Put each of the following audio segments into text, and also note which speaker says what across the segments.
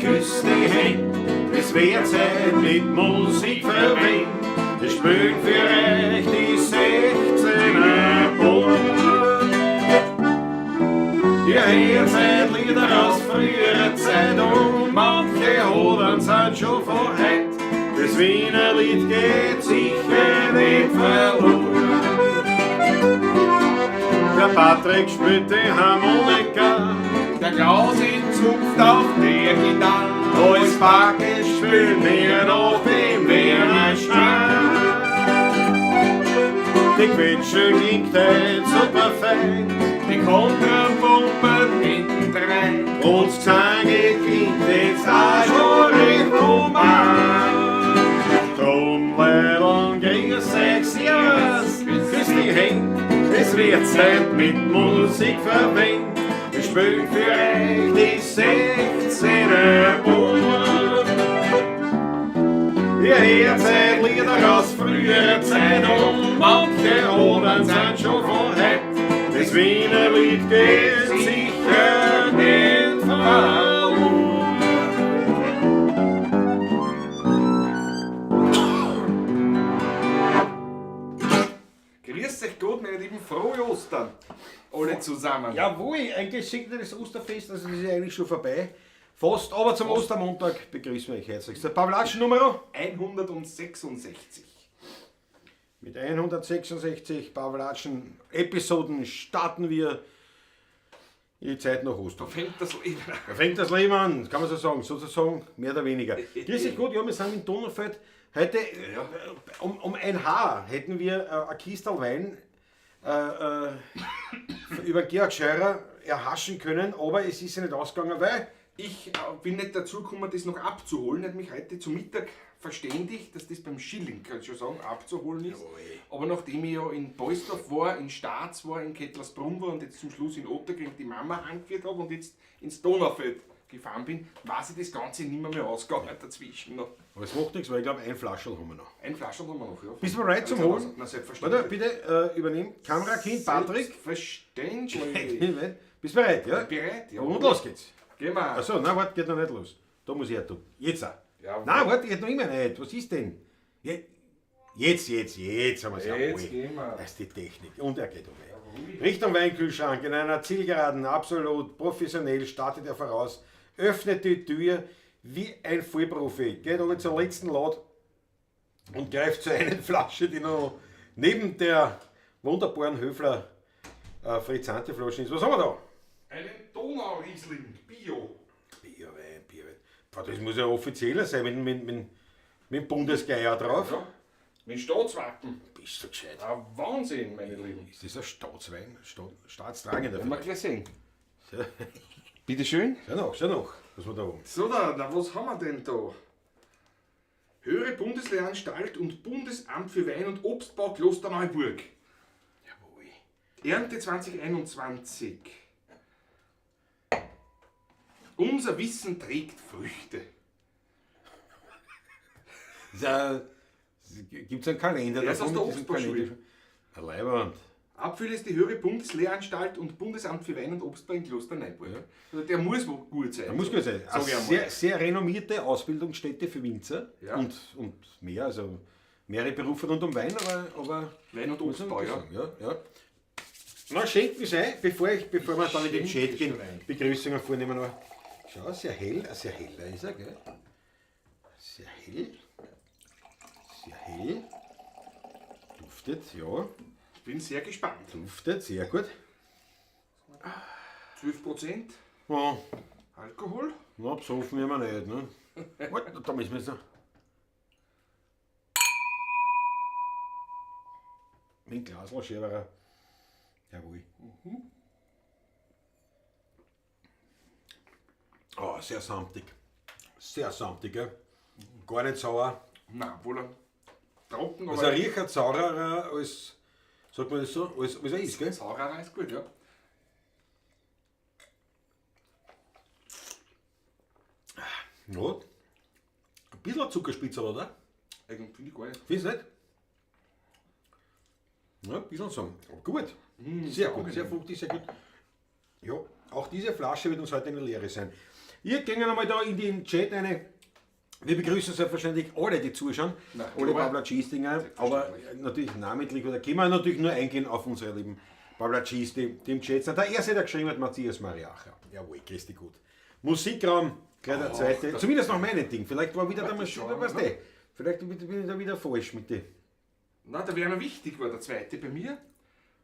Speaker 1: Küss die Händ, es wird Zeit mit Musik verwendet. Wir spielen für euch die 16er Bund. Ihr hört seit Lieder aus früherer Zeit und manche Hodern sind schon von heut. Das Wiener Lied geht sicher nicht verloren. Der Patrick spielt die Harmonika,
Speaker 2: Der Klaus in zupft auf der Gitarre.
Speaker 1: Als Backe spielen wir noch den Wiener Stein. Die Quetsche klingt heute super fein
Speaker 2: Die Kontrapumpen hintendrein.
Speaker 1: und das Gesange klingt jetzt auch schon recht human. Drum, Leideln, grüß euch, servus, küss die Händ, es wird Zeit mit Musik verwendet. Wir spielen für euch die 16er Bund. Ihr hört seit Lieder aus früherer Zeit und manche Odern sind schon von heut. Das Wiener Lied geht sicher nicht verloren.
Speaker 2: Grüß euch Gott, meine lieben, frohe Ostern. Alle zusammen.
Speaker 1: Jawohl, ein gesegnetes Osterfest, also das ist ja eigentlich schon vorbei. Fast, aber zum Ostermontag begrüßen wir euch herzlich. Der Pavlatschen Nummer
Speaker 2: 166.
Speaker 1: mit 166 Pavlatschen Episoden starten wir in die Zeit nach Ostern.
Speaker 2: Da fängt das Leben an.
Speaker 1: Da fängt das Leben an, kann man so sagen, sozusagen, mehr oder weniger. Grüß dich gut, ja, wir sind in Donaufeld. Heute, um ein Haar hätten wir ein Kistel Wein über Georg Scheurer erhaschen können, aber es ist ja nicht ausgegangen, weil
Speaker 2: Ich bin nicht dazu gekommen, das noch abzuholen. Ich hab mich heute zu Mittag verständigt, dass das beim Schilling, kann ich schon sagen, abzuholen ist. Aber nachdem ich ja in Beusdorf war, in Staats war, in Kettlersbrunn war und jetzt zum Schluss in Otterkring die Mama angeführt habe und jetzt ins Donaufeld gefahren bin, weiß ich das Ganze nicht mehr ausgegangen dazwischen noch.
Speaker 1: Aber es macht nichts, weil ich glaube, ein Flascherl haben wir noch.
Speaker 2: Ein Flascherl haben wir noch, ja.
Speaker 1: Bist du bereit zum Holen?
Speaker 2: Na, selbstverständlich.
Speaker 1: Warte, bitte übernimm. Kamerakind Patrick.
Speaker 2: Selbstverständlich.
Speaker 1: Bist du bereit, ja?
Speaker 2: Bereit, ja.
Speaker 1: Und los geht's.
Speaker 2: Gehen wir.
Speaker 1: Achso, nein, warte, geht noch nicht los. Da muss ich ja tun. Jetzt auch.
Speaker 2: Ja,
Speaker 1: nein, warte, geht noch immer nicht. Was ist denn? Jetzt, jetzt, jetzt haben wir's.
Speaker 2: Jetzt
Speaker 1: Jawohl.
Speaker 2: gehen wir.
Speaker 1: Das ist die Technik. Und er geht um. Richtung Weinkühlschrank in einer Zielgeraden, absolut professionell, startet er voraus, öffnet die Tür wie ein Vollprofi, geht aber zur letzten Lad und greift zu einer Flasche, die noch neben der wunderbaren Höfler Frizzante Flasche ist. Was haben wir da?
Speaker 2: Einen Donau-Riesling, Bio.
Speaker 1: Bierwein, Bierwein. Boah, das muss ja offizieller sein, mit dem Bundesgeier drauf.
Speaker 2: Ja. Mit Staatswappen.
Speaker 1: Bist du gescheit?
Speaker 2: Ein Wahnsinn, meine Lieben.
Speaker 1: Ist das ein Staatswein? Staatstragender
Speaker 2: Werden wir
Speaker 1: vielleicht?
Speaker 2: gleich sehen. Bitte schön.
Speaker 1: Schau nach, schau nach, was wir da haben.
Speaker 2: So, da, was haben wir denn da? Höhere Bundeslehranstalt und Bundesamt für Wein- und Obstbau Klosterneuburg.
Speaker 1: Jawohl.
Speaker 2: Ernte 2021. Unser Wissen trägt Früchte.
Speaker 1: Gibt es einen Kalender?
Speaker 2: Der ist aus
Speaker 1: davon
Speaker 2: der
Speaker 1: mit diesem
Speaker 2: Obstbauschule.
Speaker 1: Kalender? Ein Leibernd.
Speaker 2: Abfüll ist die Höhere Bundeslehranstalt und Bundesamt für Wein und Obstbau in Klosterneuburg.
Speaker 1: Ja.
Speaker 2: Also der muss wohl gut sein.
Speaker 1: Der muss gut sein.
Speaker 2: Sag
Speaker 1: Eine
Speaker 2: ich einmal.
Speaker 1: sehr, sehr renommierte Ausbildungsstätte für Winzer
Speaker 2: Ja.
Speaker 1: und mehr, also mehrere Berufe rund um Wein, aber
Speaker 2: Wein und
Speaker 1: muss man
Speaker 2: Obstbau, ja.
Speaker 1: sagen, ja. Ja. Na, schenken Sie ein, bevor wir dann in den
Speaker 2: Schenke
Speaker 1: Chat gehen,
Speaker 2: schon ein.
Speaker 1: Begrüßungen vornehmen. Aber schau, sehr hell, sehr heller ist er, gell? Sehr hell. Sehr hell. Duftet, ja.
Speaker 2: Ich bin sehr gespannt.
Speaker 1: Duftet, sehr gut.
Speaker 2: 12%
Speaker 1: Ja,
Speaker 2: Alkohol.
Speaker 1: na, besoffen werden wir nicht, ne? Warte, da müssen wir jetzt noch. Mit dem Glasl Scherer. Jawohl. Mhm. Oh, sehr samtig. Sehr samtig, gell? Gar nicht sauer.
Speaker 2: Nein, wohl ein trocken,
Speaker 1: Also er riecht saurer als, sagt man das so, als er ist, gell?
Speaker 2: Saurer ist gut, ja.
Speaker 1: Ja. Ein bisschen Zuckerspitzer, oder?
Speaker 2: Eigentlich finde ich gar nicht.
Speaker 1: Findest du nicht? Ja, ein bisschen so. Aber gut. Sehr gut, sehr fruchtig, sehr gut. Ja, auch diese Flasche wird uns heute eine Lehre sein. Ihr gehen einmal da in den Chat rein. Wir begrüßen selbstverständlich alle, die zuschauen,
Speaker 2: Na,
Speaker 1: alle
Speaker 2: klar.
Speaker 1: Pavlacistinger, aber natürlich namentlich, oder können wir natürlich nur eingehen auf unsere lieben Pavlacisti, die im Chat sind. Der erste, der geschrieben hat, Matthias Mariacher. Jawohl, grüß dich gut. Musikraum, gleich der zweite, zumindest nach meinem Ding. Vielleicht war wieder der Maschine,
Speaker 2: schauen,
Speaker 1: weißt
Speaker 2: ne?
Speaker 1: du, vielleicht bin ich da wieder falsch mit dem.
Speaker 2: Na, der Werner Wichtig war der zweite bei mir.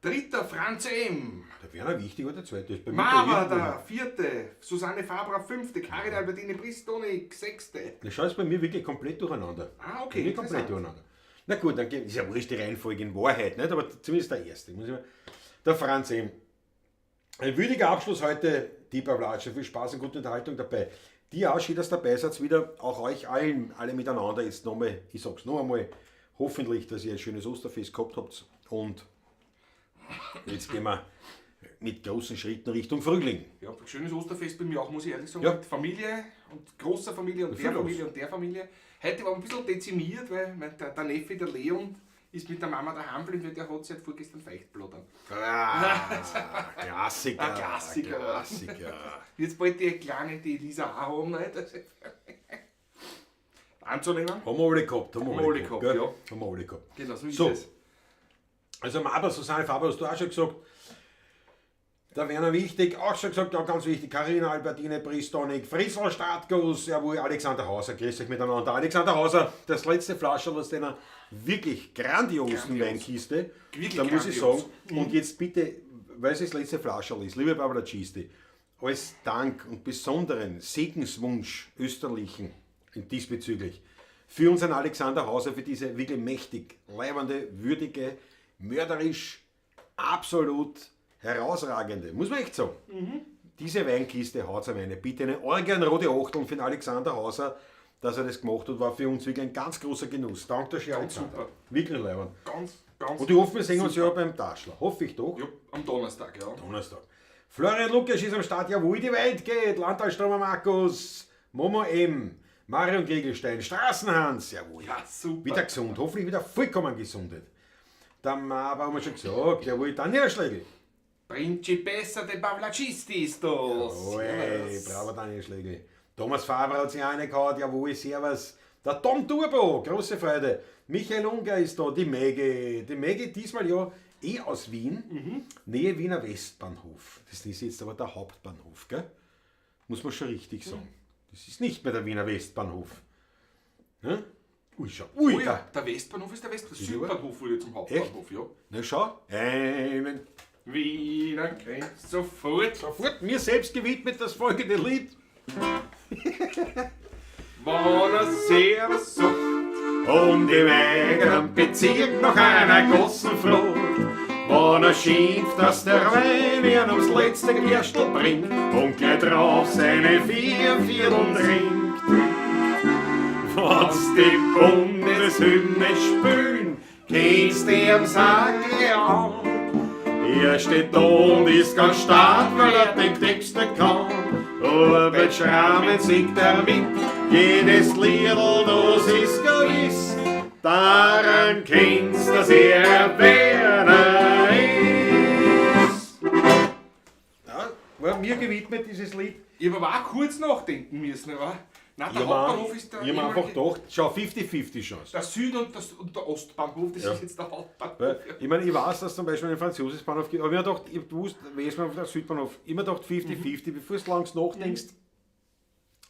Speaker 2: Dritter Franz M.
Speaker 1: Der Werner Wichtig war der zweite. Ist bei mir
Speaker 2: Mava
Speaker 1: bei
Speaker 2: der vierte. Susanne Fabra fünfte. Karin Albertine Bristonik sechste.
Speaker 1: Das schaut bei mir wirklich komplett durcheinander.
Speaker 2: Ah, okay,
Speaker 1: Bei mir komplett
Speaker 2: interessant.
Speaker 1: durcheinander. Na gut, dann ist ja wurscht die Reihenfolge in Wahrheit, nicht? Aber zumindest der erste. Muss ich mal. Der Franz eben. Ein würdiger Abschluss heute, die Pavlatsche. Viel Spaß und gute Unterhaltung dabei. Dir auch, schön, dass ihr dabei seid, wieder auch euch allen, alle miteinander jetzt nochmal, ich sag's noch einmal, hoffentlich, dass ihr ein schönes Osterfest gehabt habt und jetzt gehen wir mit großen Schritten Richtung Frühling.
Speaker 2: Ja, schönes Osterfest bei mir auch, muss ich ehrlich sagen.
Speaker 1: Ja.
Speaker 2: Mit Familie und großer Familie und
Speaker 1: Viel
Speaker 2: der
Speaker 1: los.
Speaker 2: Familie und der Familie. Heute war ein bisschen dezimiert, weil der Neffe, der Leon, ist mit der Mama daheim geblieben, weil der hat seit vorgestern Feuchtblattern.
Speaker 1: Ah, Klassiker.
Speaker 2: Ein Klassiker.
Speaker 1: Klassiker.
Speaker 2: Jetzt bald die Kleine, die Elisa auch haben, nicht? Also, anzunehmen.
Speaker 1: Haben wir alle gehabt. Haben wir alle gehabt, gell?
Speaker 2: ja.
Speaker 1: Haben wir alle gehabt.
Speaker 2: Genau, so ist
Speaker 1: So.
Speaker 2: es.
Speaker 1: Also aber Susanne Faber hast du auch schon gesagt, der Werner Wichtig, auch schon gesagt, ja ganz wichtig, Carina Albertine Pristonik, Fritzl Startguss, jawohl, Alexander Hauser, grüß euch miteinander. Alexander Hauser, das letzte Flascherl aus deiner wirklich grandiosen
Speaker 2: Grandios.
Speaker 1: Weinkiste.
Speaker 2: Wirklich
Speaker 1: da muss ich
Speaker 2: grandios.
Speaker 1: sagen, und jetzt bitte, weil es das letzte Flascherl ist, liebe Barbara Cisti, als Dank und besonderen Segenswunsch österlichen diesbezüglich für unseren Alexander Hauser, für diese wirklich mächtig, leibende, würdige, mörderisch, absolut herausragende, muss man echt sagen. Diese Weinkiste haut ihm eine. Bitte eine organrote Achteln für den Alexander Hauser, dass er das gemacht hat, war für uns wirklich ein ganz großer Genuss. Danke schön, Alexander.
Speaker 2: super.
Speaker 1: Wirklich leibend.
Speaker 2: Ganz, ganz.
Speaker 1: Und ich hoffe, wir sehen uns ja beim Taschler. Hoffe ich doch.
Speaker 2: Ja, am Donnerstag, ja.
Speaker 1: Donnerstag. Florian Lukas ist am Start, jawohl, die Welt geht. Landtalstromer Markus, Momo M, Marion Kriegelstein, Straßenhans, jawohl.
Speaker 2: Ja, super.
Speaker 1: Wieder gesund, hoffentlich wieder vollkommen gesundet. Der Maba haben wir schon gesagt, jawohl, Daniel Schlegel.
Speaker 2: Principessa de Pavlacisti ist das.
Speaker 1: Oh, ey, bravo Daniel Schlegel. Thomas Faber hat sich reingehauen, jawohl, servus. Der Tom Turbo, große Freude. Michael Unger ist da, die Maggie. Die Maggie diesmal ja eh aus Wien, Nähe Wiener Westbahnhof. Das ist jetzt aber der Hauptbahnhof, gell? Muss man schon richtig sagen. Das ist nicht mehr der Wiener Westbahnhof. Ne? Ui, schau. Ui,
Speaker 2: Oh ja,
Speaker 1: da.
Speaker 2: der Westbahnhof ist der Westbahnhof. Südbahnhof wurde zum Hauptbahnhof, ja.
Speaker 1: Na schau. Einen.
Speaker 2: Wiener grenzt sofort.
Speaker 1: Sofort mir selbst gewidmet das folgende Lied.
Speaker 2: Wann er sehr sucht.
Speaker 1: Und im eigenen Bezirk noch einer großen fragt, wann er schimpft, dass der Wein ihn ums letzte Gerstl bringt und gleich drauf seine 4 Vierteln trinkt. Wenn's die Bundeshymne spülen, kennst du ihm Sage an. Er steht da und ist ganz stark, weil er den Text nicht kann. Aber bei Schrammen singt er mit, jedes Liedl, das ist gewiss. Daran kennst, dass er Werner ist. Ja, war mir gewidmet, dieses Lied.
Speaker 2: Ich habe aber auch kurz nachdenken müssen, aber nein, der
Speaker 1: Ich hab
Speaker 2: Hauptbahnhof ist der.
Speaker 1: Ich hab mir einfach gedacht, schau, 50-50 Chance.
Speaker 2: Der Süd- und der Ostbahnhof, das
Speaker 1: Ja.
Speaker 2: ist jetzt der Hauptbahnhof.
Speaker 1: Weil, ich meine, ich weiß, dass zum Beispiel ein Franz-Josefs-Bahnhof gibt, aber ich hab mir gedacht, ich wusste, Westbahnhof, der Südbahnhof, immer gedacht 50-50, bevor du langs nachdenkst,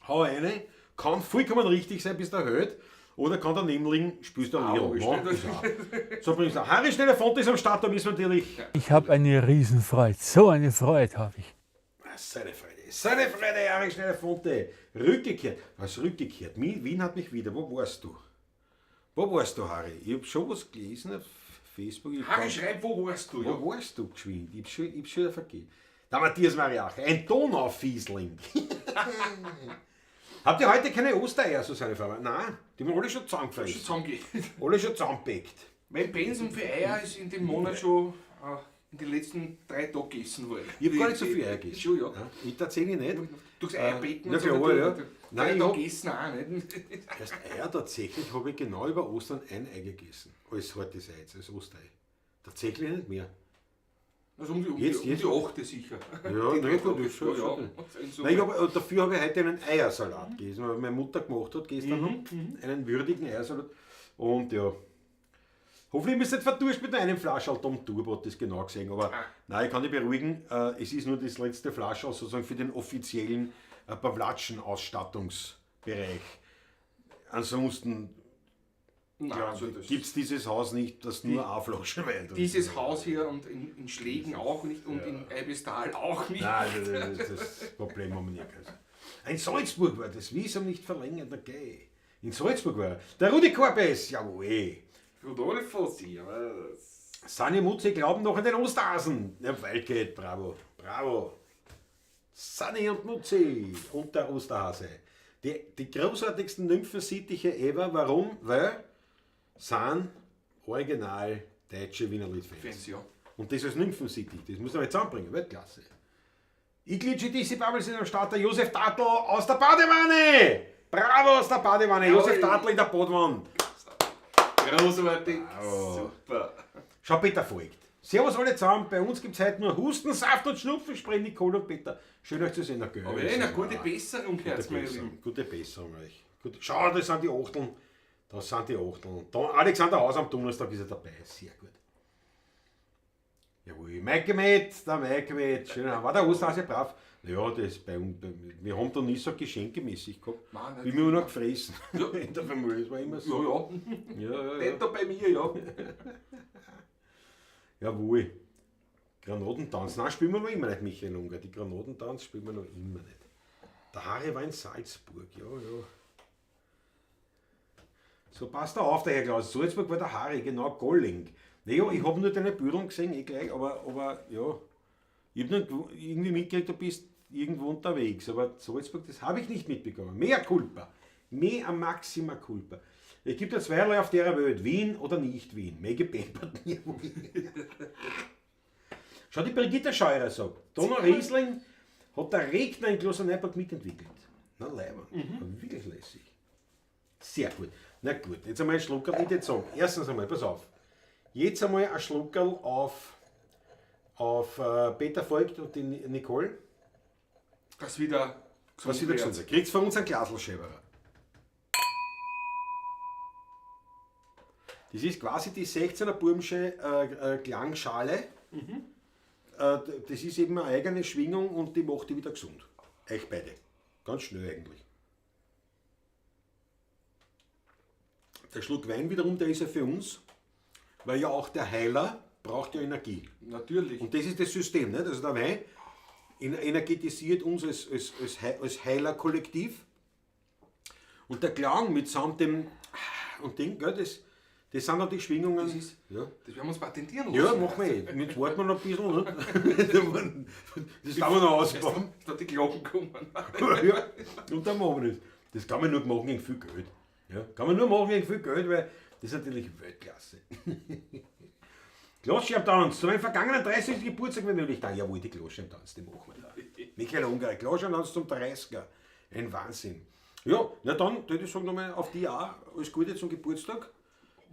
Speaker 1: hau eine, kann vollkommen richtig sein, bis der hält, oder kann daneben liegen, spürst du ein
Speaker 2: Au,
Speaker 1: Lidl.
Speaker 2: ist
Speaker 1: Ne?
Speaker 2: nicht-
Speaker 1: Ist auch. So, übrigens, Harry Schneller Fonte ist am Start, da müssen wir natürlich.
Speaker 3: Ich habe eine Riesenfreude. So eine Freude habe ich.
Speaker 1: Ah, Seine Freude, seine Freude, Harry Schneller Fonte. Rückgekehrt. Was rückgekehrt? Wien hat mich wieder. Wo warst du? Wo warst du, Harry? Ich hab schon was gelesen auf Facebook. Ich
Speaker 2: Harry,
Speaker 1: kann-
Speaker 2: schreib, wo warst du?
Speaker 1: Wo
Speaker 2: Ja.
Speaker 1: warst du geschwind? Ich hab schon wieder vergessen. Der Matthias Mariacher, ein Donaufiesling. Habt ihr heute keine Ostereier, Susanne Faber? Nein, die haben alle schon
Speaker 2: Schon
Speaker 1: zusammengefressen.
Speaker 2: zusammengehen.
Speaker 1: Alle schon zusammengepackt.
Speaker 2: Mein Pensum für Eier ist in dem Monat schon in den letzten 3 Tagen gegessen worden.
Speaker 1: Ich hab gar nicht so viel Eier gegessen.
Speaker 2: Schon, ja.
Speaker 1: Ja, ich tatsächlich nicht.
Speaker 2: Durchs Eierbecken
Speaker 1: na
Speaker 2: und so.
Speaker 1: klar,
Speaker 2: natürlich.
Speaker 1: ja.
Speaker 2: Drei
Speaker 1: Nein, ich
Speaker 2: Tage
Speaker 1: hab-
Speaker 2: gegessen auch nicht.
Speaker 1: Erst Eier tatsächlich habe ich genau über Ostern ein Ei gegessen. Als hartes Ei, jetzt, als Osterei. Tatsächlich nicht mehr.
Speaker 2: Also um die, um
Speaker 1: Jetzt-
Speaker 2: die,
Speaker 1: jetzt-
Speaker 2: um die 8 sicher.
Speaker 1: Ja,
Speaker 2: Die
Speaker 1: na
Speaker 2: drei
Speaker 1: gut,
Speaker 2: Tage.
Speaker 1: das ist schon.
Speaker 2: Ja,
Speaker 1: schon.
Speaker 2: ja. In Summe.
Speaker 1: Nein, ich hab, dafür habe ich heute einen Eiersalat gegessen, weil meine Mutter gemacht hat gestern noch. Einen würdigen Eiersalat. Und ja. Hoffentlich bist du nicht verdurst mit nur einem Flascherl. Tom Turbo hat das genau gesehen. Aber nein, ich kann dich beruhigen, es ist nur das letzte Flascherl sozusagen für den offiziellen Pawlatschen-Ausstattungsbereich. Ansonsten
Speaker 2: Nein, also das-
Speaker 1: gibt es dieses Haus nicht, das nur eine Flasche Wein drin
Speaker 2: Dieses
Speaker 1: ist.
Speaker 2: Haus hier und in Schlägen auch nicht und in Eibistal auch nicht.
Speaker 1: Nein, das Problem haben wir nicht. Also. In Salzburg war das Visum nicht verlängert, okay. In Salzburg war er. Der Rudi Korbes, jawohl.
Speaker 2: Rudolfo, servus.
Speaker 1: Sani Mutzi glauben noch an den Osterhasen. Ja, Waldgate, bravo, bravo. Sani und Mutzi und der Osterhase. Die großartigsten Nymphensittiche ever. Warum? Weil sind original deutsche Wiener Lied-Fans.
Speaker 2: Fans, ja.
Speaker 1: Und das als Nymphensittich, das muss man jetzt zusammenbringen, Weltklasse. Iglitschi Dissi Babel sind am Start, der Josef Tatl aus der Badewanne! Bravo aus der Badewanne, Josef
Speaker 2: Jawohl.
Speaker 1: Tatl in der Badewanne.
Speaker 2: Großartig. Super.
Speaker 1: Schau, Peter folgt. Servus alle zusammen, bei uns gibt es heute nur Husten, Saft und Schnupfen, Nicole und Peter. Schön euch zu sehen. Na, gell,
Speaker 2: Aber eh, eine gute Besserung,
Speaker 1: gute
Speaker 2: Herz, meine
Speaker 1: Besserung,
Speaker 2: Lieben.
Speaker 1: gute Besserung euch. Gut. Schau, das sind die Achteln. Das sind die Achteln. Da, Alexander Haus am Donnerstag ist er dabei. Sehr gut. Jawohl, Maike mit, der Maike mit. Schön, war der Osterhase brav? Ja, das bei uns, wir haben da nie so geschenkemäßig gehabt.
Speaker 2: Nein, nicht.
Speaker 1: Wir haben immer noch gefressen.
Speaker 2: Ja.
Speaker 1: In der Familie, das war immer so.
Speaker 2: Ja, ja.
Speaker 1: Ja, ja, ja.
Speaker 2: Nicht da bei mir, ja.
Speaker 1: Jawohl. Granatentanz. Nein, spielen wir noch immer nicht, Michael Unger. Die Granatentanz spielen wir noch immer nicht. Der Harry war in Salzburg, ja, ja. So, passt da auf, der Herr Klaus. Salzburg war der Harry, genau, Golling. Naja, ich habe nur deine Bilder gesehen, eh gleich, aber ja. Ich habe nur irgendwie mitgekriegt, du bist irgendwo unterwegs. Aber Salzburg, das habe ich nicht mitbekommen. Mea culpa. Mea maxima culpa. Es gibt ja zweierlei auf der Welt. Wien oder nicht Wien. Mega bempert. Schau, die Brigitte Scheurer sagt, Donau Riesling hat der Regner in Klosterneuburg mitentwickelt. Na, leider. Wirklich lässig. Sehr gut. Na gut, jetzt einmal ein Schluckerl. Ich würde sagen, erstens einmal, pass auf. Jetzt einmal ein Schluckerl auf Peter Voigt und die Nicole.
Speaker 2: Das wieder
Speaker 1: Was wieder gesund ist. Kriegst von uns einen Glaselschäberer. Das ist quasi die 16er Burmsche Klangschale. Das ist eben eine eigene Schwingung und die macht die wieder gesund. Euch beide. Ganz schnell eigentlich. Der Schluck Wein wiederum, der ist ja für uns, weil ja auch der Heiler braucht ja Energie.
Speaker 2: Natürlich.
Speaker 1: Und das ist das System, nicht? Also der Wein energetisiert uns als Heilerkollektiv. Und der Klang mitsamt dem und Ding, gell, das sind dann die Schwingungen.
Speaker 2: Das ist-
Speaker 1: ja.
Speaker 2: Das werden wir uns patentieren
Speaker 1: Ja,
Speaker 2: lassen.
Speaker 1: machen wir eh. Jetzt warten wir noch ein bisschen. Ne? Das kann man noch ausbauen.
Speaker 2: Ist da die Glocken kommen.
Speaker 1: Ja, und dann machen wir das. Das kann man nur machen gegen viel Geld. Ja, kann man nur machen gegen viel Geld, weil das ist natürlich Weltklasse. Glasschirmtanz, zu meinem vergangenen 30. Geburtstag, wenn möglich. Da, jawohl, die Glasschirmtanz, die machen wir da. Michael Ungar, Glasschirmtanz zum 30er. Ein Wahnsinn. Ja, na dann, würde ich sagen, nochmal auf die auch alles Gute zum Geburtstag.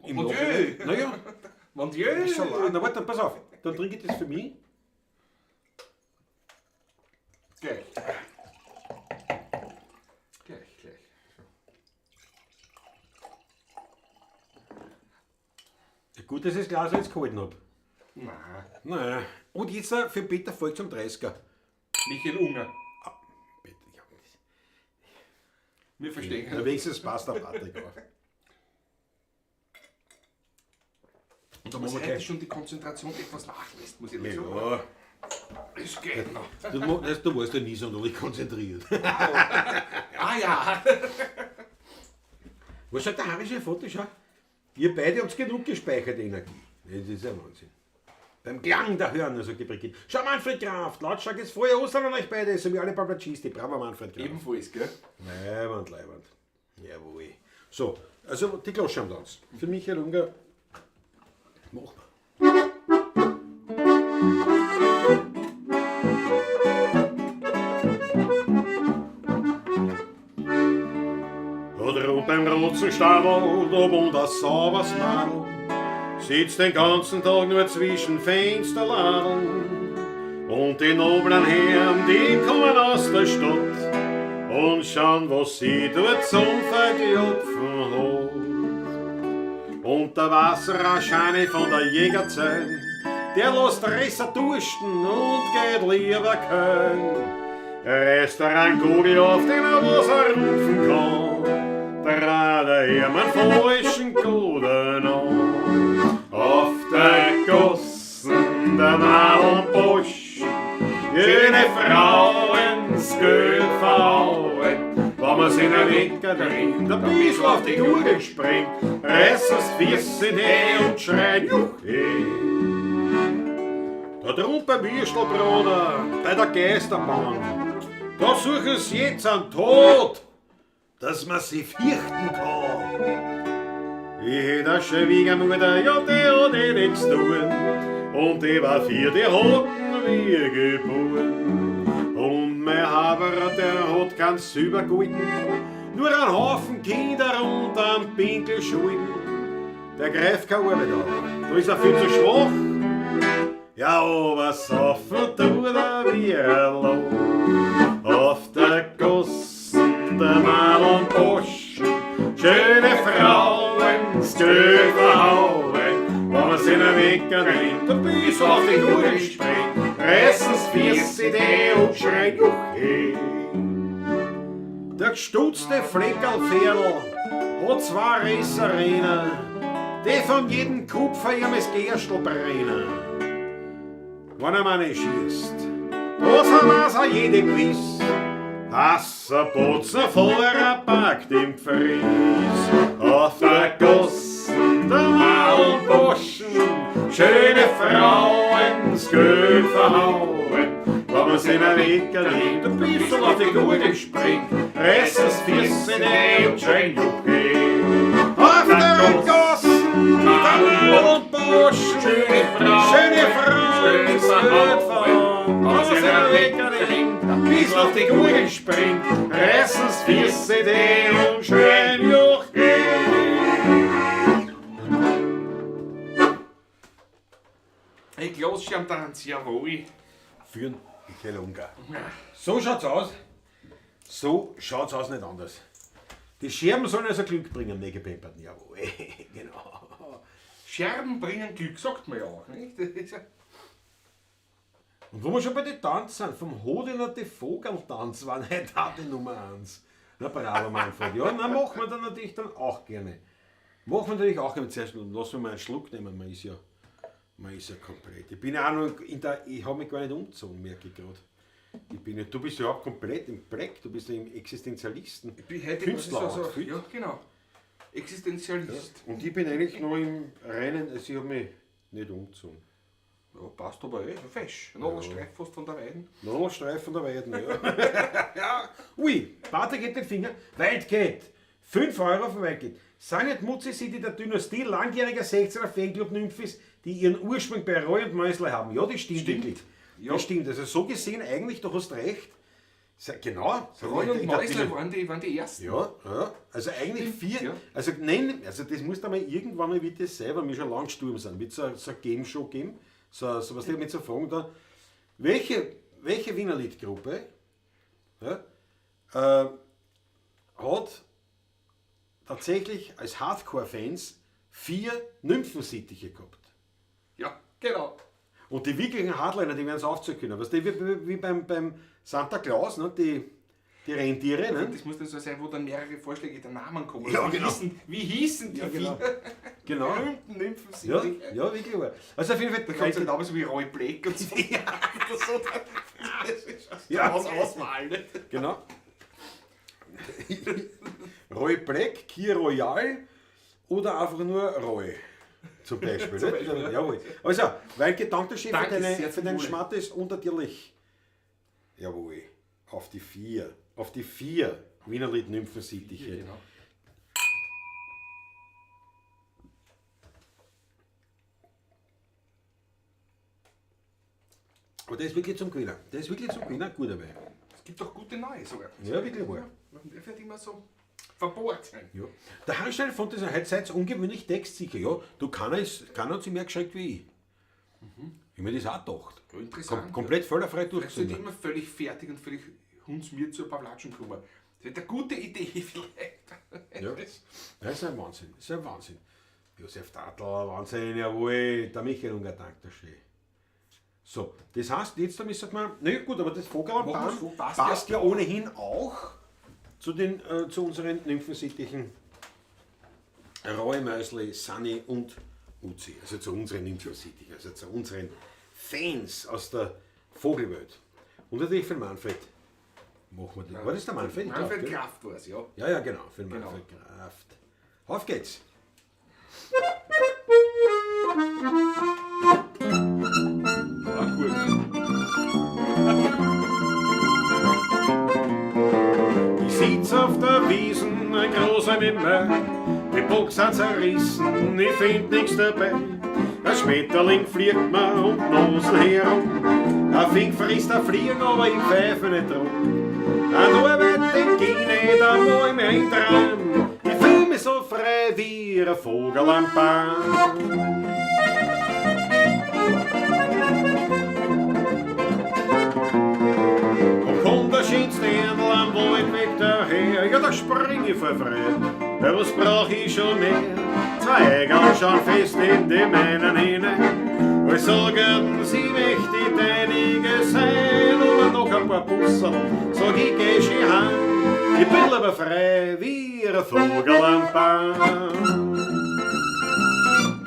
Speaker 1: Im
Speaker 2: Mon Dieu.
Speaker 1: Nachhinein. Naja,
Speaker 2: Mon Dieu!
Speaker 1: na warte, dann pass auf, dann trinke ich das für mich.
Speaker 2: Gleich. Gleich, gleich.
Speaker 1: Ja, gut, dass ich das Glas jetzt gehalten habe.
Speaker 2: Nein.
Speaker 1: Naja. Und jetzt für Peter Volk zum 30er.
Speaker 2: Michael Unger.
Speaker 1: Peter, ja.
Speaker 2: Wir verstehen.
Speaker 1: Na, wenigstens passt der Patrick auf.
Speaker 2: Und da muss heute schon die Konzentration etwas nachlässt, muss ich ehrlich sagen.
Speaker 1: Ja,
Speaker 2: Es geht noch.
Speaker 1: du warst ja nie sonderlich konzentriert.
Speaker 2: Ah ja!
Speaker 1: Was sagt der Harry sein Foto? Schau. Ihr beide habt genug gespeichert Energie. Das ist ja Wahnsinn. Beim Klang der Hörner, sagt die Brigitte. Schau, Manfred Graf, lautstarkes Feuer Ostern an euch beide, so wie alle Papagisти. Bravo, Manfred Graf.
Speaker 2: Ebenfalls, gell?
Speaker 1: Leiband, leiband. Jawohl. So, also die Glasschirmtanz. Für Michael Unger. Machen wir. Da droben beim Rotzenstadl, da wohnt ein sauberes Madel, sitzt den ganzen Tag nur zwischen Fensterladeln. Und die noblen Herren, die kommen aus der Stadt und schauen, was sie dort zum Verklopfen hat. Und der Wasserscheine von der Jägerzeit, der lässt Resser dursten und geht lieber Köln. Restaurant Google, auf den er was er rufen kann, trat er ihm einen falschen Guten an. Auf der Gossen, der Madeln Busch, jene Frauen, Geld verhauen. Wenn man sich in der Wecker drin, der Biesel auf die Gurgel springt, reißen's Füße hin und schreien, Juche. Da drunten beim Würstelbruder, bei der Geisterbahn, da suchen sie jetzt einen Tod, dass man sie fürchten kann. Ich hätt eine Schwiegermutter, ja, die hat eh nichts zu tun, und die war für die Hoden wie geboren. Und mein Haberer, der hat kein Silbergulden, nur einen Haufen Kinder und einen Pinkel Schulden. Der greift keine Arbeit an, da ist er viel zu schwach. Ja, aber saufen tut er wie ein Loch. Auf der Gossen, der Madeln Boschen, schöne Frauen, Geld verhauen. Wenn man sich in den Wecker nimmt, der Biss auf die Gurgel springt, reißen's Füße die und schreien, Juche. Der gestutzte Fleckerlpferdl hat zwei Resserinnen, die von jedem Kupfer ihm das Gerstl brennen. Wenn er mal nicht schießt, da sind wir's auch jede gewiss, dass er Botzen voller packt im Fries. Auf der Gossen, der Maulboschen, schöne Frauen, das Geld verhauen. Wenn man sich in den Wecker nimmt, ein bisschen auf die Gurgel springt, reißen's Füße und schreien, Juche. Auf der Gossen, der Maulboschen, schöne Frauen, das Geld verhauen. Wenn man sich in den Wecker nimmt, ein bisschen auf die Gurgel springt, reißen's Füße und schreien, Juche.
Speaker 2: Hey, Glasscherbentanz, jawohl.
Speaker 1: Führen Michael Unger. So schaut's aus. So schaut's aus, nicht anders. Die Scherben sollen also Glück bringen, ne gepemperten. Jawohl, genau.
Speaker 2: Scherben bringen Glück, sagt man ja auch, nicht? Das ist ja
Speaker 1: Und wo wir schon bei den Tanz sind, vom Hodiner die Vogeltanz war heute auch die Nummer 1. Na bravo, Manfred. Ja, na, machen wir dann natürlich dann auch gerne. Machen wir natürlich auch gerne. Zuerst lassen wir mal einen Schluck nehmen, man ist ja komplett. Ich bin ja auch noch in der, ich hab mich gar nicht umgezogen, merke ich grad. Ich bin ja, du bist ja auch komplett im Black, du bist ja im Existenzialisten.
Speaker 2: Ich bin heute
Speaker 1: Künstler
Speaker 2: so,
Speaker 1: Outfit.
Speaker 2: ja, genau. Existenzialist.
Speaker 1: Ja. Und ich bin eigentlich noch im reinen, also ich hab mich nicht umgezogen.
Speaker 2: Ja, passt aber eh, fesch. Nadelstreif fast von der Weiden.
Speaker 1: Nadelstreif von der Weiden, ja. Ja. Ui, Pater geht den Finger. Waldgate. 5 Euro von Waldgate. Sind nicht Mutzi City der Dynastie langjähriger 16er Fanclub Nymphis, die ihren Ursprung bei Roy und Mösle haben? Ja, das stimmt,
Speaker 2: Stimmt.
Speaker 1: wirklich.
Speaker 2: Ja.
Speaker 1: Das stimmt. Also so gesehen eigentlich, du hast recht. Genau.
Speaker 2: Roy und
Speaker 1: Ich glaub,
Speaker 2: Mäusle
Speaker 1: die-
Speaker 2: waren die ersten.
Speaker 1: Ja, ja. Also eigentlich
Speaker 2: Stimmt,
Speaker 1: vier.
Speaker 2: ja.
Speaker 1: Also nein, also das muss da mal irgendwann mal, wie das sein, weil wir schon lange gestorben sind, wird so eine Game Show geben, so was die mit so Fragen da. Welche Wiener Liedgruppe, ja hat tatsächlich als Hardcore-Fans 4 Nymphensittiche gehabt?
Speaker 2: Ja, genau.
Speaker 1: Und die wirklichen Hardliner, die werden es aufzählen können. Weißt du, wie beim Santa Claus, ne? Die Rentiere. Ne?
Speaker 2: Das muss dann so sein, wo dann mehrere Vorschläge der Namen kommen.
Speaker 1: Ja, genau.
Speaker 2: Wie hießen die
Speaker 1: Ja, genau.
Speaker 2: vier?
Speaker 1: Genau.
Speaker 2: Berühmten Nymphensittiche.
Speaker 1: Ja, ja, wirklich wahr. Also auf jeden Fall.
Speaker 2: Da kommt so damals wie Roy Black und so. Ja. Das ist so, das ist
Speaker 1: Ja.
Speaker 2: aus Auswahl. Ne?
Speaker 1: Genau. Roy Black, Kir Royal oder einfach nur Roy. Zum Beispiel.
Speaker 2: Zum
Speaker 1: nicht?
Speaker 2: Beispiel, ja.
Speaker 1: Jawohl. Also, weil Gedanke schön
Speaker 2: Danke sehr
Speaker 1: für
Speaker 2: zum
Speaker 1: deinen
Speaker 2: Wohle.
Speaker 1: Schmattes und natürlich, jawohl, auf die 4. Auf die 4 Wienerlied Nymphensittiche.
Speaker 2: Genau.
Speaker 1: Aber der ist wirklich zum Gewinner. Der ist wirklich zum Gewinner, guter Wein.
Speaker 2: Es gibt auch gute neue sogar.
Speaker 1: Ja, wirklich wahr.
Speaker 2: Der wird immer so verbohrt sein.
Speaker 1: Ja. Der Hangstein fand das heute seid ungewöhnlich textsicher. Ja, du, keiner hat sich mehr geschreckt wie ich. Ich hab mir das auch gedacht.
Speaker 2: Ja, interessant.
Speaker 1: Komplett fehlerfrei
Speaker 2: Vielleicht sollte ich
Speaker 1: durchgesungen.
Speaker 2: immer völlig fertig und völlig hundsmüde zu ein paar Latschen kommen. Das wäre eine gute Idee vielleicht.
Speaker 1: Ja. Das ist ein Wahnsinn. Das ist ein Wahnsinn. Josef Tadl, Wahnsinn, jawohl. Der Michael Unger, danke schön. So, das heißt, jetzt da müssen wir. Na ja, gut, aber das Vogel am
Speaker 2: Machen wir's
Speaker 1: Baum
Speaker 2: so, passt
Speaker 1: passt ja ohnehin auch zu, den, zu unseren Nymphensittichen Roy Mäusli, Sunny und Uzi. Also zu unseren Nymphensittichen, also zu unseren Fans aus der Vogelwelt. Und natürlich für Manfred. Machen wir den. War das der Manfred? Ich glaub,
Speaker 2: Manfred
Speaker 1: gell?
Speaker 2: Kraft war es, ja.
Speaker 1: Ja, ja, genau, für den
Speaker 2: Genau.
Speaker 1: Manfred Kraft. Auf geht's!
Speaker 2: War gut.
Speaker 1: Ich sitz auf der Wiesen, ein großer Nimmer, die Box sind zerrissen, ich find nix dabei. Ein Schmetterling fliegt mir um die Nosen herum, ein Fink frisst ein Fliegen, aber ich pfeife nicht drum. An Arbeit denk ich nicht einmal mehr in Traum, ich fühl mich so frei wie ein Vogel am Baum. Und kommt der schönste Händel am Waldweg daher, ja, da spring ich voll frei, ja, was brauch ich schon mehr? Zwei Eigerl schauen fest in die meinen hinein, als sagen sie, möchte ich deinige sein, oder noch ein paar Bussel, sag ich, geh schön heim, ich bin aber frei wie ein Vogel am Baum.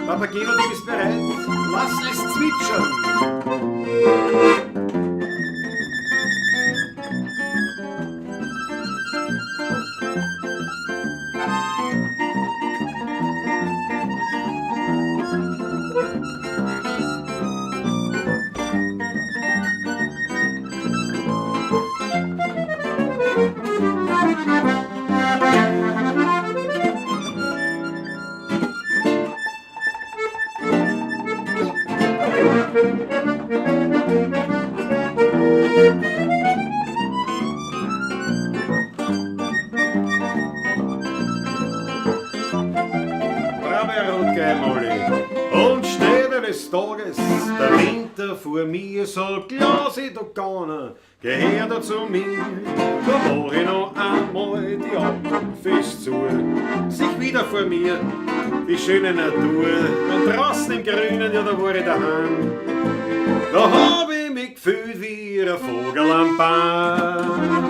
Speaker 1: Papageno, du bist bereit, lass es zwitschern. Bravo, Rutger Molly. Und steht eines Tages der Winter vor mir, so glas ich da gegangen, gehört er zu mir. Da mach ich noch einmal die Augen fest zu, sich wieder vor mir die schöne Natur. Und draußen im Grünen, ja, da war ich daheim. Da hab ich mich gefühlt wie ein Vogel am Baum.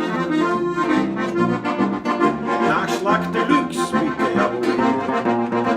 Speaker 1: Nachschlag Deluxe, bitte, jawohl.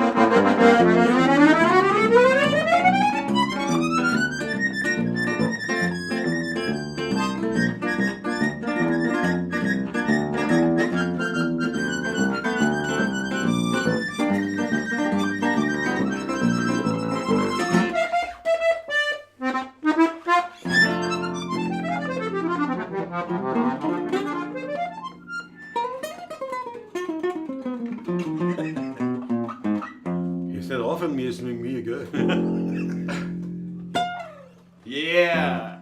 Speaker 1: Ist nicht aufhören müssen mit mir, gell?
Speaker 2: Yeah!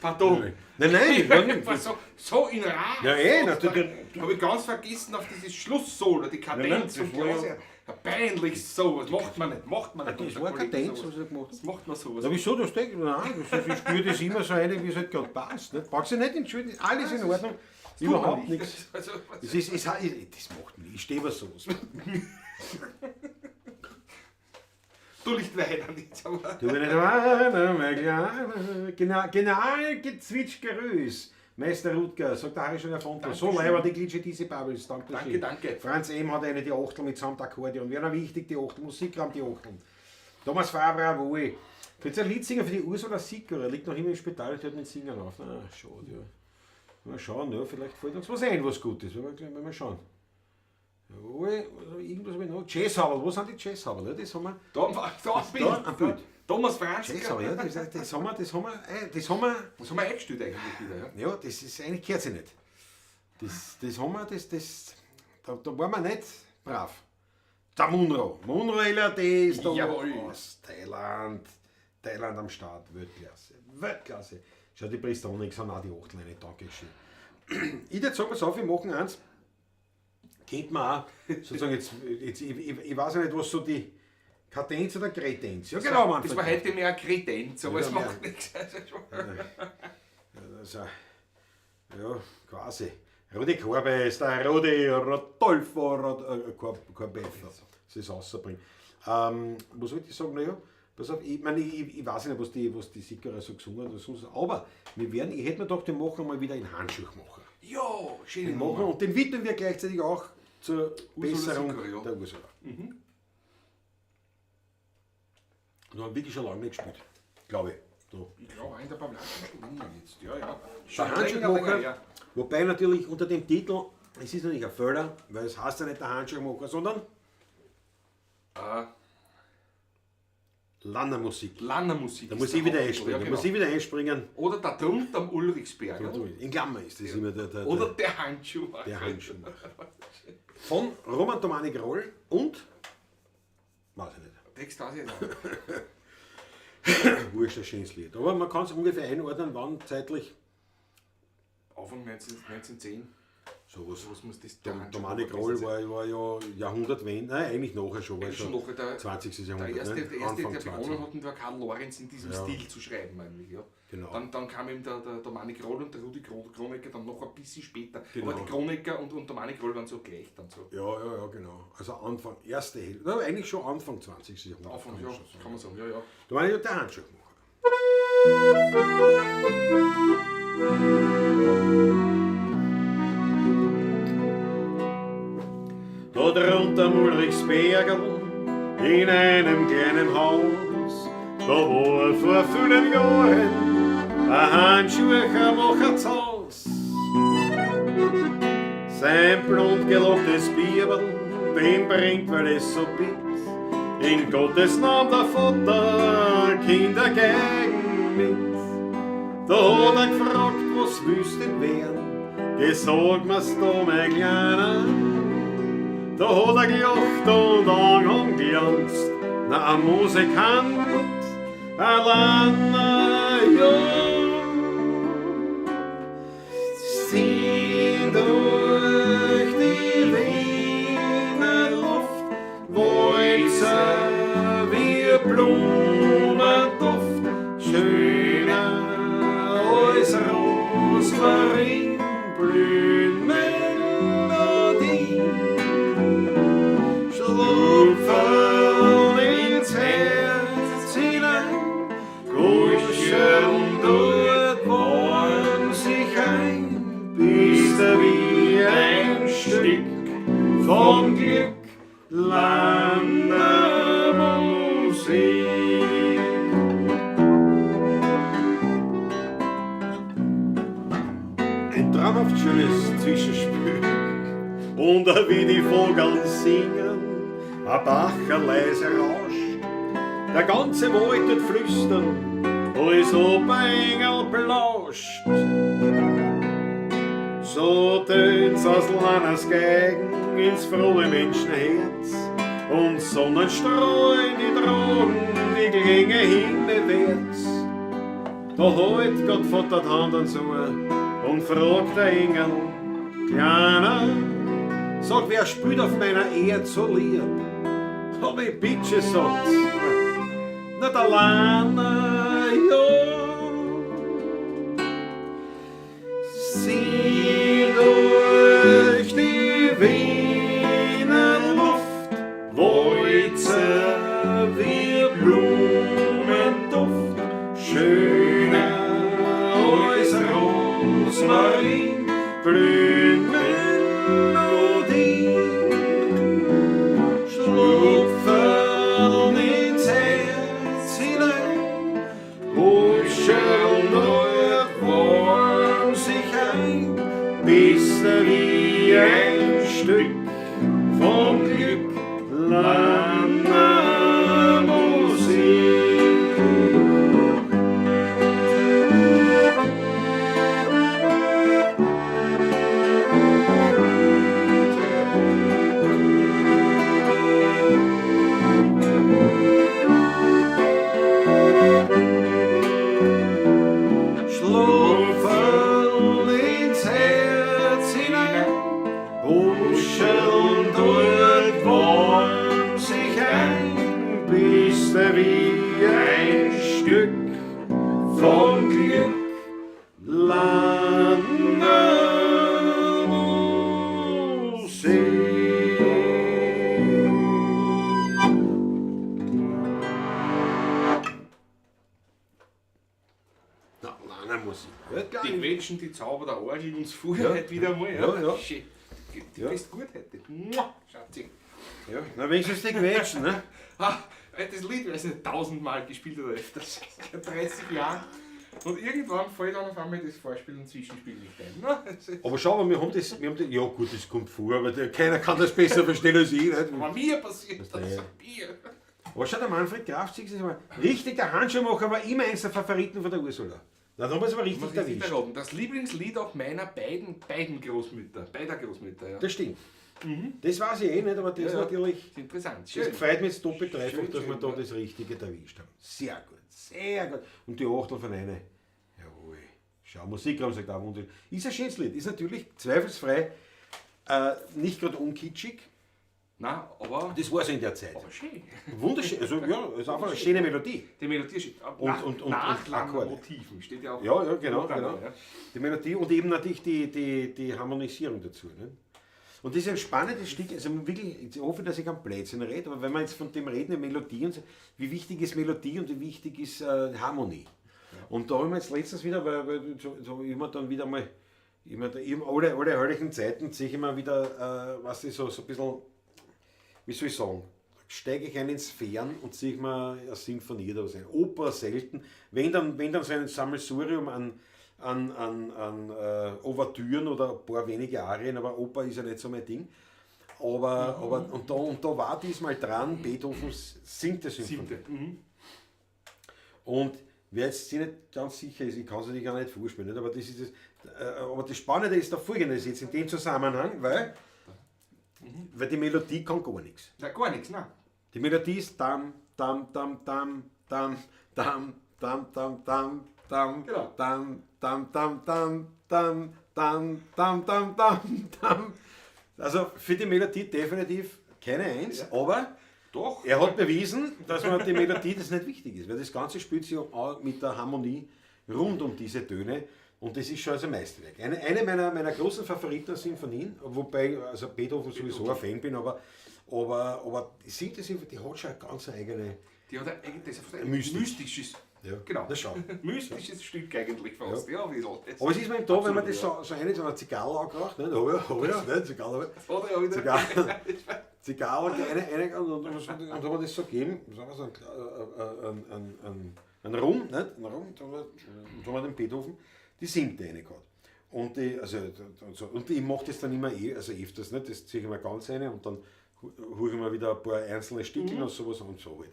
Speaker 2: Pardon.
Speaker 1: Nein, nein, ich war nicht.
Speaker 2: Ich war so in Rage.
Speaker 1: Ja, eh, natürlich.
Speaker 2: Habe ich ganz vergessen auf dieses Schlusssolo, die
Speaker 1: Nein, nein,
Speaker 2: Kadenz
Speaker 1: das
Speaker 2: vom
Speaker 1: war ja-
Speaker 2: Klaus. Ja, peinlich sowas. Macht man nicht, macht man nicht.
Speaker 1: Das
Speaker 2: unter
Speaker 1: war
Speaker 2: Kollegen
Speaker 1: Kadenz,
Speaker 2: sowas.
Speaker 1: was er gemacht hat.
Speaker 2: Das macht man sowas.
Speaker 1: Na, wieso das denke ich? Nein, das ist, ich spüre das immer so rein, wie es halt gerade passt. Ne? Brauchst du nicht entschuldigen, alles in Ordnung.
Speaker 2: Das tut man
Speaker 1: Überhaupt
Speaker 2: nicht.
Speaker 1: nichts.
Speaker 2: Also,
Speaker 1: Das, ist, es, das macht mich, ich stehe was sowas.
Speaker 2: du nicht weinen jetzt, aber.
Speaker 1: Du bin nicht weinen, mein Kleiner. Genau, genau Gezwitschgerüs. Meister Rutger, sagt der Harry schon erfunden. So leider die Glitsche diese Bubbles. Danke,
Speaker 2: Danke,
Speaker 1: schön.
Speaker 2: danke.
Speaker 1: Franz M. hat eine, die Achtel mitsamt Akkordeon. Wäre noch wichtig, die Achtel. Musikraum, die Achteln. Thomas Fabra, wohl. Könnt ihr ein Lied singen für die Ursula Sikora? Liegt noch immer im Spital und hört mit Singen auf. Na, schade, ja. Mal schauen, ja, vielleicht fällt uns was ein, was Gutes. Werden wir schauen. Jawohl, also irgendwas habe ich noch. Jazzhaberl, wo sind die Jazzhaberl? Ja, das haben wir.
Speaker 2: Da, da, bin
Speaker 1: Da, ein Bild.
Speaker 2: Thomas Franz.
Speaker 1: Jazzhaberl, ja, das haben wir, das haben wir, das haben wir.
Speaker 2: Das haben wir eingestellt eigentlich wieder, ja.
Speaker 1: Ja, das ist eigentlich gehört sich nicht. Das haben wir, da waren wir nicht brav. Der Munro. Munro LRD ist da
Speaker 2: Jawohl.
Speaker 1: aus Thailand. Thailand am Start, Weltklasse. Weltklasse. Schau, die Prestonics haben auch die Achtel eine, danke schön. Ich würde sagen, pass auf, wir machen eins. Kennt man auch, sozusagen jetzt ich weiß ja nicht, was so die Kadenz oder Kredenz? Ja, genau, Manfred.
Speaker 2: Das war heute mehr eine Kredenz, aber
Speaker 1: Ja,
Speaker 2: es
Speaker 1: mehr.
Speaker 2: macht nichts.
Speaker 1: Also, ja, quasi. Rudi Korbe ist der Rudi Rodolfo Corbetto. Das ist rausbringen. Was wollte ich sagen? Naja, pass auf, ich, meine, ich weiß nicht, was die Sikora so gesungen hat oder sonst, aber wir werden, ich hätte mir gedacht, den machen wir mal wieder in Handschuhmacher.
Speaker 2: Ja, schön.
Speaker 1: Den machen und den widmen wir gleichzeitig auch zur Besserung
Speaker 2: Sikora, ja.
Speaker 1: der Ursula. Mhm. Da haben wir wirklich schon lange nicht gespielt, glaube ich. Da.
Speaker 2: Ich glaube, auch in der Pavlatschenstube jetzt. Ja, ja.
Speaker 1: Der
Speaker 2: Schon länger,
Speaker 1: Handschuhmacher,
Speaker 2: länger, ja.
Speaker 1: wobei natürlich unter dem Titel, es ist natürlich ein Fehler, weil es heißt ja nicht der Handschuhmacher, sondern Lannermusik.
Speaker 2: Lannermusik.
Speaker 1: Da
Speaker 2: ist
Speaker 1: muss
Speaker 2: der
Speaker 1: ich wieder
Speaker 2: Haupttitel,
Speaker 1: einspringen,
Speaker 2: ja,
Speaker 1: da
Speaker 2: genau.
Speaker 1: muss ich wieder einspringen.
Speaker 2: Oder da drunter am Ulrichsberg. Oder?
Speaker 1: In Klammer ist das immer der,
Speaker 2: Oder der Handschuhmacher.
Speaker 1: der Handschuhmacher. Von Roman Domanik Roll und, weiß ich nicht,
Speaker 2: Text weiß ich jetzt auch nicht.
Speaker 1: wurscht, ein schönes Lied. Aber man kann es ungefähr einordnen, wann zeitlich
Speaker 2: Anfang 1910.
Speaker 1: sowas.
Speaker 2: Was muss das der
Speaker 1: Domanik
Speaker 2: Handschuhmacher
Speaker 1: Roll
Speaker 2: gewesen sein?
Speaker 1: war ja Jahrhundertwende, nein, eigentlich nachher schon, war
Speaker 2: Eigentlich schon
Speaker 1: schon
Speaker 2: nachher der,
Speaker 1: 20.
Speaker 2: der
Speaker 1: Jahrhundert,
Speaker 2: erste,
Speaker 1: ne?
Speaker 2: der, erste,
Speaker 1: Anfang
Speaker 2: der
Speaker 1: 20.
Speaker 2: begonnen hat, und war Karl Lorenz in diesem
Speaker 1: Ja.
Speaker 2: Stil zu schreiben eigentlich. Ja.
Speaker 1: Genau.
Speaker 2: Dann kam eben der Domanik Roll und der Rudi Kronecker dann noch ein bisschen später.
Speaker 1: Genau.
Speaker 2: Aber die Kronecker und Domanik Roll waren so gleich dann so.
Speaker 1: Ja, ja, ja, genau. Also Anfang, erste Hälfte, na, eigentlich schon Anfang 20. Jahrhundert.
Speaker 2: Anfang,
Speaker 1: kann man
Speaker 2: ja,
Speaker 1: schon sagen.
Speaker 2: kann man sagen, ja, ja.
Speaker 1: Da war ja der Handschuhmacher. Da drunter am Ulrichsbergerl, in einem kleinen Haus, da war vor vielen Jahren ein Handschuhmacher zu Haus. Sein blond gelocktes Bierl, den bringt, weil es so bitt, in Gottes Namen der Vater, Kinder gegen mit. Da hat er gefragt, was willst denn werden? Geh, sag mir's da, mein Kleiner. Da hat er gelacht und Augen glanzt. Na, ein Musikant, allein, ja. Zieh durch die Wiener Luft, Walzer wie Blumenduft, schöner als Rosmarin, blühen Melodie. Schlupfen ins Herz hinein, kuscheln dort warm sich ein, bist du wie ein Stück vom Glück Lannermusik. Ein traumhaft schönes Zwischenspiel. Und wie die Vögel singen, ein Bacher leise rauscht. Der ganze Wald tut flüstern, als ob ein Engel plauscht. So tönt's aus Lanners Geigen ins frohe Menschenherz und Sonnenstrahlen, die tragen die Klänge himmelwärts. Da hält Gott Vater die Hand ans Ohr und fragt der Engel, Kleiner, sag, wer spielt auf meiner Erd so lieb? Hab ich bitte gesagt, na der Lanner, ja. Sieh durch die Wiener Luft, Walzer wie Blumenduft, schöner als Rosmarin, blühen Melodie. Schlupfen ins Herz hinein, kuscheln dort warm sich ein, bist du wie ein Stück vom Glück Lannermusik. Schlupfen ins Herz hinein, kuscheln dort nicht
Speaker 2: Die
Speaker 1: geil.
Speaker 2: Quetschen, die Zauber der Orgel uns vor
Speaker 1: Ja.
Speaker 2: heute wieder mal.
Speaker 1: Ja, ja.
Speaker 2: Schön. Du
Speaker 1: Ja.
Speaker 2: bist gut heute. Mua, Schatzi.
Speaker 1: Ja, na wenigstens die Quetschen, ne?
Speaker 2: Ah, das Lied, weiß nicht, 1000-mal gespielt oder öfters. Seit 30 Jahren. Und irgendwann fällt dann auf einmal das Vorspiel und Zwischenspiel nicht ein. Na, das ist-
Speaker 1: Aber schau mal, wir haben das, ja gut, das kommt vor, aber keiner kann das besser verstehen als ich. Nicht?
Speaker 2: Aber mir passiert das.
Speaker 1: der-
Speaker 2: Mir.
Speaker 1: Aber schau, der Manfred Graf, siehst du das mal, richtig, der Handschuhmacher war immer eins der Favoriten von der Ursula. Na, da haben wir es aber richtig
Speaker 2: Was ist
Speaker 1: erwischt.
Speaker 2: erraten? Das Lieblingslied auch meiner beiden Großmütter. Beider Großmütter, ja.
Speaker 1: Das stimmt. Das weiß ich eh nicht, aber das
Speaker 2: Ja, ja.
Speaker 1: natürlich.
Speaker 2: Ist interessant.
Speaker 1: Das
Speaker 2: Schön.
Speaker 1: freut mich jetzt doppelt dreifach,
Speaker 2: Schön,
Speaker 1: dass wir
Speaker 2: schön,
Speaker 1: da
Speaker 2: ja.
Speaker 1: das Richtige erwischt haben. Sehr gut, sehr gut. Und die Achtel von einer. Jawohl. Schau, Musikraum sagt auch wunderschön. Ist ein schönes Lied, ist natürlich zweifelsfrei nicht gerade unkitschig.
Speaker 2: Nein, aber,
Speaker 1: Das war so in der Zeit.
Speaker 2: aber schön.
Speaker 1: Wunderschön, also ja, ist einfach eine schöne Melodie.
Speaker 2: Die Melodie steht
Speaker 1: Und
Speaker 2: nach
Speaker 1: Akkorde.
Speaker 2: Motiven steht ja auch.
Speaker 1: Ja, ja, genau,
Speaker 2: dran,
Speaker 1: genau.
Speaker 2: Ja.
Speaker 1: Die Melodie und eben natürlich die Harmonisierung dazu. Ne? Und das ist ein spannendes Stück, also wirklich, ich hoffe, dass ich kein Blödsinn rede, aber wenn wir jetzt von dem reden, der Melodie und so, wie wichtig ist Melodie und wie wichtig ist Harmonie. Und da haben wir jetzt letztens wieder, weil so immer dann wieder mal, immer, immer alle herrlichen Zeiten ziehe ich immer wieder, was ich so ein bisschen, wie soll ich sagen, steige ich ein ins Sphären und ziehe mir eine Sinfonie oder was ein. Oper selten. Wenn dann so ein Sammelsurium an Ouvertüren oder ein paar wenige Arien, aber Oper ist ja nicht so mein Ding. Aber und da war diesmal dran Beethovens 7. Sinfonie.
Speaker 2: Siebte. Mhm.
Speaker 1: Und wer jetzt sich nicht ganz sicher ist, ich kann es natürlich auch nicht vorspielen, nicht? Aber das ist das, aber das Spannende ist da folgendes jetzt in dem Zusammenhang, weil die Melodie kann gar nichts.
Speaker 2: Na, gar nichts, nein.
Speaker 1: Die Melodie ist dam, dam, dam, dam, dam, dam, dam, dam, dam, dam,
Speaker 2: Genau.
Speaker 1: dam, dam, dam, dam, dam, dam, dam, dam, dam, dam. Also für die Melodie definitiv keine Eins, aber
Speaker 2: Doch.
Speaker 1: er hat bewiesen, dass man die Melodie das nicht wichtig ist, weil das Ganze spielt sich auch mit der Harmonie rund um diese Töne und das ist schon also ein Meisterwerk. Eine meiner großen Favoriten Sinfonien, wobei also Beethoven sowieso ein Fan bin, aber die 7. Sinfonie, die hat schon eine ganz eigene.
Speaker 2: Die hat ein, das ist ein
Speaker 1: Mystisch.
Speaker 2: mystisches.
Speaker 1: Ja.
Speaker 2: Genau.
Speaker 1: Das schon.
Speaker 2: Mystisches Stück eigentlich fast. Ja, ein bisschen. Das
Speaker 1: Aber es ist mir eben da, wenn man das
Speaker 2: Absolut,
Speaker 1: so eine, so eine Zigarre angeraucht, ne? Hab ich, ne? Zigarre,
Speaker 2: Hat er ja wieder.
Speaker 1: Zigarre, Zigarre eine und haben wir das so gegeben, sagen wir so ein Rum, nicht? Ein Rum, da haben wir den Beethoven die 7. reingehauen. Und die, also, und ich mache das dann immer also öfters, nicht? Das ziehe ich mir ganz rein und dann hole ich mir wieder ein paar einzelne Stückchen und sowas und so halt.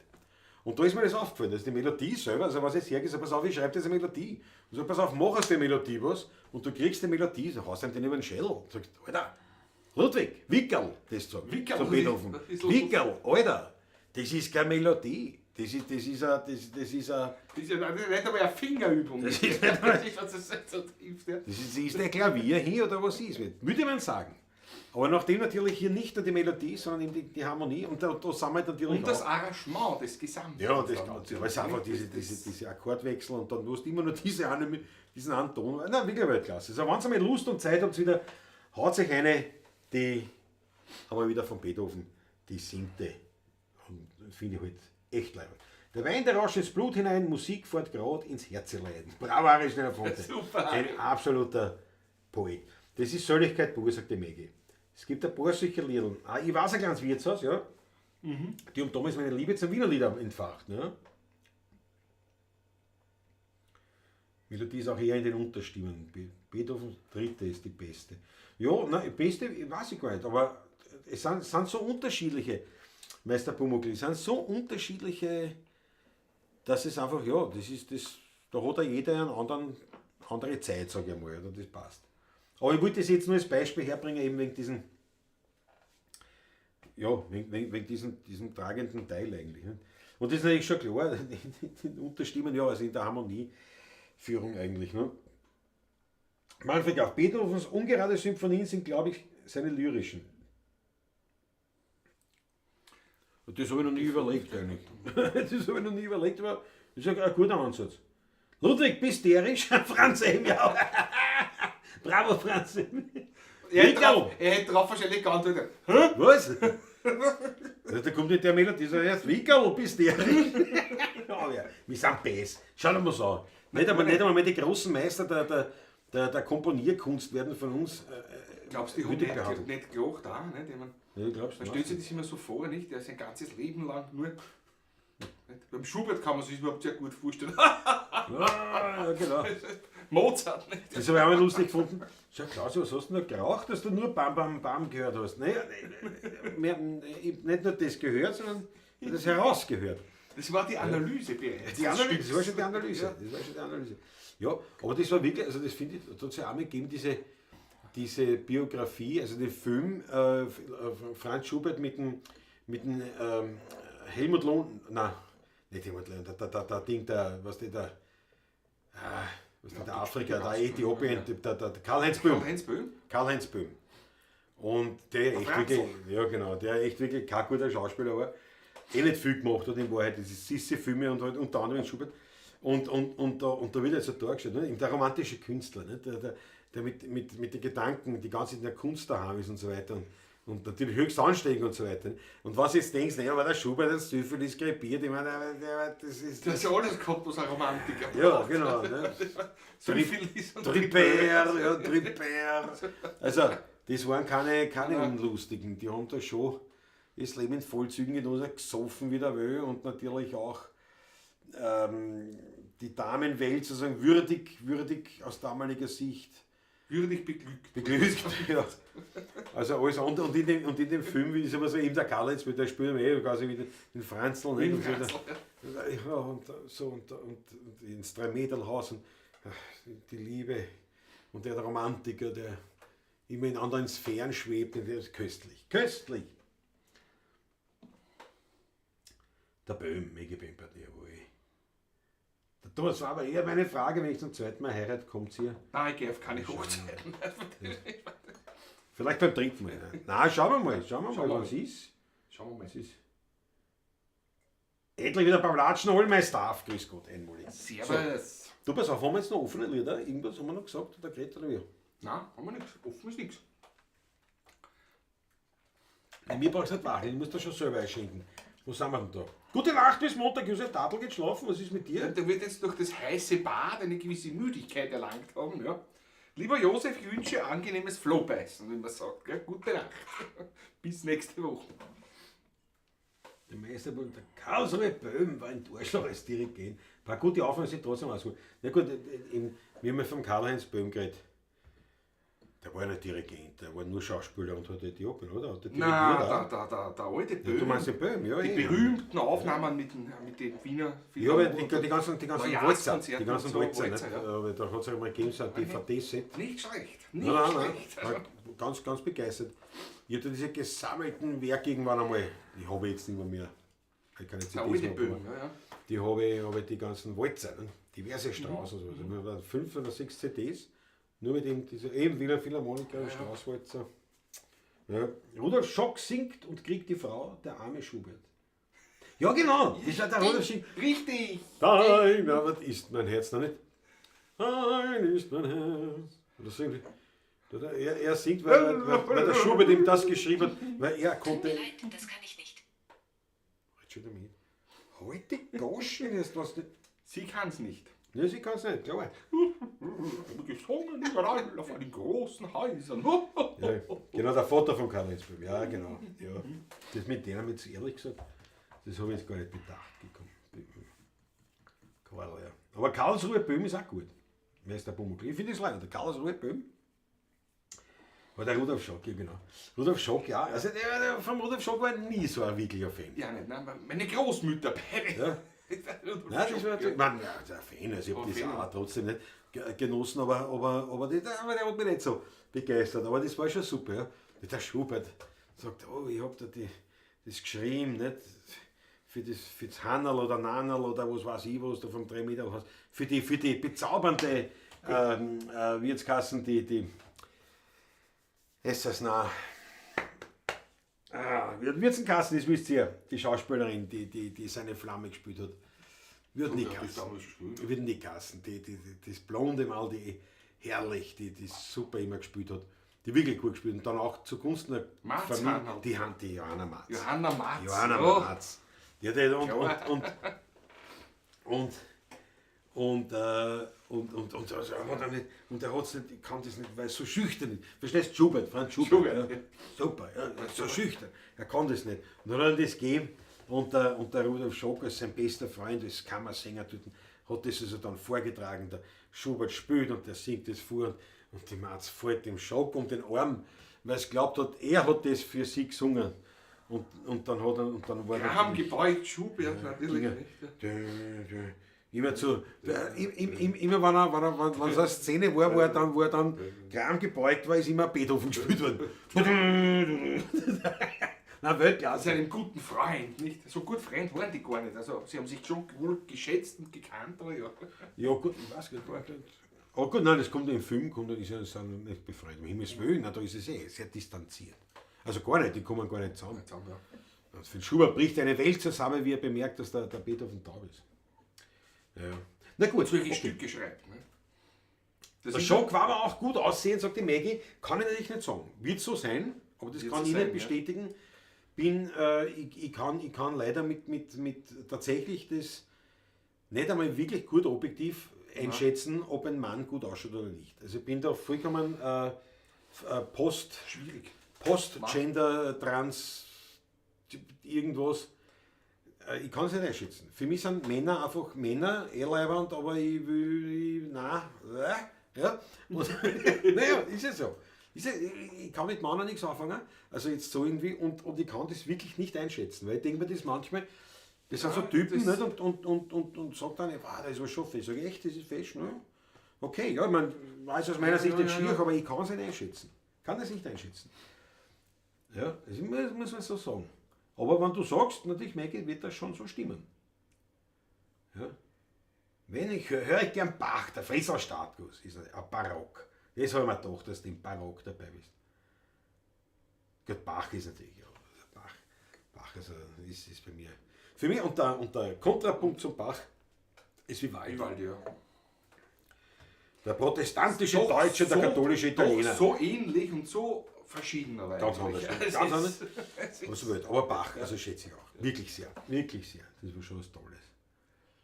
Speaker 1: Und da ist mir das aufgefallen, dass die Melodie selber, also was ich hergehe, so, pass auf, ich schreibe diese Melodie. Und so, pass auf, mach aus der Melodie was und du kriegst die Melodie, so haust ihm den über den Schädel. Und sagst, Alter, Ludwig, Wickerl, das sagt
Speaker 2: Wickerl,
Speaker 1: zu Beethoven.
Speaker 2: das ist
Speaker 1: Wickerl, Alter, das ist keine Melodie. Das ist ja
Speaker 2: Das ist ja nicht einmal eine Fingerübung.
Speaker 1: Das ist nicht
Speaker 2: das ist, was das so trifft, ja.
Speaker 1: Das ist der Klavier hier oder was ist? Würde man sagen. Aber nachdem natürlich hier nicht nur die Melodie, sondern eben die Harmonie und da sind wir natürlich
Speaker 2: Und das
Speaker 1: auch.
Speaker 2: Arrangement, das Gesamte.
Speaker 1: Ja, das Ganze. Aber es ist einfach diese Akkordwechsel und dann musst du immer nur diesen einen Ton. Na, wirklich Weltklasse. Also, wenn ihr mal Lust und Zeit habt, wieder, haut sich eine, die haben wir wieder von Beethoven, die 7. Und finde ich halt echt leibend. Der Wein, der rauscht ins Blut hinein, Musik fährt grad ins Herzelein. Bravo, Harry Schneider-Fonte.
Speaker 2: Super.
Speaker 1: Ein absoluter Poet. Das ist Sölligkeit pur, sagt die Maggie. Es gibt ein paar solche Lieder. Ah, ich weiß ein kleines Wirtshaus, ja.
Speaker 2: Mhm.
Speaker 1: Die haben damals meine Liebe zum Wiener Lieder entfacht. Ne? Melodie ist auch eher in den Unterstimmen. Beethoven dritte ist die beste. Ja, nein, beste weiß ich gar nicht, aber es sind so unterschiedliche, Meister Pumuckl, es sind so unterschiedliche, dass es einfach, ja, das ist das, da hat ja jeder eine andere Zeit, sage ich mal, oder das passt. Aber ich wollte das jetzt nur als Beispiel herbringen, eben wegen diesem, ja, wegen diesem tragenden Teil eigentlich. Ne? Und das ist natürlich schon klar, die Unterstimmen, ja, also in der Harmonieführung eigentlich. Ne? Manfred Graf, Beethovens ungerade Symphonien sind, glaube ich, seine lyrischen. Und das habe ich noch nie überlegt eigentlich. Das habe ich noch nie überlegt, aber das ist ein guter Ansatz. Ludwig, bist du Franz M. Ja. Bravo, Franz M.
Speaker 2: Er hätte drauf wahrscheinlich geantwortet.
Speaker 1: Hä? Was? Da kommt nicht der Melodie, so erst Wickerl, bist du ja, wir sind Bass. Schau dir mal so an. Nicht einmal die großen Meister der der Komponierkunst werden von uns
Speaker 2: Glaubst du, die haben
Speaker 1: würdig
Speaker 2: nicht,
Speaker 1: behandelt.
Speaker 2: nicht gelacht auch, nicht? Ich mein,
Speaker 1: Ja, ich glaub's
Speaker 2: man stellt sich das immer so vor, nicht? Der sein ganzes Leben lang nur. Nicht? Beim Schubert kann man sich das überhaupt sehr gut vorstellen.
Speaker 1: Ja, ja, genau.
Speaker 2: Mozart, nicht?
Speaker 1: Das habe ich auch mal lustig gefunden. Schau, Klaus, was hast du denn da geraucht, dass du nur Bam, Bam, Bam gehört hast? Naja, mehr, ich hab nicht nur das gehört, sondern das herausgehört.
Speaker 2: Das war die Analyse bereits.
Speaker 1: Die Analyse, das war schon die Analyse.
Speaker 2: Ja.
Speaker 1: Das war schon die Analyse. Ja, aber das war wirklich, also das finde ich, da hat es ja auch mal gegeben, diese Biografie, also den Film Franz Schubert mit dem Helmut Lohn, nein, nicht Helmut Lohn, der Ding, der, was der, der, was der, der Afrika, der Äthiopien, der Karl-Heinz Böhm.
Speaker 2: Karl-Heinz Böhm?
Speaker 1: Karl-Heinz Böhm. Und der echt
Speaker 2: Franzl.
Speaker 1: wirklich, ja genau, der echt wirklich kein guter Schauspieler war, eh nicht viel gemacht hat in Wahrheit, das ist sisse Filme und halt unter anderem Schubert. Und da wird er so dargestellt, ne? Der romantische Künstler, ne? Der mit den Gedanken, die ganze Zeit in der Kunst daheim ist und so weiter. Und natürlich höchst ansteckend und so weiter. Und was jetzt denkst, naja, aber der Schubert hat Syphilis krepiert, ich meine, das ist.
Speaker 2: Das ist ja alles gehabt, was ein Romantiker
Speaker 1: Ja,
Speaker 2: braucht.
Speaker 1: genau. Ne?
Speaker 2: Syphilis und
Speaker 1: Tripper, ja, Tripper. Also, das waren keine Unlustigen. Die haben da schon das Leben in Vollzügen genossen, gesoffen wie der Wö und natürlich auch die Damenwelt sozusagen würdig aus damaliger Sicht
Speaker 2: Würdig beglückt.
Speaker 1: beglückt. Ja. Also alles und in dem Film ist aber so eben der Karl-Heinz mit der spielt eh quasi wie den Franzl. Nicht? Und so,
Speaker 2: Franzl,
Speaker 1: ja, und so und ins Drei-Meter-Haus und ach, die Liebe und der Romantiker, der immer in anderen Sphären schwebt, und der ist köstlich. Köstlich! Der Böhm, Megi Böhm, jawohl. Der Thomas war aber eher meine Frage, wenn ich zum zweiten Mal heirate, kommt hier.
Speaker 2: Nein, ich gehe auf keine Hochzeiten.
Speaker 1: Vielleicht beim dritten Mal. Ne? Nein, schauen wir mal, schauen wir mal, was ist.
Speaker 2: Schauen wir mal.
Speaker 1: Was ist. Endlich wieder beim Latschen, all mein Staff. Grüß Gott, einmalig.
Speaker 2: Servus.
Speaker 1: So. Du, pass auf, haben wir jetzt noch offene Lieder? Irgendwas haben wir noch gesagt oder geredet oder wie?
Speaker 2: Nein, haben wir nichts. Offen ist nichts.
Speaker 1: Mir brauchst du nicht wacheln, ich muss da schon selber einschenken. Wo sind wir denn da? Gute Nacht bis Montag, Josef Tadl geht schlafen, was ist mit dir?
Speaker 2: Ja, der wird jetzt durch das heiße Bad eine gewisse Müdigkeit erlangt haben. Ja. Lieber Josef, ich wünsche angenehmes Flohbeißen, wie man sagt. Gell? Gute Nacht. Bis nächste Woche.
Speaker 1: Der Meisterbund, der Karlsruhe Böhm war ein Durchschlag als Dirigent. Ein paar gute Aufnahmen sind trotzdem rausgekommen. Na gut, wir haben ja vom Karl-Heinz Böhm geredet. Der war ja nicht Dirigent, der war nur Schauspieler und hat Äthiopien, oder? Hat der
Speaker 2: Nein, der alte Böhm.
Speaker 1: Ja, du meinst den Böhm, ja.
Speaker 2: Die berühmten Aufnahmen mit den Wiener
Speaker 1: Ja, aber die ganzen Walzer, die ganzen
Speaker 2: so,
Speaker 1: Walzer,
Speaker 2: Walzer,
Speaker 1: nicht?
Speaker 2: ja.
Speaker 1: Aber da hat es ja mal gegeben, so ein DVD-Set.
Speaker 2: Nicht schlecht, nicht
Speaker 1: Nein,
Speaker 2: schlecht.
Speaker 1: nein, nein. Ganz, ganz begeistert. Ich hatte diese gesammelten Werke irgendwann einmal, die habe ich jetzt nicht mehr. Ich kann jetzt
Speaker 2: Der alte Böhm, ja, ja.
Speaker 1: Die habe ich die ganzen Walzer, ne? Diverse Strauß und so. Also, wir waren 5 oder 6 CDs. Nur mit dem, diese, eben Wiener Philharmoniker, ja. Straußwalzer. Ja. Rudolf Schock singt und kriegt die Frau, der arme Schubert. Ja, genau, das war der Rudolf Schock.
Speaker 2: Richtig!
Speaker 1: Dein, aber ist mein Herz noch nicht. Dein ist mein Herz. Oder so irgendwie. Er singt, weil der Schubert ihm das geschrieben hat, weil er konnte.
Speaker 4: Tut mir leid, das kann ich nicht.
Speaker 1: Halt schon damit. Halt die Goschen, jetzt was nicht.
Speaker 2: Sie kann's nicht.
Speaker 1: Ja, sie kann's nicht, klar.
Speaker 2: Gesungen überall auf einen großen Häusern.
Speaker 1: Ja, genau, der Vater von Karl-Heinz Böhm. Ja, genau. Ja. Das mit denen, jetzt ehrlich gesagt, das habe ich jetzt gar nicht bedacht gekommen. Karl, ja. Aber Karlsruhe Böhm ist auch gut. Wer ist der Pumuckl? Ich finde es leider. Der Karlsruhe Böhm. War der Rudolf Schock, ja, genau. Rudolf Schock, ja. Also der vom Rudolf Schock war nie so ein wirklicher Fan.
Speaker 2: Ja, nicht, nein, meine Großmütter beide.
Speaker 1: Ja. Nein, das war natürlich, man, ja, ein Fan, also ich habe das auch trotzdem nicht genossen, aber der hat mich nicht so begeistert. Aber das war schon super. Ja. Der Schubert sagt, oh, ich habe da das geschrieben, nicht? Für das Hannerl oder Nannerl oder was weiß ich, was du vom 3 Meter hast. Für die bezaubernde, wie jetzt heißen, die ist das na. Ah, Würzenkassen, das wisst ihr, die Schauspielerin, die seine Flamme gespielt hat. Wird nicht kassen. Wird nicht kassen. Das blonde Mal, die herrlich, die super immer gespielt hat. Die wirklich gut gespielt. Und dann auch zugunsten der Familie. Die Johanna Marz.
Speaker 2: Johanna Marz.
Speaker 1: Johanna Marz. Ja, die, Und er hat's nicht, kann das nicht, weil er so schüchtern ist. Verstehst du? Schubert, Franz Schubert.
Speaker 2: Schubert,
Speaker 1: ja. Super, ja, so schüchtern. Er kann das nicht. Und dann hat er das gegeben und der Rudolf Schock als sein bester Freund, als Kammersänger dort, hat das also dann vorgetragen. Der Schubert spielt und der singt das vor und die Mats fällt dem Schock um den Arm, weil es glaubt hat, er hat das für sie gesungen. Und dann hat er, und dann war
Speaker 2: Graham gebeugt, Schubert, natürlich.
Speaker 1: Immer zu, immer wenn so eine Szene war, wo er dann Graham gebeugt war, ist immer Beethoven gespielt worden. Nein, Weltklasse.
Speaker 2: Seinem guten Freund, nicht? So gut Freund waren die gar nicht. Also sie haben sich schon wohl geschätzt und gekannt, aber ja.
Speaker 1: Ja gut, ich weiß nicht. Oh gut, nein, das kommt im Film, kommt, ist ja sind nicht befreundet. Um Himmels Willen, nein, da ist es eh sehr distanziert. Also gar nicht, die kommen gar nicht zusammen.
Speaker 2: Ja.
Speaker 1: Und für Schubert bricht eine Welt zusammen, wie er bemerkt, dass der Beethoven taub ist. Ja. Na gut.
Speaker 2: Solche okay. Stücke schreibt. Ne?
Speaker 1: Das der Schock war aber auch gut aussehen, sagt die Maggie. Kann ich natürlich nicht sagen. Wird so sein, aber das kann ich nicht bestätigen. Ja. Ich kann leider mit tatsächlich das nicht einmal wirklich gut objektiv einschätzen, ob ein Mann gut ausschaut oder nicht. Also ich bin da vollkommen Post-Gender, Trans, irgendwas. Ich kann es nicht einschätzen. Für mich sind Männer einfach Männer, eh leiwand, aber ich will, nein, ja. Und, naja, ist ja so. Ist ja, ich kann mit Männern nichts anfangen, also jetzt so irgendwie, und ich kann das wirklich nicht einschätzen, weil ich denke mir das manchmal, das sind so Typen, nicht? Und sagt dann, wow, das ist schon fest. Sag ich, echt, das ist fest, ne? Okay, ja, ich meine, weiß aus meiner Sicht nicht schier, aber ich kann es nicht einschätzen. Kann das nicht einschätzen. Ja, das muss man so sagen. Aber wenn du sagst, natürlich, Maggie, wird das schon so stimmen. Ja. Wenn ich höre ich gern Bach, der Fritzl Startguss, ist ein Barock. Das habe ich mir gedacht, dass du im Barock dabei bist. Gut, Bach ist natürlich, ja, Bach, also ist bei mir. Für mich, und der Kontrapunkt zum Bach ist Vivaldi.
Speaker 2: Vivaldi, ja.
Speaker 1: Der protestantische doch Deutsche, der katholische Italiener.
Speaker 2: Doch so ähnlich und so verschieden aber
Speaker 1: ganz anders. Ganz anders. Aber Bach, also schätze ich auch. Wirklich sehr. Wirklich sehr. Das war schon was Tolles.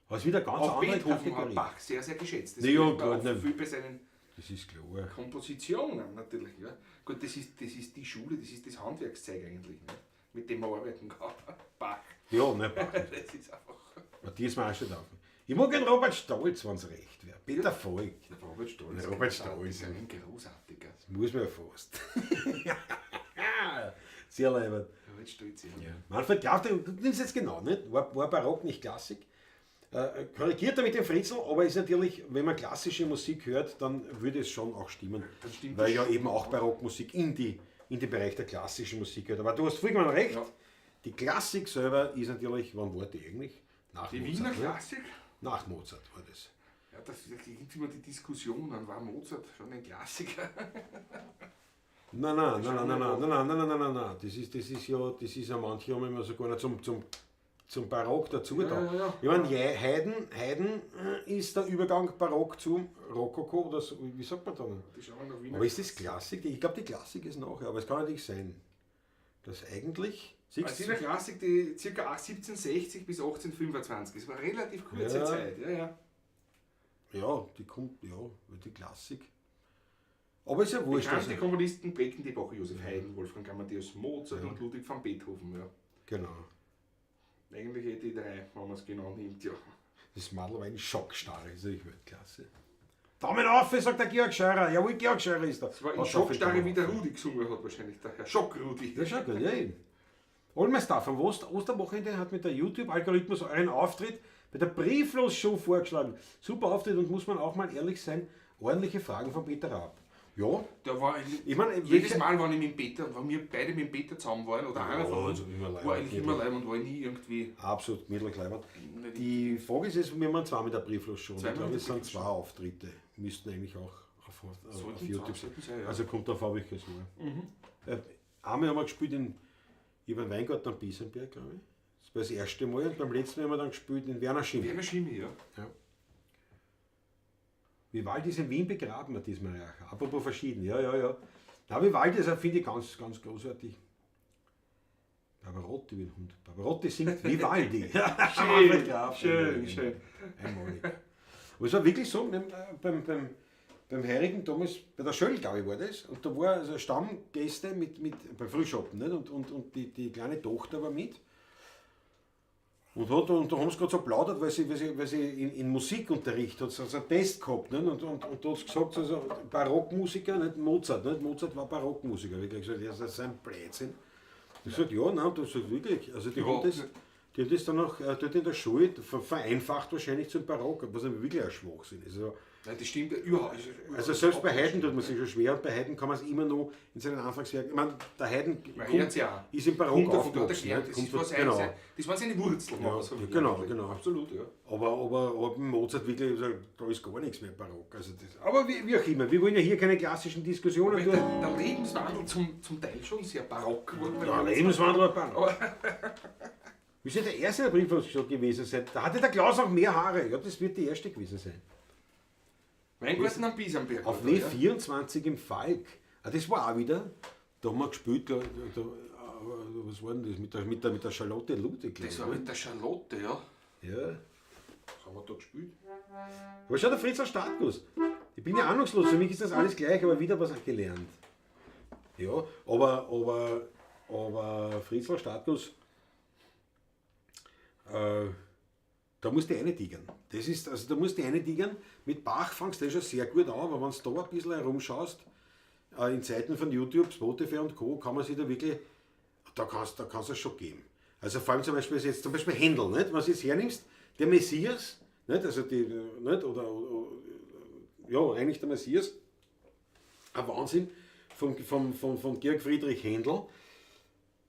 Speaker 1: Aber es ist wieder ganz
Speaker 2: auch
Speaker 1: andere
Speaker 2: Beethoven
Speaker 1: Kategorie.
Speaker 2: Hat Bach sehr, sehr geschätzt. Das
Speaker 1: ja,
Speaker 2: auch viel bei seinen
Speaker 1: das ist klar.
Speaker 2: Kompositionen natürlich. Ja. Gut, das ist die Schule, das ist das Handwerkszeug eigentlich, ne? Mit dem man arbeiten kann. Bach.
Speaker 1: Ja, ne, Bach.
Speaker 2: Das ist einfach.
Speaker 1: Matthias Marschall auf. Ich mag den Robert Stolz, wenn es recht wäre. Peter Falk.
Speaker 2: Robert Stolz.
Speaker 1: Robert Stolz.
Speaker 2: Ist ein großartiger.
Speaker 1: Das muss man ja fast. Sehr leibend.
Speaker 2: Robert Stolz, ja.
Speaker 1: Ja. Manfred Graf, du nimmst jetzt genau, nicht? War Barock nicht Klassik? Korrigiert er mit dem Fritzl, aber ist natürlich, wenn man klassische Musik hört, dann würde es schon auch stimmen.
Speaker 2: Dann stimmt
Speaker 1: weil ja eben auch Barockmusik in den Bereich der klassischen Musik gehört. Aber du hast vollkommen recht,
Speaker 2: ja.
Speaker 1: Die Klassik selber ist natürlich, wann war die eigentlich? Nach
Speaker 2: die
Speaker 1: Mozart,
Speaker 2: Wiener Klassik?
Speaker 1: Nach Mozart war das.
Speaker 2: Ja, das gibt immer die Diskussion, dann war Mozart schon ein Klassiker.
Speaker 1: Nein, nein, nein, nein, nein, nein, nein, nein, nein, nein, nein. Das ist ja manche haben immer sogar noch zum Barock dazu da.
Speaker 2: Ja, ja, ja.
Speaker 1: Ich meine, Haydn ist der Übergang Barock zum Rokoko oder so, wie sagt man da? Aber ist das Klassik? Ich glaube, die Klassik ist nachher, aber es kann natürlich sein, dass eigentlich...
Speaker 2: Also in der Klassik, die ca. 1760 bis 1825, das war eine relativ kurze Zeit. Ja, ja.
Speaker 1: Ja, die kommt, ja, die Klassik. Aber ist ja wurscht.
Speaker 2: Bekannte Komponisten prägten die Epoche: Joseph Haydn, Wolfgang Amadeus Mozart und Ludwig van Beethoven. Ja.
Speaker 1: Genau.
Speaker 2: Eigentlich eh die drei, wenn man es genau nimmt, ja.
Speaker 1: Das Madel war ein Schockstarre, ist natürlich Weltklasse. Daumen auf, sagt der Georg Scheurer. Jawohl, Georg Scheurer ist da.
Speaker 2: Das war in Schockstarre, wie der Rudi gesungen hat, wahrscheinlich, der Herr Schock-Rudi.
Speaker 1: Das ist schon gut, ja eben. Olmestar, vom Osterwochenende hat mit der YouTube-Algorithmus euren Auftritt bei der Brieflos-Show vorgeschlagen. Super Auftritt und muss man auch mal ehrlich sein, ordentliche Fragen von Peter Raab. Ja.
Speaker 2: Da war ich meine, jedes Mal, wenn ich mit Peter, wenn wir beide mit Peter zusammen waren, oder einer von uns, war eigentlich immer leibend und war nie irgendwie...
Speaker 1: Absolut, mittelkleibend. Die Frage ist jetzt, wir haben zweimal mit der Brieflos-Show. Ich glaube, es sind zwei Auftritte. Müssten eigentlich auch auf YouTube sein. Ja. Also kommt auf, habe ich es mal. Mhm. Einmal haben wir gespielt in Weingarten am Biesenberg, glaube ich. Das war das erste Mal. Und beim letzten Mal haben wir dann gespielt in Werner Schimi.
Speaker 2: Werner Schimi, ja.
Speaker 1: Ja. Vivaldi ist in Wien begraben, Matthias Mariacher. Apropos verschieden, ja, ja, ja. Na, Vivaldi ist, finde ich, ganz, ganz großartig. Pavarotti wie ein Hund. Pavarotti singt Vivaldi.
Speaker 2: Schön, schön, schön.
Speaker 1: Einmalig. Aber es war wirklich so, beim Heurigen damals, bei der Schöll, glaube ich, war das. Und da war also Stammgäste mit beim Frühschoppen, nicht? Und die kleine Tochter war mit. Und da haben sie gerade so plaudert, weil sie in Musikunterricht hat, so einen Test gehabt, nicht? Und da hat sie gesagt, also Barockmusiker, nicht Mozart, nicht? Mozart war Barockmusiker. Ich habe gesagt, das ist ein Blödsinn. Ich gesagt, ja, nein, das ist wirklich. Also die haben das dann auch dort in der Schule vereinfacht wahrscheinlich zum Barock, was wirklich ein Schwachsinn ist. Also,
Speaker 2: nein, das stimmt überhaupt.
Speaker 1: Also selbst bei Haydn tut man sich schon schwer und bei Haydn kann man es immer noch in seinen Anfangswerken. Ich meine, der Haydn ist im Barock aufgewachsen.
Speaker 2: Genau. Das waren seine Wurzeln.
Speaker 1: Ja, so genau, genau.
Speaker 2: Absolut, ja.
Speaker 1: Aber Mozart wirklich, also, da ist gar nichts mehr Barock. Also das, aber wie auch immer, wir wollen ja hier keine klassischen Diskussionen.
Speaker 2: Der Lebenswandel zum Teil schon sehr barock.
Speaker 1: Der Lebenswandel war barock. Wie soll der erste Briefumschlag gewesen sein? Da hatte der Klaus auch mehr Haare. Ja, das wird die erste gewesen sein.
Speaker 2: Weingarten am Bisamberg.
Speaker 1: Auf W24 im Falk. Ah, das war auch wieder. Da haben wir gespielt, was war denn das? Mit der Charlotte Ludwig.
Speaker 2: Das war mit der Charlotte, ja.
Speaker 1: Ja.
Speaker 2: Was haben wir da gespielt?
Speaker 1: Wo schaut der Fritz Startguss? Ich bin ja ahnungslos, für mich ist das alles gleich, aber wieder was gelernt. Ja, aber Fritzl Startguss, da musst du reintigern. Das ist, also da musst du reintigern. Mit Bach fangst du schon sehr gut an, aber wenn du da ein bisschen herumschaust, in Zeiten von YouTube, Spotify und Co., kann man sich da wirklich, da kannst du es schon geben. Also vor allem zum Beispiel jetzt zum Beispiel Händel, nicht? Wenn du jetzt hernimmst, der Messias, nicht? Also die, nicht? Oder, ja, eigentlich der Messias, ein Wahnsinn von Georg Friedrich Händel.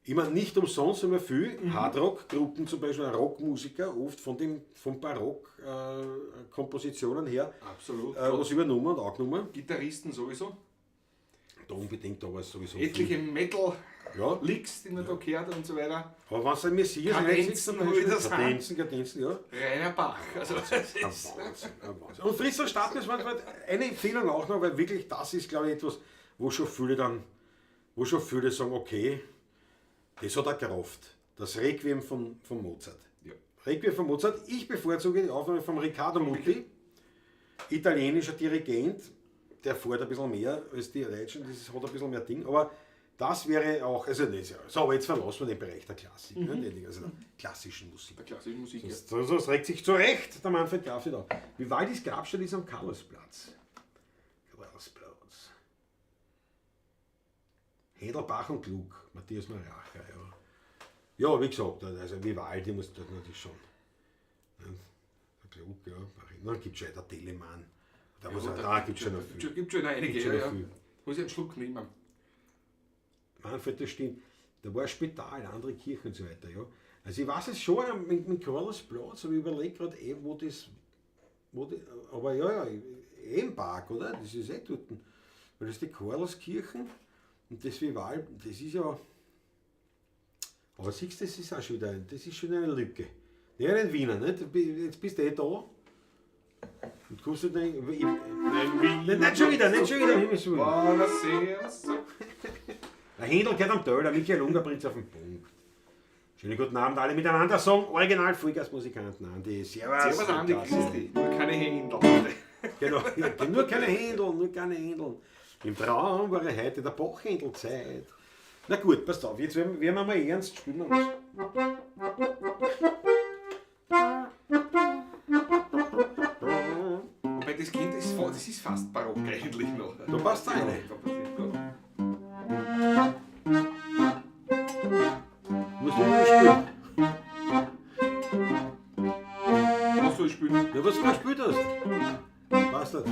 Speaker 1: Ich meine, nicht umsonst immer viel Hardrock-Gruppen, zum Beispiel Rockmusiker, oft von Barock-Kompositionen her.
Speaker 2: Absolut.
Speaker 1: Was übernommen und angenommen.
Speaker 2: Gitarristen sowieso.
Speaker 1: Da unbedingt, da war es sowieso.
Speaker 2: Etliche Metal-Licks, die man da gehört und so weiter.
Speaker 1: Aber wenn es ein Messias
Speaker 2: Kadenzen,
Speaker 1: Kadenzen, ja.
Speaker 2: Rainer Bach. Also das ist
Speaker 1: ein Wahnsinn, ein Wahnsinn. Und Fritzl Startguss war eine Empfehlung auch noch, weil wirklich das ist, glaube ich, etwas, wo schon viele sagen, okay, das hat er gerafft. Das Requiem von Mozart.
Speaker 2: Ja.
Speaker 1: Requiem von Mozart. Ich bevorzuge die Aufnahme von Riccardo Muti, italienischer Dirigent. Der fährt ein bisschen mehr als die Deutschen, das hat ein bisschen mehr Ding. Aber das wäre auch, also nicht, so, aber jetzt verlassen wir den Bereich der Klassik, ne? Also der klassischen Musik.
Speaker 2: Der klassischen Musik, ja.
Speaker 1: Das regt sich zu Recht der Manfred Graf wieder auf. Vivaldis Grabstein ist am Karlsplatz. Karlsplatz. Händel, Bach und Gluck, Matthias Neuracher, ja. Ja, wie gesagt, also Vivaldi muss dort natürlich schon. Der Gluck, ja. Dann gibt es schon der Telemann. Da, ja, da gibt es schon noch viel.
Speaker 2: Gibt schon einige, ja, ja. Muss ich einen Schluck nehmen.
Speaker 1: Manfred, das stimmt. Da war ein Spital, andere Kirchen und so weiter, ja. Also ich weiß es schon mit dem Karlsplatz, aber ich überlege gerade wo das. Aber ja, im Park, oder? Das ist eh dort. Weil das ist die Karlskirchen. Und das Vival, das ist ja. Aber siehst du, das ist auch schon wieder, das ist schon eine Lücke. Ja, in Wiener, nicht? Jetzt bist du eh da. Und kommst du dann. Nein, nicht schon wieder, nicht schon wieder. Der Händel gehört am Teil, der Michael Unger bringt es auf den Punkt. Schönen guten Abend alle miteinander. Song Original Vollgasmusikanten Andi. Servus.
Speaker 2: Servus Andi, grüß dich. Nur keine Händel.
Speaker 1: Genau, nur keine Händel, nur keine Händel. Im Traum war er heute der Bachhändelzeit. Na gut, passt auf, jetzt werden wir mal ernst spielen. Wir was.
Speaker 2: Wobei das Kind ist, das ist fast barock eigentlich noch.
Speaker 1: Da passt eine.
Speaker 2: Da passt gut.
Speaker 1: Musst du nicht spielen?
Speaker 2: Was soll ich spielen?
Speaker 1: Ja, was du gespielt hast. Passt das.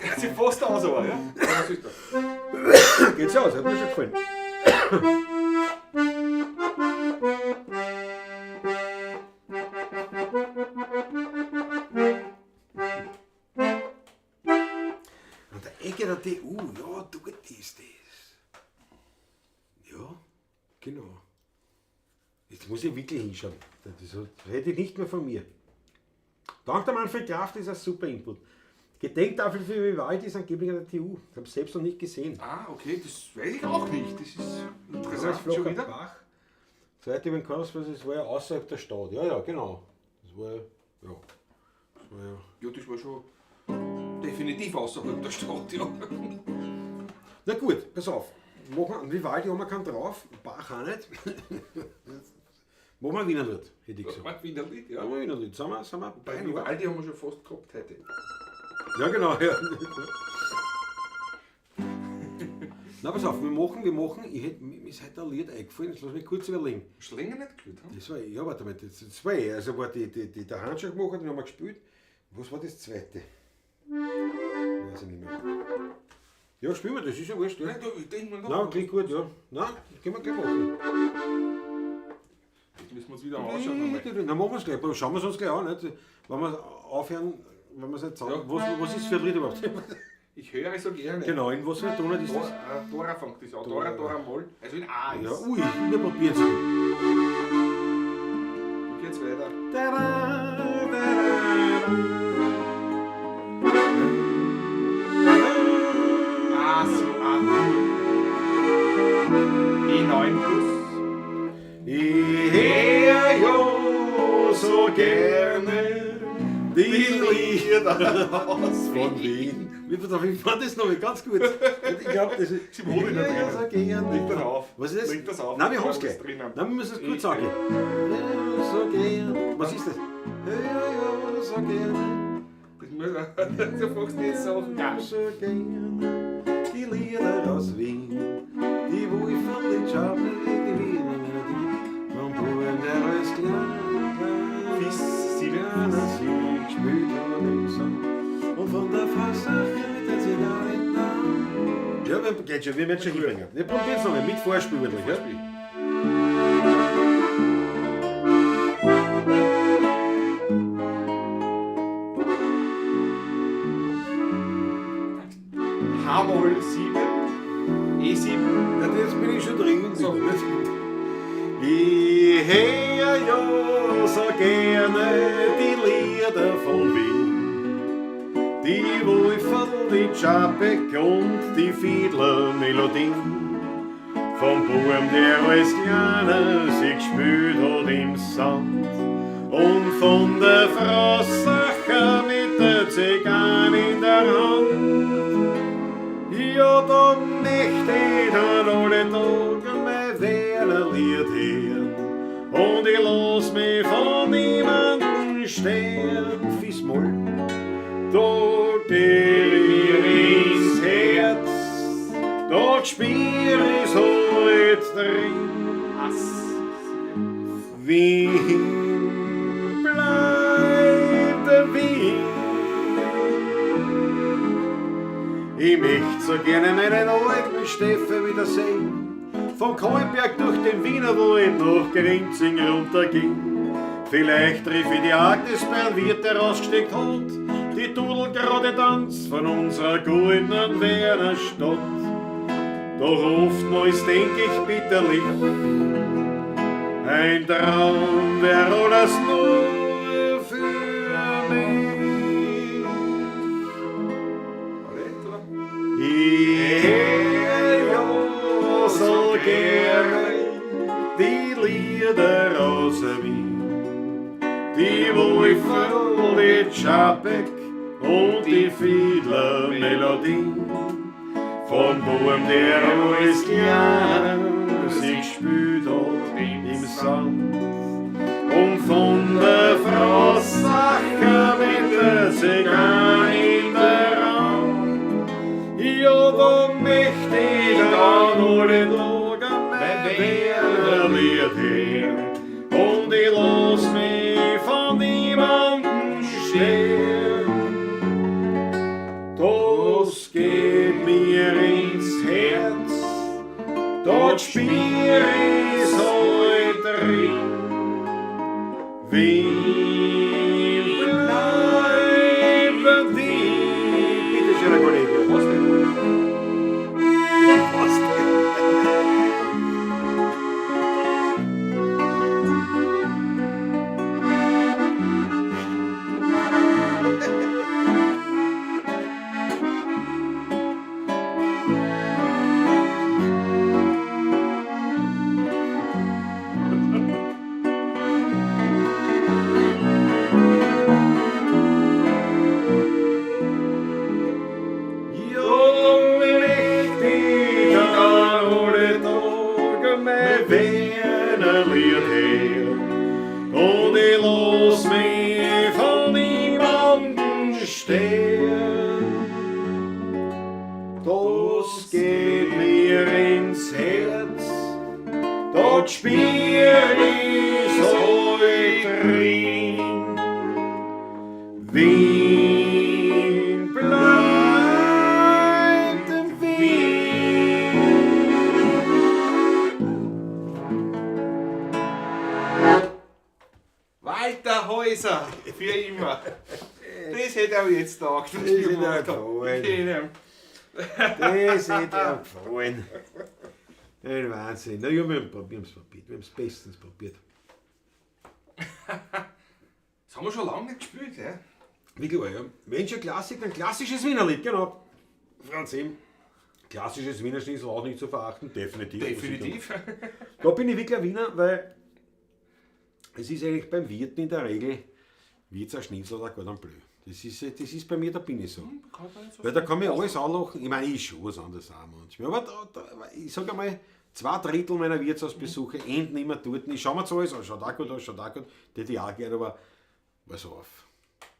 Speaker 2: Das sieht fast aus, aber, ja? Was ist das?
Speaker 1: Geht's aus, hat mir schon gefallen. An der Ecke der TU, ja, dort ist das. Ja, genau. Jetzt muss ich wirklich hinschauen. Das hätte ich nicht mehr von mir. Dank der Manfred Graf, das ist ein super Input. Gedenktafel für Vivaldi ist angeblich an der TU. Ich habe es selbst noch nicht gesehen.
Speaker 2: Ah, okay, das weiß ich auch nicht. Das ist interessant
Speaker 1: Das
Speaker 2: schon wieder.
Speaker 1: Bach. Zweite über den Karlsplatz, das war ja außerhalb der Stadt. Ja, ja, genau. Das war ja. Ja. Das war ja.
Speaker 2: Ja, das war schon definitiv außerhalb der Stadt, ja.
Speaker 1: Na gut, pass auf. Machen wir, einen Vivaldi haben wir keinen drauf, Bach auch nicht. Machen wir Wiener Lied, hätte ich gesagt.
Speaker 2: Mal wieder Lied, ja.
Speaker 1: Machen wir Wiener Lied. Sind wir
Speaker 2: Bei
Speaker 1: bei
Speaker 2: Vivaldi haben wir schon fast gehabt heute.
Speaker 1: Ja, genau. Ja. Na, pass auf, wir machen, mir ist heute ein Lied eingefallen, jetzt lass mich kurz überlegen.
Speaker 2: Schon länger nicht gespielt, hm?
Speaker 1: Das war, ja, warte mal, das sind zwei. Also war die der Handschlag gemacht, den haben wir gespielt. Was war das zweite? Weiß ich nicht mehr. Ja, spielen wir, das ist ja wurscht. Ja.
Speaker 2: Nein, da, ich denke mal noch.
Speaker 1: Nein, klingt gut, ja. Nein, können wir gleich machen.
Speaker 2: Jetzt müssen wir uns wieder anschauen. Einmal.
Speaker 1: Dann machen wir es gleich. Aber schauen wir es uns gleich an. Nicht? Wenn wir aufhören, wenn wir es nicht sagen.
Speaker 2: Ja.
Speaker 1: Was ist für ein Lied überhaupt?
Speaker 2: Ich höre so gerne.
Speaker 1: Genau, in was für einer Tonart ist das?
Speaker 2: Dora, Dora fängt das an. Dora, Dora, Moll. Also in A
Speaker 1: Ja,
Speaker 2: ist.
Speaker 1: ui, wir probieren es.
Speaker 2: Wie geht's weiter?
Speaker 1: Da, da, da,
Speaker 2: A, so, A, Dur. E9 plus.
Speaker 1: Ich hör ja so gerne die Lieder
Speaker 2: aus
Speaker 1: von Wien. Ich fand das noch ganz gut. Ich glaube, das ist.
Speaker 2: Sie holen
Speaker 1: Ich hör ja
Speaker 2: nicht
Speaker 1: so gerne.
Speaker 2: Leg das auf.
Speaker 1: Was ist das?
Speaker 2: Leg das auf.
Speaker 1: Nein, wir haben es
Speaker 2: Haben
Speaker 1: gleich.
Speaker 2: wir's drinnen.
Speaker 1: Nein, wir müssen es kurz
Speaker 2: Ich-
Speaker 1: sagen. Ja, so gern. Was ist das? Ja, ja, so gerne.
Speaker 2: Das muss, du fragst mich jetzt Sachen. Ja.
Speaker 1: So gerne. Die Lieder aus Wien, die wo ich von den Schafen, die Wiener Melodie, vom Buben, der als klein,
Speaker 2: Fis, sieben,
Speaker 1: kleiner
Speaker 2: Fis.
Speaker 1: sich gespielt hat im Sand. Und von der Frau Sacher mit der Zigarre Ja, wir, geht schon, wir werden schon hinbringen. Wir probieren es nochmal mit Vorspiel wirklich. Ja?
Speaker 2: H-Moll 7, E7.
Speaker 1: Ja, jetzt bin ich schon drin.
Speaker 2: So.
Speaker 1: Ich hör ja so gerne die Lieder von Wien, die Wolferl, die Tschapek und die Fiedlermelodien. Vom Buam, der als Kleiner sich gespielt hat im Sand, und von der Frau Sacher mit der Zigarre in der Hand. Ja, da möchte ich dann alle Tage mein Wienerlied hören. Und ich lass mich von niemandem stören. Fis-Moll. Da geh mir ins Herz, da spür ich's heut drin.
Speaker 2: Ass.
Speaker 1: Wien bleibt Wien. Ich möchte so gerne meinen alten Stefan wiedersehen. Vom Kahlenberg durch den Wienerwald nach Grinzing runtergehen. Vielleicht triff ich die Agnes beim Wirt, der rausgesteckt hat, die Dudel gerade tanzt von unserer goldenen Wiener Stadt. Doch oftmals denk ich bitterlich, ein Traum wär alles nur für mich.
Speaker 2: Ballett, oder?
Speaker 1: Ich hör ja so gerne die Lieder aus Wien, die Wolferl, die Tschapek und die Fiedlermelodien. Vom Buam, der als Kleiner sich gespielt hat im Sand, und von der Frau Sacher mit der Zigarre in der Hand. Ja, da möchte ich dann alle Tage mein Wienerlied hören. Und ich lass mich von niemandem stören. Das geht mir ins Herz, dort spür ich's heut drin. Wien bleibt Wien. Bitte schön, Herr Kollege.
Speaker 2: Was denn?
Speaker 1: Was denn? Lass mich von niemandem stehen. Das geht mir ins Herz, dort spür ich's heut drin. Wien bleibt Wien.
Speaker 2: Walter Häuser, für immer. Das hätte er jetzt gedacht.
Speaker 1: Das hätte er gefallen.
Speaker 2: Genau.
Speaker 1: Das hätte er gefallen. Ein Wahnsinn. Na ja, wir haben's probiert. Wir haben's bestens probiert.
Speaker 2: Das haben wir schon lange nicht gespielt, ja?
Speaker 1: Wirklich wahr, ja. Wenn schon Klassik, dann klassisches Wienerlied, genau. Franz eben. Klassisches Wiener Schnitzel auch nicht zu verachten, definitiv.
Speaker 2: Definitiv.
Speaker 1: Da bin ich wirklich ein Wiener, weil es ist eigentlich beim Wirten in der Regel, wird's ein Schnitzel oder Cordon Bleu. Das ist bei mir, da bin ich so. Weil da kann ich alles anlachen. Ich meine, ich schon was anderes auch manchmal. Aber da, ich sag einmal, 2/3 meiner Wirtshausbesuche enden immer dort. Ich schau mir zwar alles an, schaut auch gut aus, schaut auch gut, die hätte ich auch gerne, aber pass auf.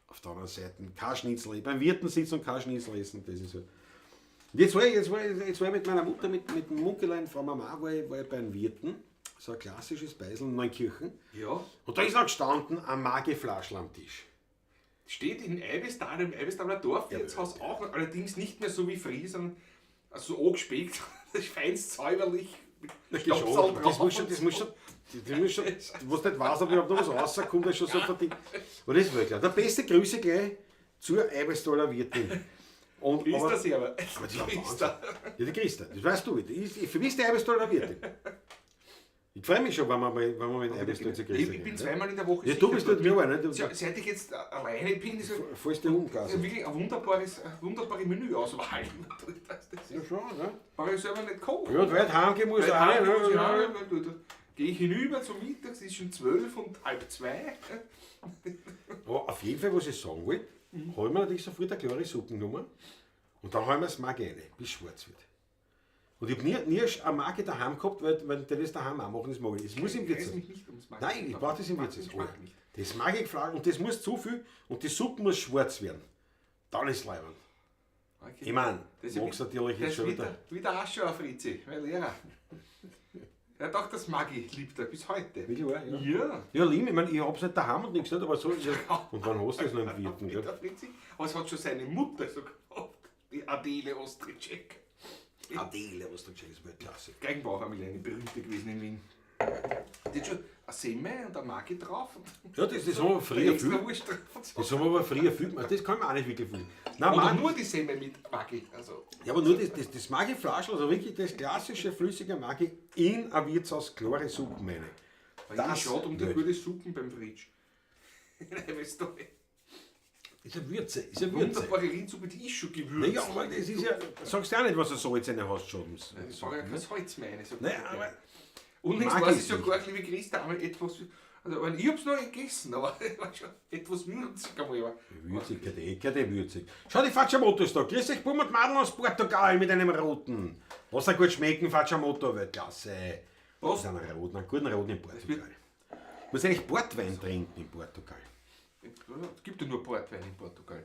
Speaker 1: Auf der anderen Seite, kein Schnitzel. Beim Wirten sitzen und kein Schnitzel essen, das ist so. Und jetzt war ich mit meiner Mutter, mit dem Munkelein, Frau Mama, war ich beim Wirten. So ein klassisches Beisel in Neunkirchen.
Speaker 2: Ja.
Speaker 1: Und da ist noch gestanden ein Maggi-Flaschl am Tisch.
Speaker 2: Steht in Eibestal, im Eibestaler Dorfwirtshaus auch, allerdings nicht mehr so wie früher, sondern so angespeckt, das ist feinst säuberlich.
Speaker 1: Das muss schon, das muss schon, das muss schon, was nicht weiß, ob überhaupt noch was rauskommt, das ist schon so verdient. Aber das ist wirklich klar. Der beste Grüße gleich zur Eibestaler Wirtin. Und,
Speaker 2: Christa
Speaker 1: aber,
Speaker 2: selber.
Speaker 1: Aber die war
Speaker 2: Christa.
Speaker 1: Wahnsinn. Ja, die Christa, das weißt du. Für mich ist die Eibestaler Wirtin. Ich freue mich schon, wenn wir mit Eibestal zu Christa
Speaker 2: Ich bin
Speaker 1: gehen,
Speaker 2: zweimal in der Woche.
Speaker 1: Ja, du bist dort mir auch, nicht?
Speaker 2: Seit ich jetzt alleine bin, ist
Speaker 1: Fällst du um quasi.
Speaker 2: wirklich eine wunderbare Menüauswahl. Das
Speaker 1: Ja, schon, ne?
Speaker 2: Brauche ich selber nicht kochen.
Speaker 1: Ja, und weit heimgehen muss auch nicht.
Speaker 2: Ne? Gehe ich hinüber zum Mittag, es ist schon 12 und 1:30.
Speaker 1: Aber auf jeden Fall, was ich sagen wollte, habe ich mir natürlich sofort eine klare Suppe genommen. Und dann habe ich mir das Maggi rein, bis schwarz wird. Und ich habe nie eine Maggi daheim gehabt, weil die das daheim auch machen, das mag ich. Das muss im Wirtshaus.
Speaker 2: mich nicht ums Maggi.
Speaker 1: Nein, ich brauche das im Wirtshaus.
Speaker 2: Mag ich nicht.
Speaker 1: Das Maggi gefragt und das muss zu viel und die Suppe muss schwarz werden. Dann ist es leibend.
Speaker 2: Okay.
Speaker 1: Ich meine,
Speaker 2: Das ist
Speaker 1: mag's natürlich jetzt
Speaker 2: das
Speaker 1: schon wieder.
Speaker 2: Wieder auch schon ein Fritzi, mein Lehrer. Er hat auch das Maggi liebt er bis heute.
Speaker 1: Wirklich wahr, ja.
Speaker 2: Ja.
Speaker 1: Ja, lieb, ich meine, ich hab's nicht daheim und nichts nicht, aber so ist es. Und wann hast du das noch im Wirten, gell?
Speaker 2: Der Fritzi. Aber es hat schon seine Mutter so gehabt, die Adele Ostritschek.
Speaker 1: Adele Ostritschek ist Weltklasse.
Speaker 2: Geigenbauer-Familie, eine berühmte gewesen in Wien. Die hat schon eine Semme und eine Maggi drauf. Und
Speaker 1: Ja, das haben wir früher
Speaker 2: extra
Speaker 1: viel.
Speaker 2: Wurst drauf und so.
Speaker 1: Das haben wir aber früher viel gemacht. Das kann man auch nicht wirklich viel. Nein,
Speaker 2: Oder
Speaker 1: Mann.
Speaker 2: nur die Semme mit Maggi. Also.
Speaker 1: Ja, aber nur das Maggi-Flaschl, also wirklich das klassische flüssige Maggi in ein Wirtshaus, klare Suppen meine.
Speaker 2: Das schaut um die
Speaker 1: nicht.
Speaker 2: gute Suppen beim Fritsch. Nein, weißt du,
Speaker 1: Ist eine Würze, ist eine Würze.
Speaker 2: Wunderbare Rindsuppe, die ist schon gewürzt.
Speaker 1: Naja, aber das ist ja, sagst du auch nicht, was du Salz rein hast schon.
Speaker 2: Ich brauche ja kein Salz mehr rein. So
Speaker 1: Naja, aber
Speaker 2: Unlängst
Speaker 1: Maggi
Speaker 2: war es
Speaker 1: ist
Speaker 2: sogar, liebe Christa, einmal etwas, also, ich hab's noch nicht gegessen, aber es war schon etwas würzig einmal. Aber
Speaker 1: Würzig, keine würzig. Schau, die Facciamoto ist da. Grüß euch, Buben und Madeln aus Portugal mit einem roten. Lass dir gut schmecken, Facciamoto, Weltklasse.
Speaker 2: Prost.
Speaker 1: Das ist einen roten, einen guten roten in Portugal. Du musst eigentlich Portwein trinken in Portugal.
Speaker 2: Es gibt ja nur Portwein in Portugal.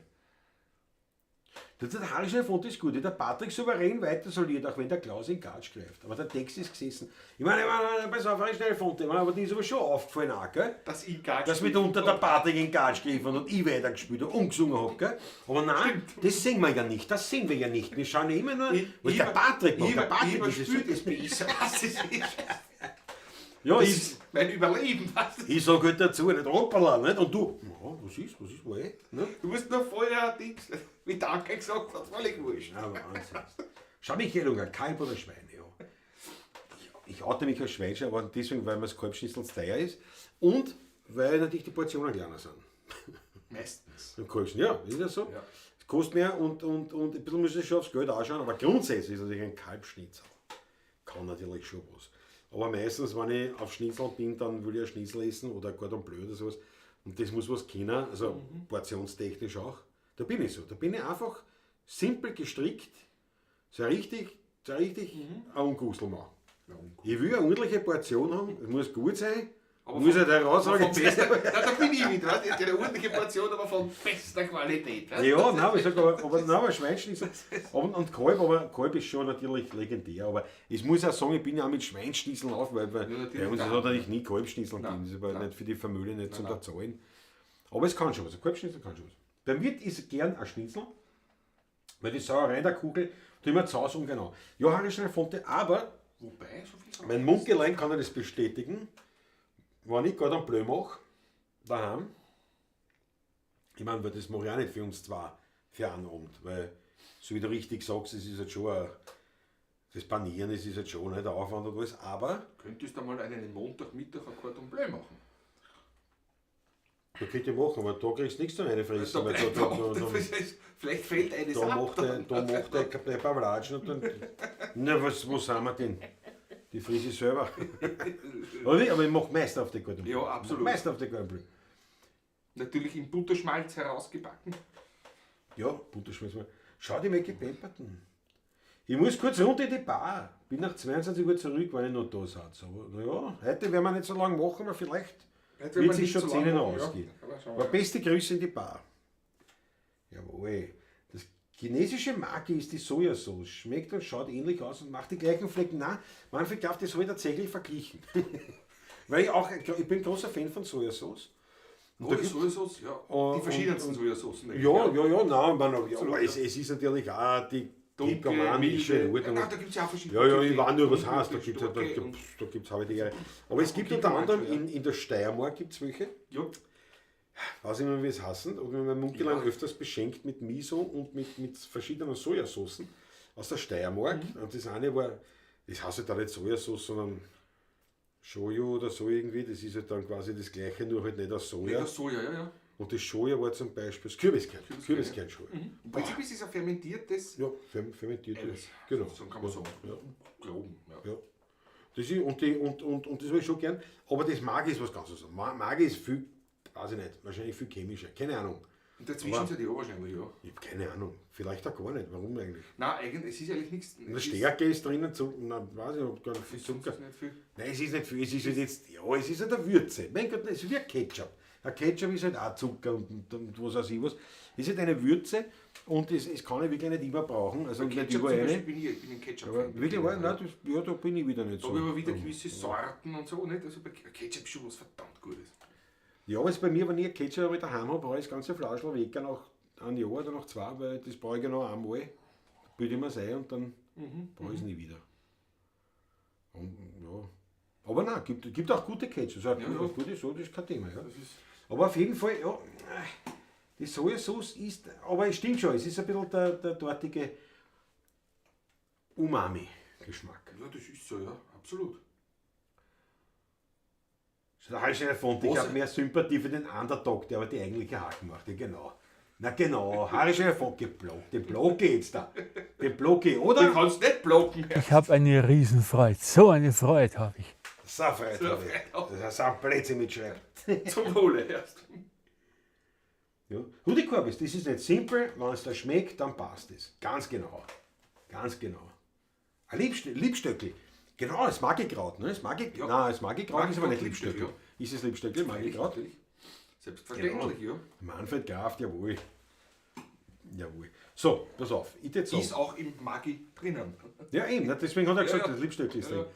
Speaker 1: Das ist der Harry fand das gut. Der Patrick souverän weiter soliert, auch wenn der Klaus in Gatsch greift. Aber der Text ist gesessen. Ich meine, pass auf, Harry Schnellfonte, aber die ist aber schon aufgefallen auch, gell?
Speaker 2: Dass ich Gatsch
Speaker 1: Dass mitunter der Patrick in Gatsch gegriffen und ich weitergespielt habe und gesungen habe, gell? Aber nein, das sehen wir ja nicht, das sehen wir ja nicht. Wir schauen ja immer nur, was der Patrick macht. Der Patrick ist es.
Speaker 2: das besser, was es ist.
Speaker 1: Ja,
Speaker 2: Das
Speaker 1: ich,
Speaker 2: ist mein Überleben. Was das
Speaker 1: ich sag halt dazu, nicht hoppala, nicht? Und du, ja, was ist, wo eh? Ne?
Speaker 2: Du musst nur vorher Dings, wie Danke gesagt hat, völlig wurscht.
Speaker 1: Ja, Wahnsinn. Schau, Michael Unger, Kalb oder Schwein, ja. Ich oute mich als Schweizer, aber deswegen, weil mir das Kalbschnitzel zu teuer ist und weil natürlich die Portionen kleiner sind.
Speaker 2: Meistens.
Speaker 1: Beim Kalbschnitzel, ja, ist ja so.
Speaker 2: Ja.
Speaker 1: Es kostet mehr und ein bisschen muss ich schon aufs Geld anschauen, aber grundsätzlich ist natürlich ein Kalbschnitzel. Kann natürlich schon was. Aber meistens, wenn ich auf Schnitzel bin, dann will ich ein Schnitzel essen oder Cordon Bleu oder sowas. Und das muss was können, also portionstechnisch auch. Da bin ich so. Da bin ich einfach simpel gestrickt, so richtig ein Ungusel machen. Ich will eine ordentliche Portion haben, es muss gut sein.
Speaker 2: Aber
Speaker 1: Muss ich heraussagen.
Speaker 2: von bester, da bin ich mit, weißt du? Ich eine ordentliche Portion, aber von bester Qualität. Weißt?
Speaker 1: Ja, nein, aber ich sag, aber, nein, aber Schweinschnitzel und Kalb, aber Kalb ist schon natürlich legendär. Aber ich muss auch sagen, ich bin ja auch mit Schweinschnitzeln auf, weil
Speaker 2: Ja, natürlich,
Speaker 1: bei uns
Speaker 2: nein.
Speaker 1: hat natürlich nie Kalbschnitzel
Speaker 2: Nein,
Speaker 1: gegeben. Das ist aber
Speaker 2: nein.
Speaker 1: nicht für die Familie nicht zum
Speaker 2: nein.
Speaker 1: Erzahlen. Aber es kann schon was. Ein Kalbschnitzel kann schon was. Beim Wirt ist gern ein Schnitzel, weil die Sauerei der Kugel, die immer zu Hause ungenau. Ja, Harry Fonte, aber
Speaker 2: Wobei, so viel
Speaker 1: mein Mundgelenk kann das bestätigen, wenn ich gerade einen Blö mache, daheim, ich meine, weil das mache ich auch nicht für uns zwei, für einen Abend, weil, so wie du richtig sagst, es ist halt schon ein, das Panieren, es ist halt schon nicht der Aufwand und alles, aber
Speaker 2: Könntest du mal einen Montagmittag ein Cordon Bleu machen?
Speaker 1: da könnt ihr machen, aber da kriegst du nichts zum Reinfressen,
Speaker 2: Da
Speaker 1: weil
Speaker 2: bleibt
Speaker 1: da, da,
Speaker 2: da,
Speaker 1: da,
Speaker 2: vielleicht fällt eines
Speaker 1: da
Speaker 2: ab.
Speaker 1: macht der, da macht der der Pavlatsch und dann, na, was, wo sind wir denn? Die frisse ich selber. Aber ich mache meist auf die Cordon Bleu.
Speaker 2: Ja, absolut.
Speaker 1: Meist auf die Cordon Bleu.
Speaker 2: Natürlich im Butterschmalz herausgebacken.
Speaker 1: Ja, Butterschmalz. Schau die Mackie Pemberton. Ich muss kurz runter in die Bar. Bin nach 22 Uhr zurück, weil ich noch da saß. Aber naja, heute werden wir nicht so lange machen, aber vielleicht
Speaker 2: Heute werden
Speaker 1: wird
Speaker 2: wir
Speaker 1: sich
Speaker 2: nicht
Speaker 1: schon
Speaker 2: so
Speaker 1: 10
Speaker 2: lange
Speaker 1: Uhr
Speaker 2: machen, ja.
Speaker 1: ausgehen.
Speaker 2: Aber schauen
Speaker 1: Aber
Speaker 2: wir.
Speaker 1: beste Grüße in die Bar. Jawohl. Das chinesische Marke ist die Sojasauce. Schmeckt und schaut ähnlich aus und macht die gleichen Flecken. Nein, Manfred Graf, das habe ich tatsächlich verglichen. Weil ich auch, ich bin großer Fan von Sojasauce. Und da
Speaker 2: Oder
Speaker 1: gibt's-
Speaker 2: Sojasauce, ja.
Speaker 1: Und-
Speaker 2: Die verschiedensten
Speaker 1: und-
Speaker 2: Sojasoßen.
Speaker 1: Ja, ja, ja, nein, man, ja,
Speaker 2: Absolut,
Speaker 1: aber
Speaker 2: ja.
Speaker 1: es ist natürlich auch die
Speaker 2: Dunkle,
Speaker 1: kikomanische
Speaker 2: milde.
Speaker 1: Ordnung.
Speaker 2: Ja, nein, da gibt es ja auch verschiedene.
Speaker 1: Ja, ja, ich weiß nur, was
Speaker 2: Dunkle,
Speaker 1: heißt. Da gibt es da,
Speaker 2: starke
Speaker 1: da,
Speaker 2: und-
Speaker 1: da gibt's habe ich die Ehre. Aber es gibt
Speaker 2: Okay,
Speaker 1: unter anderem
Speaker 2: ja.
Speaker 1: in der Steiermark gibt's welche,
Speaker 2: Ja,
Speaker 1: weiß ich nicht mehr, wie es heißen, aber mein Munkelang
Speaker 2: Ja.
Speaker 1: öfters beschenkt mit Miso und mit verschiedenen Sojasoßen aus der Steiermark. Und das eine war, das heißt halt auch nicht Sojasauce, sondern Shoyu oder so irgendwie. Das ist halt dann quasi das gleiche, nur halt nicht aus
Speaker 2: nicht
Speaker 1: Soja.
Speaker 2: aus Soja, ja, ja.
Speaker 1: Und das Shoya war zum Beispiel das Kürbiskern.
Speaker 2: Kürbiskern,
Speaker 1: Kürbiskern-Shoya.
Speaker 2: Im Prinzip ist es ein fermentiertes
Speaker 1: Ja, fermentiert.
Speaker 2: Eiweiß.
Speaker 1: Genau.
Speaker 2: So kann man sagen.
Speaker 1: Ja.
Speaker 2: Groben, ja.
Speaker 1: Ja. Das ist, und, die, und das habe ich schon gern. Aber das Maggi ist was ganz anderes. Maggi ist viel, weiß ich nicht, wahrscheinlich viel chemischer. Keine Ahnung.
Speaker 2: In der Zwischenzeit ja wahrscheinlich, ja.
Speaker 1: Ich habe keine Ahnung. Vielleicht auch gar nicht. Warum eigentlich?
Speaker 2: Nein, eigentlich, es ist eigentlich nichts.
Speaker 1: In der Stärke ist drinnen, zu, na, weiß ich, ob gar nicht viel
Speaker 2: Zucker.
Speaker 1: Zucker.
Speaker 2: Ist nicht viel.
Speaker 1: Nein, es ist nicht viel. Es ist halt jetzt, ja, es ist halt eine Würze. Mein Gott, es ist wie ein Ketchup. Ein Ketchup ist halt auch Zucker und was weiß ich was. Es ist halt eine Würze und es kann ich wirklich nicht immer brauchen. Also nicht
Speaker 2: Ketchup zum
Speaker 1: überall.
Speaker 2: Beispiel
Speaker 1: eine.
Speaker 2: bin ich bin ein ketchup
Speaker 1: Aber wirklich, nein, das, ja, da bin ich wieder nicht
Speaker 2: Da
Speaker 1: so.
Speaker 2: habe ich aber wieder gewisse Sorten und so, nicht? Also bei Ketchup ist schon was verdammt Gutes.
Speaker 1: Ja, aber es ist bei mir, wenn ich ein Ketchup aber daheim habe, brauche ich das ganze Flaschel weg nach einem Jahr oder nach zwei, weil das brauche ich genau einmal. Bilde ich mir's ein und dann brauche ich es nie wieder. Und, ja. Aber nein, gibt auch gute Ketchup. Also,
Speaker 2: Ja, ja.
Speaker 1: Gute so, das ist kein Thema. Ja.
Speaker 2: Das ist,
Speaker 1: Aber auf jeden Fall, ja, die Sojasauce ist, aber es stimmt schon, es ist ein bisschen der dortige Umami-Geschmack.
Speaker 2: ja, das ist so, ja, absolut.
Speaker 1: Der Hallsteiner Font, ich
Speaker 2: Was-
Speaker 1: habe mehr Sympathie für den Underdog, der aber die eigentliche Haken macht. Ja, genau. Na genau, Harry Font geblockt. Den Block jetzt da. Den Block,
Speaker 2: Du
Speaker 1: oder?
Speaker 2: kannst nicht blocken.
Speaker 3: Ich habe eine Riesenfreude. So eine Freude habe ich.
Speaker 1: So Freude
Speaker 2: So
Speaker 1: hab ich.
Speaker 2: Freude.
Speaker 1: Das sind Plätze mitschreibt.
Speaker 2: Zum Wohle erst.
Speaker 1: Ja. Rudi Korbis, das ist nicht simpel, wenn es da schmeckt, dann passt es. Ganz genau. Ganz genau. Ein Liebstöckel. Genau, das Magikraut. Ne? Das Magi
Speaker 2: Ja.
Speaker 1: Nein, das Magikraut ist aber nicht
Speaker 2: Magikraut,
Speaker 1: Liebstöckel.
Speaker 2: Liebstöckel,
Speaker 1: Ist es Liebstöckel, Magikraut?
Speaker 2: Natürlich. Selbstverständlich,
Speaker 1: Genau.
Speaker 2: ja.
Speaker 1: Manfred Graf, jawohl. Jawohl. So, pass auf. Ich würd sagen.
Speaker 2: Ist auch im Maggi drinnen.
Speaker 1: Ja, eben. Ne, deswegen hat er gesagt,
Speaker 2: Ja, ja.
Speaker 1: das Liebstöckel ist
Speaker 2: Ja,
Speaker 1: drin.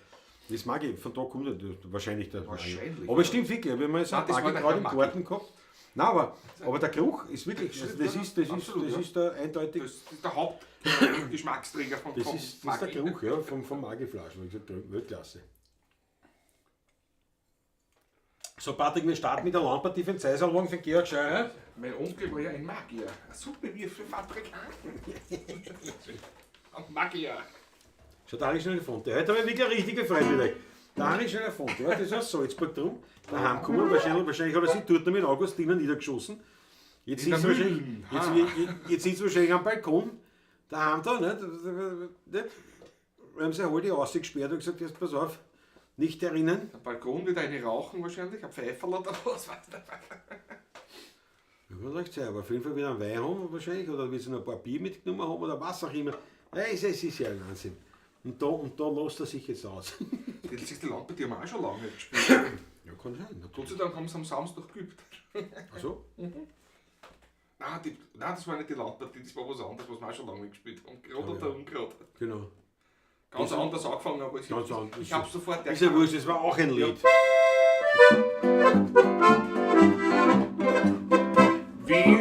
Speaker 1: Das mag ich, von da kommt er wahrscheinlich der
Speaker 2: Wahrscheinlich,
Speaker 1: Maggi. Aber es
Speaker 2: ja.
Speaker 1: stimmt wirklich, wenn man so
Speaker 2: Nein,
Speaker 1: ein
Speaker 2: das war
Speaker 1: Maggi
Speaker 2: der
Speaker 1: gerade im
Speaker 2: Maggi.
Speaker 1: Garten gehabt. Nein, aber der Geruch ist wirklich, also das ist, das ist,
Speaker 2: Absolut,
Speaker 1: das
Speaker 2: ja.
Speaker 1: ist der eindeutig,
Speaker 2: Das ist der Hauptgeschmacksträger vom
Speaker 1: das
Speaker 2: vom
Speaker 1: ist, das ist der
Speaker 2: Maggi.
Speaker 1: Geruch, ja, vom Maggi-Flaschen. Wie gesagt, Weltklasse. So, Patrick, wir starten mit der Landpartie für den Zeiserwagen für Georg Scheurer.
Speaker 2: Mein Onkel war ja ein Magier. Ein Suppenwürfelfabrikant. Ein Magier.
Speaker 1: Schaut, der Harry Schnell Fonte. Heute habe ich wirklich eine richtige Freude mit euch. Der Harry Schnell Fonte, ja, das ist aus Salzburg drum. Daheim gekommen, wahrscheinlich hat er sich dort noch mit Augustiner niedergeschossen. Jetzt
Speaker 2: In
Speaker 1: sitzt
Speaker 2: der
Speaker 1: er wahrscheinlich,
Speaker 2: Mühlen.
Speaker 1: jetzt,
Speaker 2: Ha.
Speaker 1: jetzt sitzt er wahrscheinlich am Balkon. Daheim da, nicht? Nicht? Wir haben sie heute ausgesperrt und gesagt, jetzt pass auf, nicht erinnern.
Speaker 2: Der Balkon wird eine rauchen wahrscheinlich, ein Pfeiferl oder was weiß ich.
Speaker 1: Ja, vielleicht sein, aber auf jeden Fall wieder einen Wein haben wahrscheinlich, oder wie sie noch ein paar Bier mitgenommen haben oder was auch immer. Nein, es ist ja ein Wahnsinn. Und da lässt er sich jetzt aus.
Speaker 2: Die letzte Landpartie haben wir auch schon lange nicht gespielt.
Speaker 1: Ja, kann sein.
Speaker 2: Gott sei Dank haben sie am Samstag geübt.
Speaker 1: Ach so?
Speaker 2: Nein, nein, das war nicht die Landpartie, das war was anderes, was wir auch schon lange gespielt haben. Gerade
Speaker 1: Ja,
Speaker 2: oder
Speaker 1: ja.
Speaker 2: ungerade.
Speaker 1: Genau.
Speaker 2: Ganz anders angefangen, aber ich,
Speaker 1: Ganz anders.
Speaker 2: ich hab's sofort
Speaker 1: Ist ja wurscht, es war auch ein Lied.
Speaker 2: Wie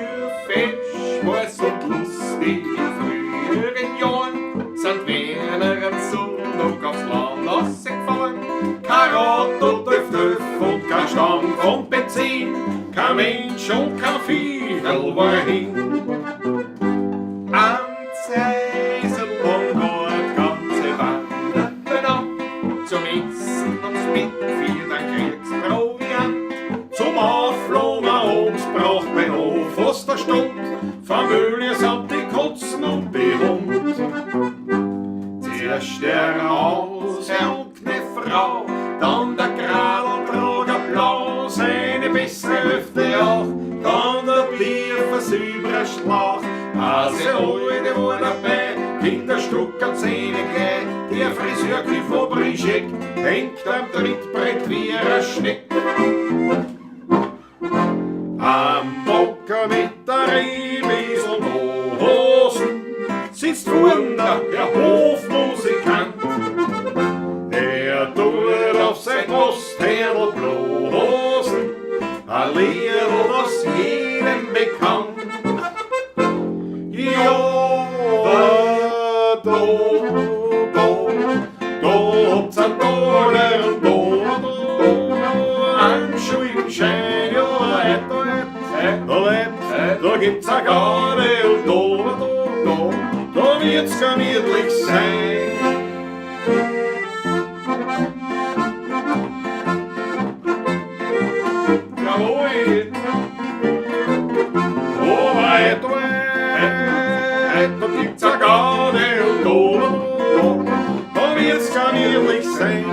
Speaker 2: fesch war's und lustig in früheren Jahren, sind Werner am Sonntag aufs Land rausgefahren.
Speaker 1: Kein Auto, Töff, Töff und kein Stank von Benzin, kein Mensch und kein Vierel war hin.
Speaker 2: Am Zeiselong war die ganze Wanderte ab, zum Essen ums Bett für den Kriegsproviant.
Speaker 1: Zum Auflohner ums braucht bei noch fast eine Stunde, Familie samt die Kotzen und die Hund. Zuerst der Haus und ne Frau, dann der Gradeltrager blau, seine bessere Hüfte auch, dann der Bier versüberer Schlauch. Also alte war dabei, Kinderstuck an Zähne gleich, der Friseur von Brischek hängt am Trittbrett wie ein Schneck. Am Bocker mit der Rehwiesel Hosen sitzt vorn der Hofmusikant. Er tut auf sein Postherdl bloßen, ein Liedl, das jedem bekannt. Ja, da, da, da habt's einen Dollar und da, da, einen Schuldenschein, ja, heut, heut, heut, da gibt's a Garde und da, da, da, da wird's gemütlich sein.
Speaker 2: Jawohl!
Speaker 1: Oh, weit, weit, da gibt's a Garde und da, da, da wird's gemütlich sein.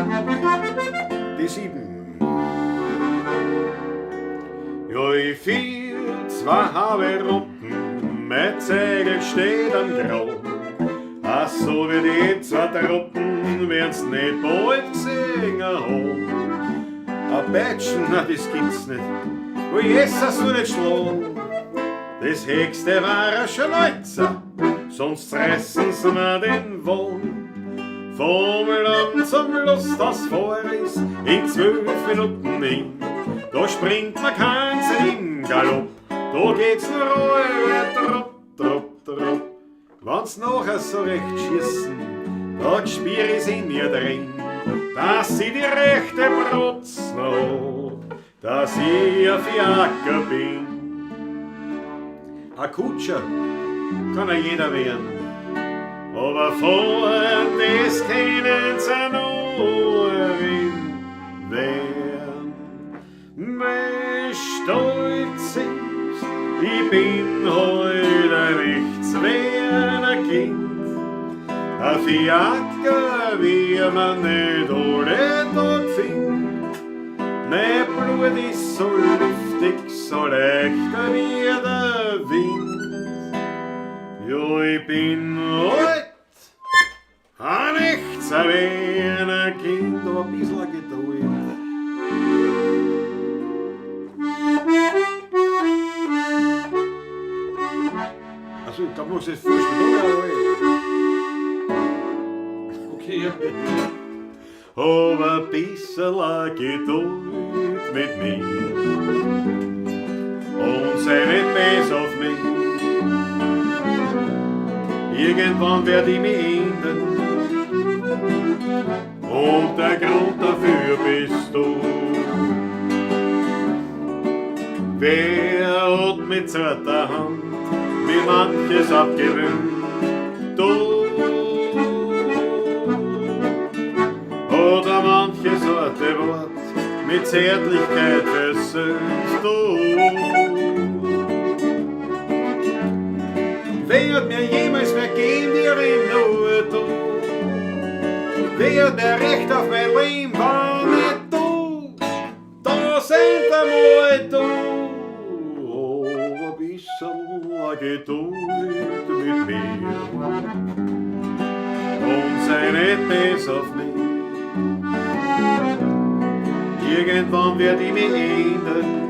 Speaker 1: Die 7. Ja, ich fiel zwei halbe Runden, mein Zegel steht am Grau. Ach so wie die zwei Truppen werden's nicht bald gesehen haben. Ein Peitschen, na, das gibt's nicht, wo Jesus so nicht schlagen. Das Höchste war ein Schneuzer, sonst reißen sie mir den Wohn. Vom Land zum Lusthaus vor ist in 12 Minuten hin. Da springt man keins im Galopp, da geht's nur ruhig, trupp, trupp, trupp. Wenn's nachher so recht schießen, da spür ich's in mir drin, dass ich die rechte Brutz noch hab, dass ich ein Fiaker bin. Ein Kutscher kann ja jeder werden, aber fahren, das können sie nur in Wern. Mein Stolz ist, ich bin heute nichts mehr ein Kind. Ein Fiaker, wie man nicht alle Tag findet. Mein Blut ist so luftig, so leicht wie der Wind. Ja, ich bin alt, ein nichts ein Kind, aber ein bisschen Geduld. Also, da muss ich vorstellen,
Speaker 2: Okay, ja.
Speaker 1: Aber ein bisschen Geduld mit mir und sei nicht böse auf mich. Irgendwann werd ich mich ändern und der Grund dafür bist du. Wer hat mit zarter Hand mir manches abgewöhnt? Du. Oder manches harte Wort mit Zärtlichkeit versöhnt, du. Wer hat mir jemals vergeben, dir nur du? Wer hat mir Recht auf mein Leben, war nicht du? Da sind einmal du. Oh, ein bisschen Geduld mit mir und sei nicht böse auf mich. Irgendwann werd ich mich ändern.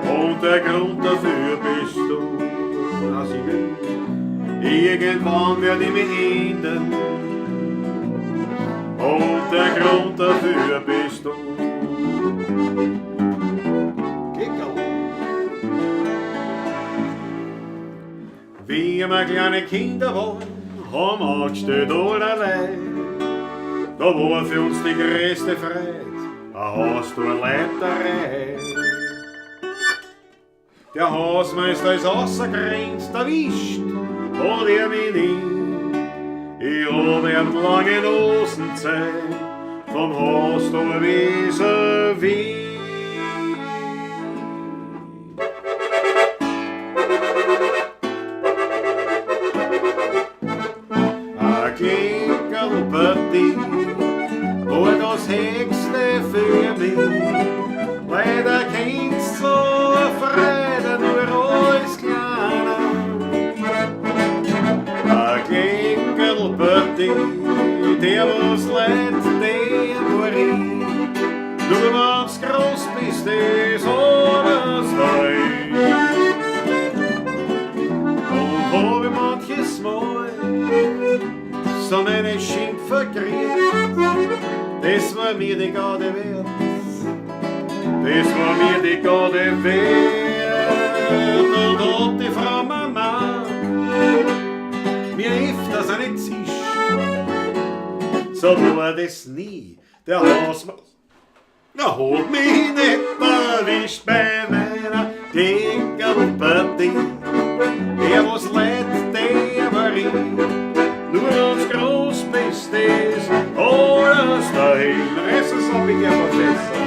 Speaker 1: Und der Grund dafür bist du. 7. Irgendwann werd ich mich ändern. Und der Grund dafür bist du. Kickerl. Wie wir kleine Kinder waren, haben wir angestellt allerlei. Da war für uns die größte Freude, ein Haus durch Leiterei. Der Hausmeister ist rausgerannt, erwischt hat er mich nie. Ich hab ihm lange Nosen gezeigt, vom Haus da vis-à-vis. Ein Klinkerlpartie war das Höchste für mich. Leider kennst so eine Freude nur als Kleiner. Ein Klinkerlpartie, der was leid, der war ich. Nur wenn's groß bist, ist alles dahin. Und hab ich manches Mal so meine Schimpfer gekriegt, das war mir die Garde wert, das war mir die Garde wert. Und hat die Frau Mama mir öfters eine zischt, so war das nie, der Hausmeister hat mich nicht erwischt bei meiner Klinkerlpartie. Der was leid, der war ich. Nur wenn's groß bist, ist alles dahin. Reiß es ab, ich Professor.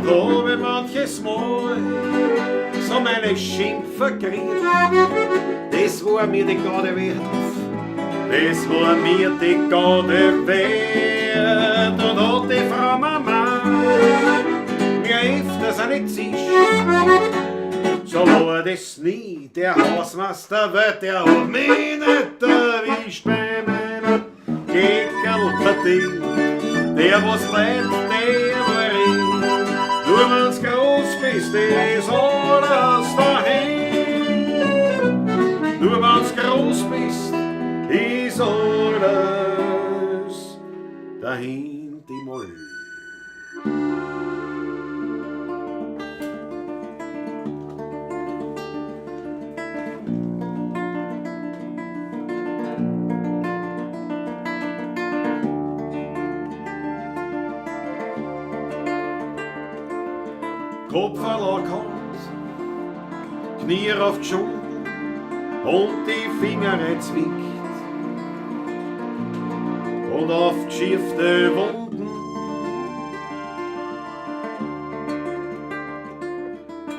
Speaker 1: Und hab ich manches Mal so meine Schimpfer gekriegt, das war mir die Garde wert, das war mir die Garde wert. Und hat die Frau Mama mir öfters eine zischt, so war das nie, der Hausmeister wird, der hat mich nicht erwischt bei meiner Kickerlpartie. Der was leid, der war ich. Nur wenn's groß bist, ist alles dahin. Nur wenn's groß bist, ist alles dahin, die Moll. Kopf gehabt, Knie auf die Schultern und die Finger gezwickt und aufgeschiefte Wunden.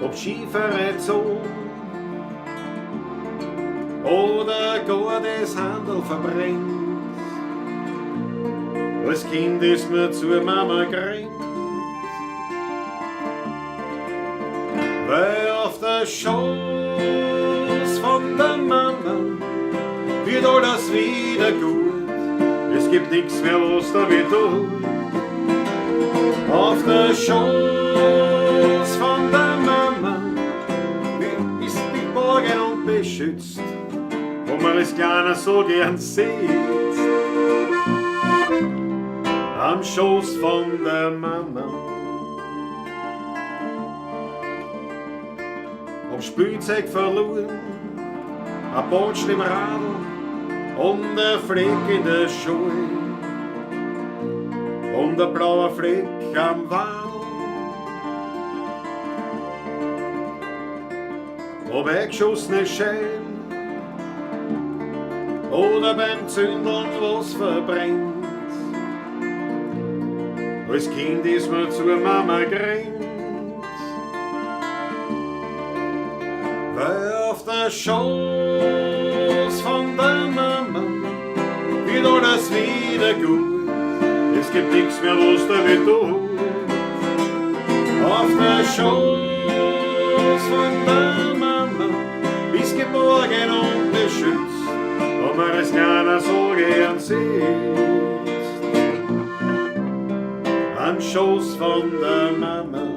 Speaker 1: Ob schiefere Zunge oder gar das Handel verbrennt, als Kind ist mir zur Mama gerannt. Weil auf der Schoß von der Mama wird alles wieder gut. Es gibt nix mehr, was da weh tut. Auf der Schoß von der Mama ist geborgen und beschützt, wo man es Kleiner so gern sieht. Am Schoß von der Mama. Am Spielzeug verloren, ein Botschl im Radl und ein Fleck in der Schuhe und ein blauer Fleck am Wadl. Ob eingeschossene Schein oder beim Zündeln was verbrennt, als Kind ist man zur Mama gerannt. der Schoß von der Mama wird alles wieder gut. Es gibt nichts mehr, was da weh tut. Auf der Schoß von der Mama bist geborgen und beschützt, wo man es kleiner so gern sitzt. Am Schoß von der Mama.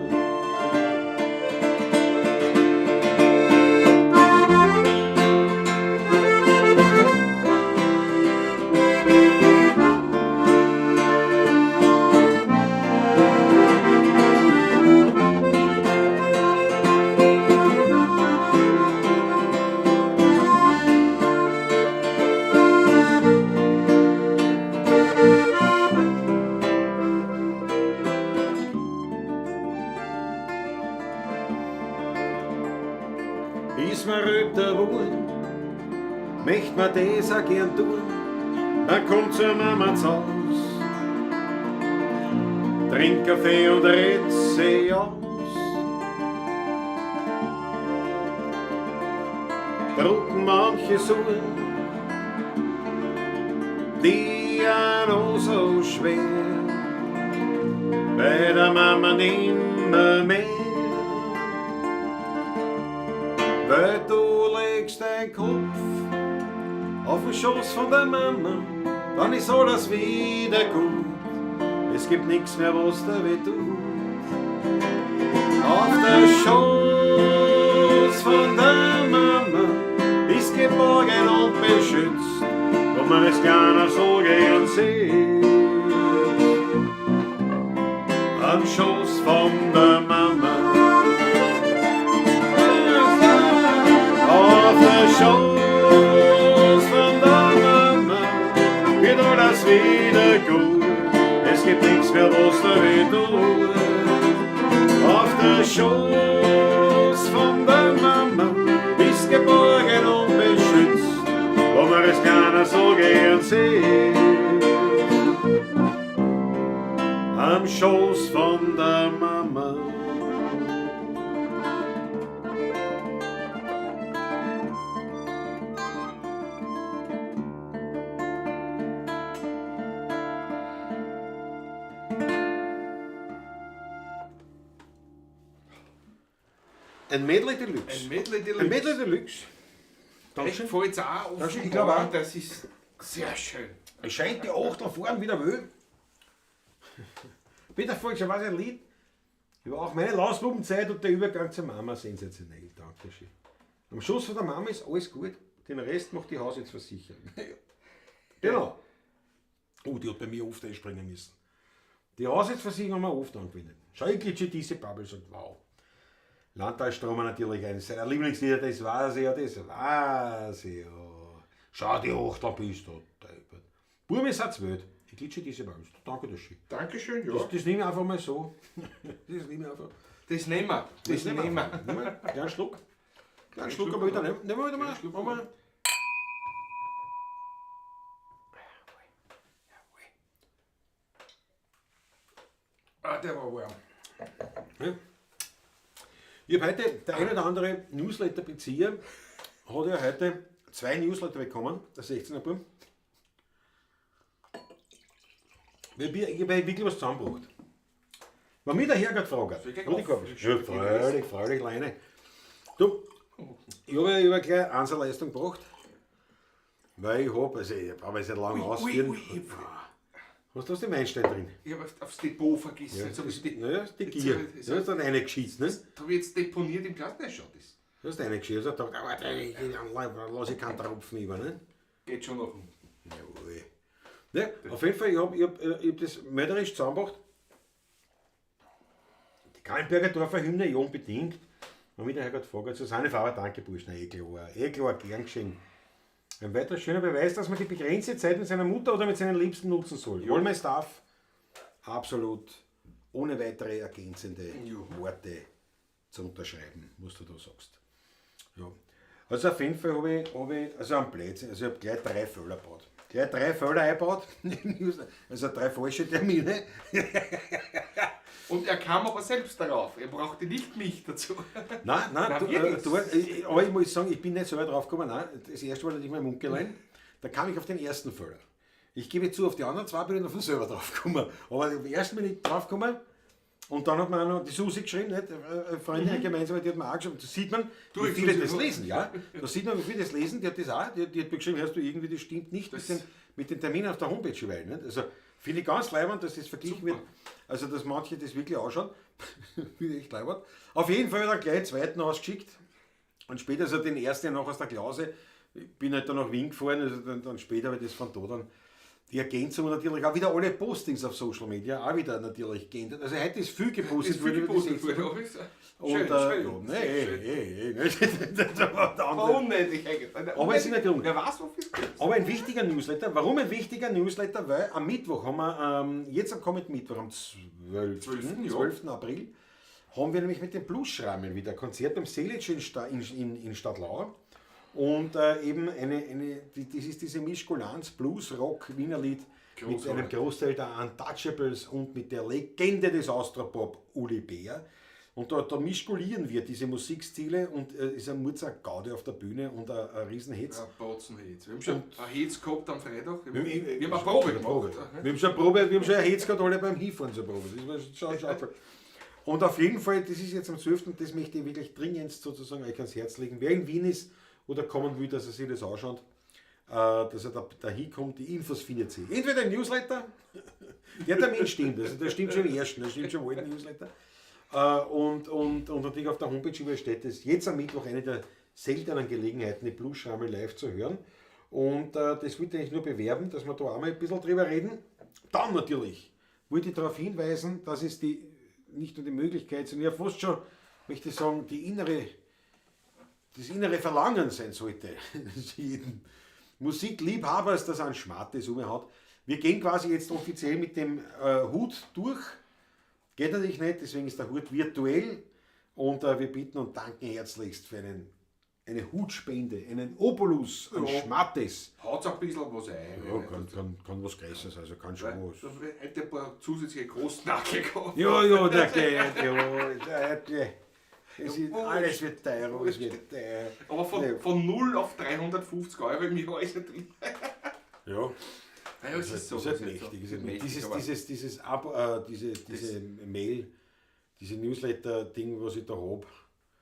Speaker 1: Ist man rüber geworden, möcht man das auch gern tun, dann kommt zur Mama zu Haus. Trink Kaffee und red sie aus. Drucken manche Suchen, die ja noch so schwer, bei der Mama nimmer mehr. Weil du legst deinen Kopf auf den Schoß von der Mama, dann ist alles wieder gut. Es gibt nichts mehr, was da weh tut. Auf der Schoß von der Mama bist geborgen und beschützt, wo man es kleiner so gern sieht. Am Schoß von der Mama. Auf der Schoß von der Mama wird alles wieder gut. Es gibt nichts mehr, was da weh tut. Auf der Schoß von der Mama bist geborgen und beschützt, wo man es kleiner so gern sieht. Am Schoß von der Mama. Ein Medley Deluxe.
Speaker 2: Ein Medley Deluxe.
Speaker 1: Ein Medley Deluxe.
Speaker 2: Echt
Speaker 1: Dankeschön.
Speaker 2: gefällt's auch.
Speaker 1: Dankeschön, ich glaub auch.
Speaker 2: Das ist sehr schön.
Speaker 1: Es scheint die 8 da vorne wieder will. Peter Volk, war ein Lied über auch meine Lausbubenzeit und der Übergang zur Mama sensationell. Dankeschön. Am Schoß von der Mama ist alles gut, den Rest macht die Haushaltsversicherung. Genau. Oh, die hat bei mir oft einspringen müssen. Die Haushaltsversicherung haben wir oft angewendet. Schau, ich glitsche diese Bubble, sagt, wow. Landtalstromer natürlich eines seiner Lieblingslieder, das weiß ich ja, das weiß ich ja. Schau, die 8, da bist du deppert. Bub ist auch wild. Ich glitsche diese Bubble. Danke, das ist schön.
Speaker 2: Dankeschön, ja.
Speaker 1: Das nehme ich einfach mal so. Das nehme ich einfach.
Speaker 2: Das nehmen wir. Das nehmen wir.
Speaker 1: Nehmen wir. Kleinen Schluck. Kleinen Schluck, aber wieder. Nehmen wir wieder mal.
Speaker 2: Schluck.
Speaker 1: Machen wir.
Speaker 2: Ah, der war warm.
Speaker 1: Ja. Ich habe heute, der ein oder andere Newsletter-Bezieher hat ja heute 2 Newsletter bekommen, der 16er Bub. Ich hab wirklich was zusammengebracht. Wenn mich der Herrgott fragt,
Speaker 2: Soll ich gleich
Speaker 1: Rudi Korbisch. Ja,
Speaker 2: auffrischen?
Speaker 1: freilich, freilich, Leine. Du, ich habe ja gleich Einzelleistung gebracht, weil ich hab, also ich brauche jetzt nicht lange
Speaker 2: Ui,
Speaker 1: ausführen.
Speaker 2: ui, ui,
Speaker 1: Was hast du im Weinstein drin?
Speaker 2: Ich hab aufs Depot vergessen.
Speaker 1: Ja,
Speaker 2: jetzt hab ich die,
Speaker 1: naja, die
Speaker 2: jetzt
Speaker 1: Gier.
Speaker 2: hab ich- jetzt
Speaker 1: Du hast dann reingeschissen, ne?
Speaker 2: hab ich jetzt deponiert im Glas. Nein, schau das.
Speaker 1: Du hast reingeschissen. Ich hab gedacht, aber lass ich keinen Tropfen über, ne?
Speaker 2: Geht schon nach unten.
Speaker 1: Jawohl. Ja, auf jeden Fall, ich hab das mörderisch zusammengebracht. Die Kahlenberger Dorfer Hymne, ja unbedingt. Und mit der Herrgott fragt, Susanne Faber, danke Burschen, eh klar, eh klar, gern geschehen. Ein weiterer schöner Beweis, dass man die begrenzte Zeit mit seiner Mutter oder mit seinen Liebsten nutzen soll. All my stuff, absolut ohne weitere ergänzende Worte zu unterschreiben, was du da sagst. Ja. Also auf jeden Fall habe ich, also am Blödsinn, also ich hab gleich 3 Fehler gebaut. Gleich 3 Fehler eingebaut, also 3 falsche Termine.
Speaker 2: Und er kam aber selbst darauf, er brauchte nicht mich dazu.
Speaker 1: Nein, nein,
Speaker 2: Na,
Speaker 1: du,
Speaker 2: wirklich?
Speaker 1: du, aber ich muss sagen, ich bin nicht selber drauf gekommen. Nein, das erste Mal hatte ich meinen Mund geleint, da kam ich auf den ersten Fehler. Ich gebe zu, auf die anderen 2 bin ich noch von selber drauf gekommen. Aber auf den ersten bin ich drauf gekommen und dann hat mir auch noch die Susi geschrieben, nicht? Eine Freundin, gemeinsam, die hat mir auch geschrieben. Da sieht man,
Speaker 2: Du,
Speaker 1: wie
Speaker 2: ich
Speaker 1: viele
Speaker 2: Susi,
Speaker 1: das
Speaker 2: ja.
Speaker 1: lesen, ja. Da sieht man, wie viele das lesen, die hat das auch, die hat mir geschrieben, hörst du, irgendwie, das stimmt nicht mit den Terminen auf der Homepage jeweils, nicht? Also finde ich ganz leibend, dass das verglichen
Speaker 2: Super.
Speaker 1: wird. Also, dass manche das wirklich ausschauen. Finde ich echt leibend. Auf jeden Fall hat er gleich den zweiten ausgeschickt. Und später, also den ersten noch aus der Klause, ich bin halt dann nach Wien gefahren, also dann später habe ich das von da dann die Ergänzung natürlich auch wieder alle Postings auf Social Media auch wieder natürlich geändert. Also heute ist viel gepostet
Speaker 2: Ist viel
Speaker 1: worden über die
Speaker 2: gepostet
Speaker 1: 16.
Speaker 2: worden, aber ist
Speaker 1: Und,
Speaker 2: schön, schön.
Speaker 1: Ja, nee,
Speaker 2: Schön.
Speaker 1: Das war der
Speaker 2: Aber
Speaker 1: andere.
Speaker 2: unnötig eigentlich.
Speaker 1: Aber es ist nicht gelungen.
Speaker 2: Wer weiß, wofür es gibt.
Speaker 1: Aber ein wichtiger Newsletter. Warum ein wichtiger Newsletter? Weil am Mittwoch haben wir, jetzt am kommenden Mittwoch, am
Speaker 2: 12., ja.
Speaker 1: 12. April, haben wir nämlich mit den Bluesschrammen wieder ein Konzert beim Selic in Stadlau. Und eben das ist diese Mischkulanz Blues, Rock, Wienerlied mit
Speaker 2: Großartig.
Speaker 1: einem Großteil der Untouchables und mit der Legende des Austropop Uli Bär. Und da mischkulieren wir diese Musikstile und ist ein Murzer Gaudi auf der Bühne und ein Riesenhetz.
Speaker 2: Ja, Botzenhetz. Wir haben schon ein Hetz gehabt am Freitag. Wir
Speaker 1: Wir,
Speaker 2: haben eine Probe gemacht.
Speaker 1: Wir haben schon eine Probe, wir haben schon ein Hetz gehabt, alle beim Hinfahren zur Probe. Das war schon schon. Und auf jeden Fall, das ist jetzt am 12. Und das möchte ich wirklich dringend sozusagen euch ans Herz legen. Wer in Wien ist oder kommen will, dass er sich das anschaut, dass er da hinkommt, die Infos findet sie. Entweder im Newsletter, der Termin stimmt, also der stimmt schon im ersten, der stimmt schon im alten Newsletter. Und natürlich auf der Homepage überall steht es jetzt am Mittwoch eine der seltenen Gelegenheiten, die Bluesschrammel live zu hören. Und das wollte ich eigentlich nur bewerben, dass wir da auch mal ein bisschen drüber reden. Dann natürlich wollte ich darauf hinweisen, dass es die, nicht nur die Möglichkeit, sondern ja fast schon, möchte ich sagen, das innere Verlangen sein sollte, dass jeden Musikliebhabers, das an Schmattes umhaut. Wir gehen quasi jetzt offiziell mit dem Hut durch. Geht natürlich nicht, deswegen ist der Hut virtuell. Und wir bitten und danken herzlichst für eine Hutspende, einen Obolus an
Speaker 2: Ja.
Speaker 1: Schmattes.
Speaker 2: Haut's ein bisschen was ein.
Speaker 1: Ja, kann was Größeres, also kann schon was.
Speaker 2: Da hätte ein paar zusätzliche Großnagel gehabt.
Speaker 1: Ja, ja, der geht, ja, der, der. Es ist, alles wird teuer, alles wird teuer.
Speaker 2: Aber von 0 auf 350 Euro im Jahr ist ja drin.
Speaker 1: Ja.
Speaker 2: Naja, es ist so.
Speaker 1: Das ist halt
Speaker 2: es ist
Speaker 1: mächtig.
Speaker 2: so.
Speaker 1: Ist halt
Speaker 2: Mächtig,
Speaker 1: mächtig.
Speaker 2: aber
Speaker 1: Dieses, dieses, Abo, diese Mail, diese Newsletter-Ding, was ich da hab,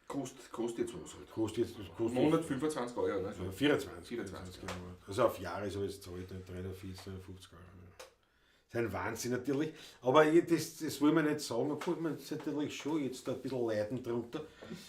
Speaker 2: Kostet jetzt was halt.
Speaker 1: kostet jetzt, kostet
Speaker 2: 125 Euro, ne?
Speaker 1: Ja, 24.
Speaker 2: 24,
Speaker 1: genau. Also auf Jahre so ist es zahlt, nicht 340, 350 Euro. Das ist ein Wahnsinn natürlich. Aber das will man nicht sagen, obwohl man es natürlich schon jetzt da ein bisschen leiden drunter.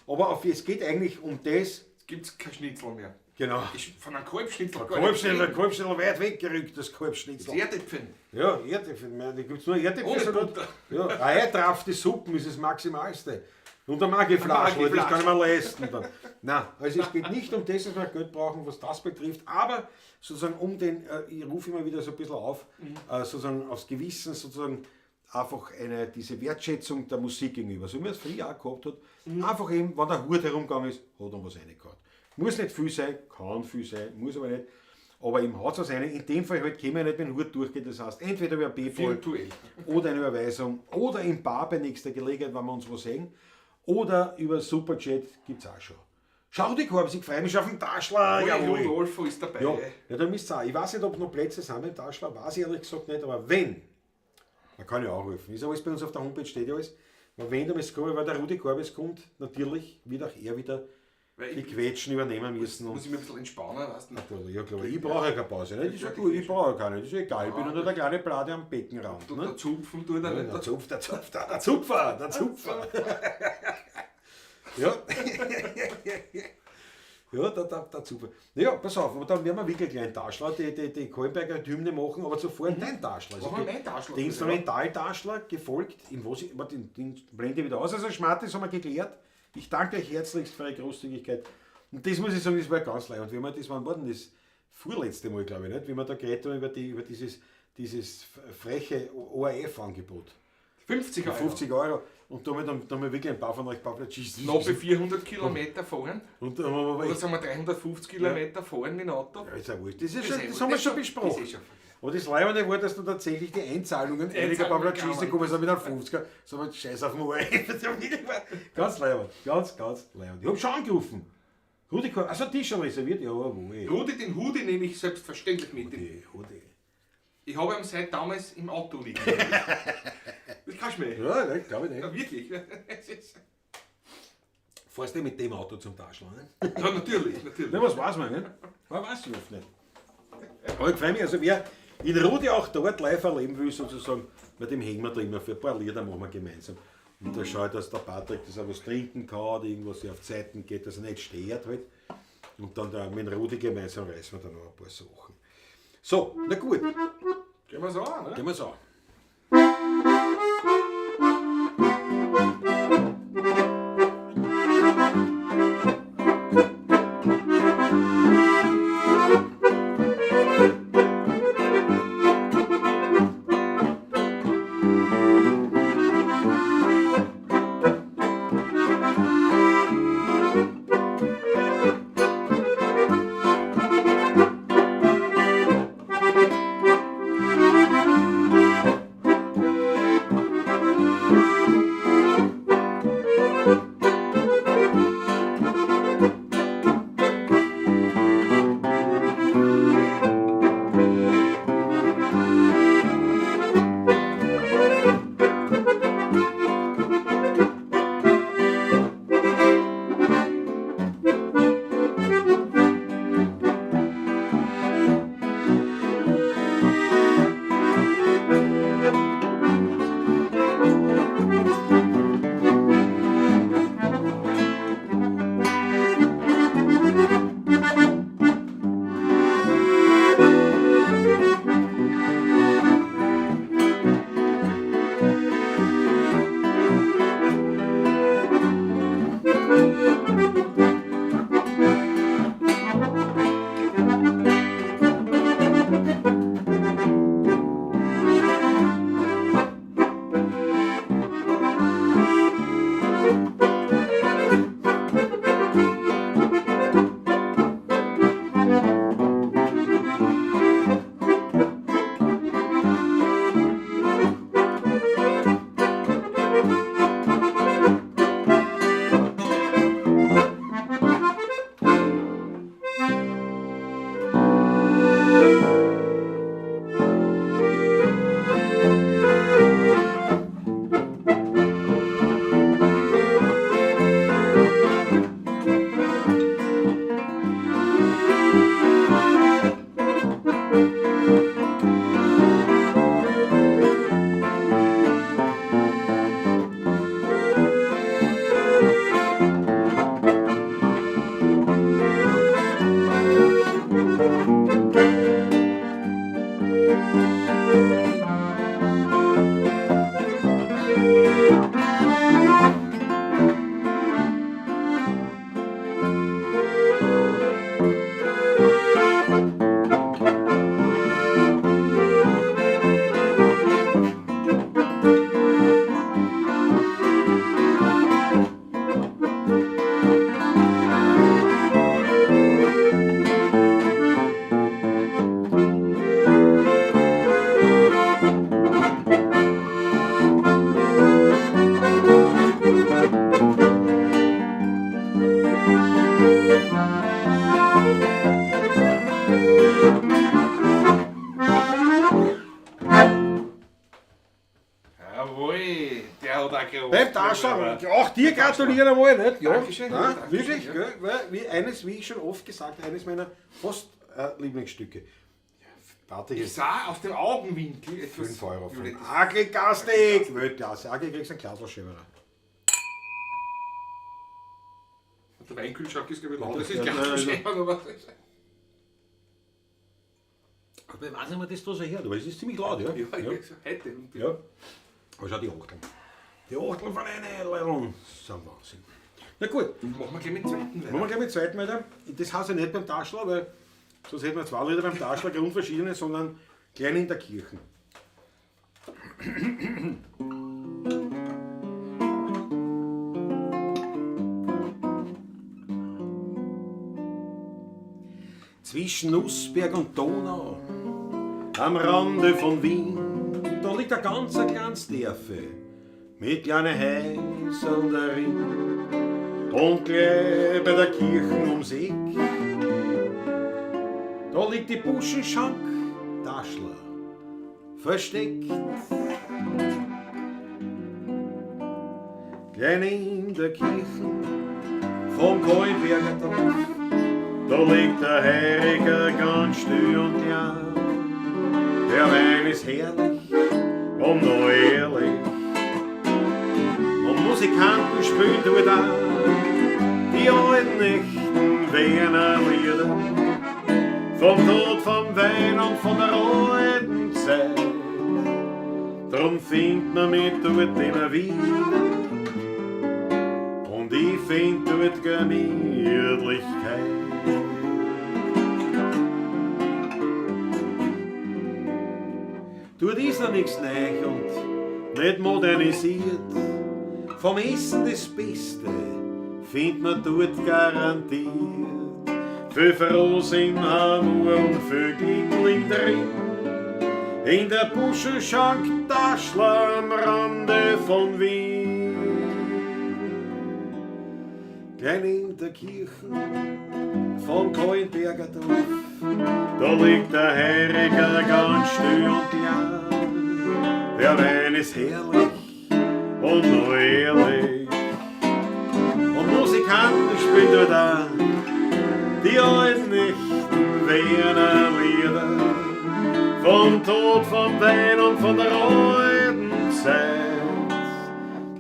Speaker 1: Aber es geht eigentlich um das.
Speaker 2: Es gibt kein Schnitzel mehr.
Speaker 1: Genau.
Speaker 2: Ist von einem Kalbschnitzel
Speaker 1: Der
Speaker 2: gar nicht
Speaker 1: Kalbschnitzel, Kalbschnitzel weit weggerückt, das Kalbschnitzel.
Speaker 2: Das Erdäpfel.
Speaker 1: Ja, Erdäpfel. Da gibt es nur Erdäpfel.
Speaker 2: Ohne
Speaker 1: sondern-
Speaker 2: Butter.
Speaker 1: Ja, eine eintrafte Suppen ist das Maximalste. Und der Maggi-Flaschel,
Speaker 2: Maggi-Flaschel.
Speaker 1: das kann ich mir leisten dann. Nein, also es geht nicht um das, dass wir Geld brauchen, was das betrifft, aber sozusagen um den, ich rufe immer wieder so ein bisschen auf, sozusagen aufs Gewissen, sozusagen einfach diese Wertschätzung der Musik gegenüber, so wie man es früher auch gehabt hat, einfach eben, wenn der Hut herumgegangen ist, hat er was reingehauen. Muss nicht viel sein, kann viel sein, muss aber nicht. Aber im Haus was rein, in dem Fall halt können wir nicht mit dem Hut durchgehen, das heißt entweder über PayPal
Speaker 2: Virtuell.
Speaker 1: oder eine Überweisung oder im Bar bei nächster Gelegenheit, wenn wir uns was sehen, oder über Superchat gibt's auch schon. Schau, die Korbs, ich freue mich auf den Taschler.
Speaker 2: Ui,
Speaker 1: Jawohl.
Speaker 2: Rudolfo ist dabei.
Speaker 1: Ja, ja, da müsst's auch. Ich weiß nicht, ob noch Plätze sind beim Taschler, weiß ich ehrlich gesagt nicht, aber wenn, man kann ja anrufen. Ist alles bei uns auf der Homepage, steht ja alles. Aber wenn, da müsst ihr kommen, weil der Rudi Korbes kommt, natürlich wird auch er wieder
Speaker 2: Weil
Speaker 1: die
Speaker 2: ich
Speaker 1: Quetschen übernehmen müssen.
Speaker 2: muss
Speaker 1: Und
Speaker 2: ich mich ein bisschen entspannen, weißt du?
Speaker 1: natürlich, ja klar. Ich brauche ja keine Pause. Ne? Das ist ja gut, ich brauche ja keine. Das ist egal. Ich bin nur der kleine Plate am Beckenrand.
Speaker 2: Und
Speaker 1: Ne?
Speaker 2: der Zupfen tut er
Speaker 1: Ja,
Speaker 2: nicht.
Speaker 1: der Zupf, der Zupf, der Zupfer, der Zupfer. Ja. Ja, der Zupfer. Naja, pass auf, aber dann werden wir wirklich gleich einen Taschler, die Kahlenberger Hymne machen, aber zuvor dein Taschler. Also
Speaker 2: Machen wir meinen Taschler.
Speaker 1: Den Instrumentaltaschler gefolgt, in was ich, warte, den blende ich wieder aus. Also Schmattes haben wir geklärt. Ich danke euch herzlichst für eure Großzügigkeit. Und das muss ich sagen, das war ganz leid. Und wenn wir das, wann war denn das? Vorletzte Mal, glaube ich, nicht? Wie wir da geredet haben über dieses freche ORF-Angebot.
Speaker 2: 50 Euro.
Speaker 1: 50 Euro. Und damit haben wir wirklich ein paar von euch Pavlatschisten.
Speaker 2: Noch bei 400 Kilometer fahren.
Speaker 1: Und dann haben wir aber
Speaker 2: Oder
Speaker 1: echt,
Speaker 2: sagen wir 350 Kilometer fahren mit dem Auto.
Speaker 1: ja, ist ja wurscht. Das, ist
Speaker 2: Das
Speaker 1: schon,
Speaker 2: ist eh
Speaker 1: das haben wir
Speaker 2: wurscht.
Speaker 1: schon besprochen.
Speaker 2: Das ist eh schon.
Speaker 1: Aber das Leibende war, dass dann tatsächlich die Einzahlungen
Speaker 2: Die
Speaker 1: einiger
Speaker 2: Einzahlungen
Speaker 1: Pavlatschisten
Speaker 2: kamen.
Speaker 1: gekommen sind mit einem 50er. So mit Scheiß auf den Ohr. Das ist ja wirklich wahr. Ganz leibend. Ganz, ganz leibend. Ich hab schon angerufen. Rudi, also die schon reserviert? Ja, wohl.
Speaker 2: Rudi, den Hudi nehme ich selbstverständlich mit.
Speaker 1: Rudi, Rudi.
Speaker 2: Ich habe ihn seit damals im Auto liegen. Das kannst du mir.
Speaker 1: Ja, nein, glaube ich nicht.
Speaker 2: Ja, wirklich. Es ist-
Speaker 1: Fahrst du mit dem Auto zum Taschel, ne?
Speaker 2: Ja, natürlich, natürlich.
Speaker 1: Na, was weiß man, ne? Man weiß ich oft nicht. Aber ich freue mich, also wer in Rudi auch dort live erleben will, sozusagen, mit dem hängen wir da immer für ein paar Lieder machen wir gemeinsam. Und da schaue ich, dass der Patrick das auch was trinken kann, irgendwas auf die Seiten geht, dass er nicht stört halt. Und dann da mit Rudi gemeinsam reißen wir dann noch ein paar Sachen. So, na gut,
Speaker 2: Gehen wir so an, ne?
Speaker 1: gehen wir's an.
Speaker 2: Jawohl, der hat auch gerockt.
Speaker 1: Beim Taschler, auch dir gratulieren einmal, nicht? Ja,
Speaker 2: Dankeschön,
Speaker 1: nein,
Speaker 2: ja, Dankeschön,
Speaker 1: wirklich,
Speaker 2: ja.
Speaker 1: gell, weil, wie eines, wie ich schon oft gesagt, eines meiner fast Lieblingsstücke. Ja, Patrick
Speaker 2: Ich
Speaker 1: ist
Speaker 2: sah aus dem Augenwinkel etwas.
Speaker 1: 5 Euro von
Speaker 2: Violettes.
Speaker 1: Agri Gastig. Weltklasse. Agri kriegst einen Glaselschäberer.
Speaker 2: Der Weinkühlschrank ist, glaube ich, laut. Das ist
Speaker 1: Ja,
Speaker 2: gleich
Speaker 1: ja, ja.
Speaker 2: schön, aber
Speaker 1: Aber ich weiß nicht, wo das da so her, aber es ist ziemlich laut, ja.
Speaker 2: ja,
Speaker 1: ja.
Speaker 2: ja. heute.
Speaker 1: Ja. Aber schau, die Achteln. Die Achteln von einer Leilon sind Wahnsinn. Na gut,
Speaker 2: Machen wir gleich mit dem zweiten
Speaker 1: machen
Speaker 2: weiter.
Speaker 1: wir gleich mit dem zweiten weiter. Das heißt ja nicht beim Taschler, weil sonst hätten wir zwei Lieder beim Taschler, grundverschiedene, sondern klein in der Kirche. Zwischen Nussberg und Donau, am Rande von Wien, da liegt ein ganz kleines Dörfe mit kleinen Häusern darin. Und gleich bei der Kirche ums Eck, da liegt die Buschenschank Taschler, versteckt. Klein in der Kirche vom Kahlenberger Dorf, da liegt der Heiriger ganz still und klar. Der Wein ist herrlich und noch ehrlich. Und Musikanten spielen dort auch die alten echten Wiener Lieder. Vom Tod, vom Wein und von der alten Zeit. Drum findet man mich dort immer wieder. Und ich find dort Gemütlichkeit. Dort ist noch nichts neu und nicht modernisiert. Vom Essen das Beste findet man dort garantiert. Viel Frohs im Hamur und viel Glickling drin. In der Buschenschank Taschler am Rande von Wien. Klein in der Kirche von Kahlenberger Dorf, da liegt der Heiriger ganz still und klar. Der Wein ist herrlich und noch ehrlich. Und Musikanten spielen dort auch die alten echten Wiener Lieder. Vom Tod, vom Wein und von der alten Zeit.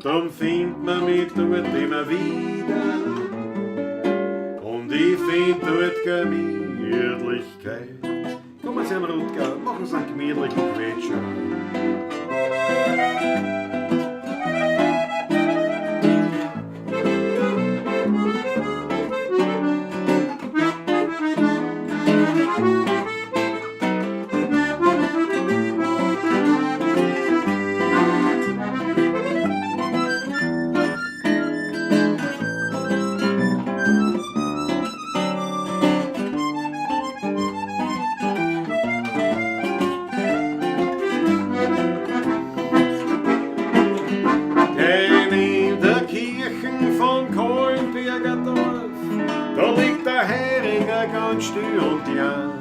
Speaker 1: Drum findet man mich dort immer wieder. Und ich find dort Gemütlichkeit. Kommen Sie am Rutger, machen Sie einen gemütlichen Quetscher. Denn in der Kirche von Kahlenberger Dorf, da liegt der Heiriger ganz still und klein.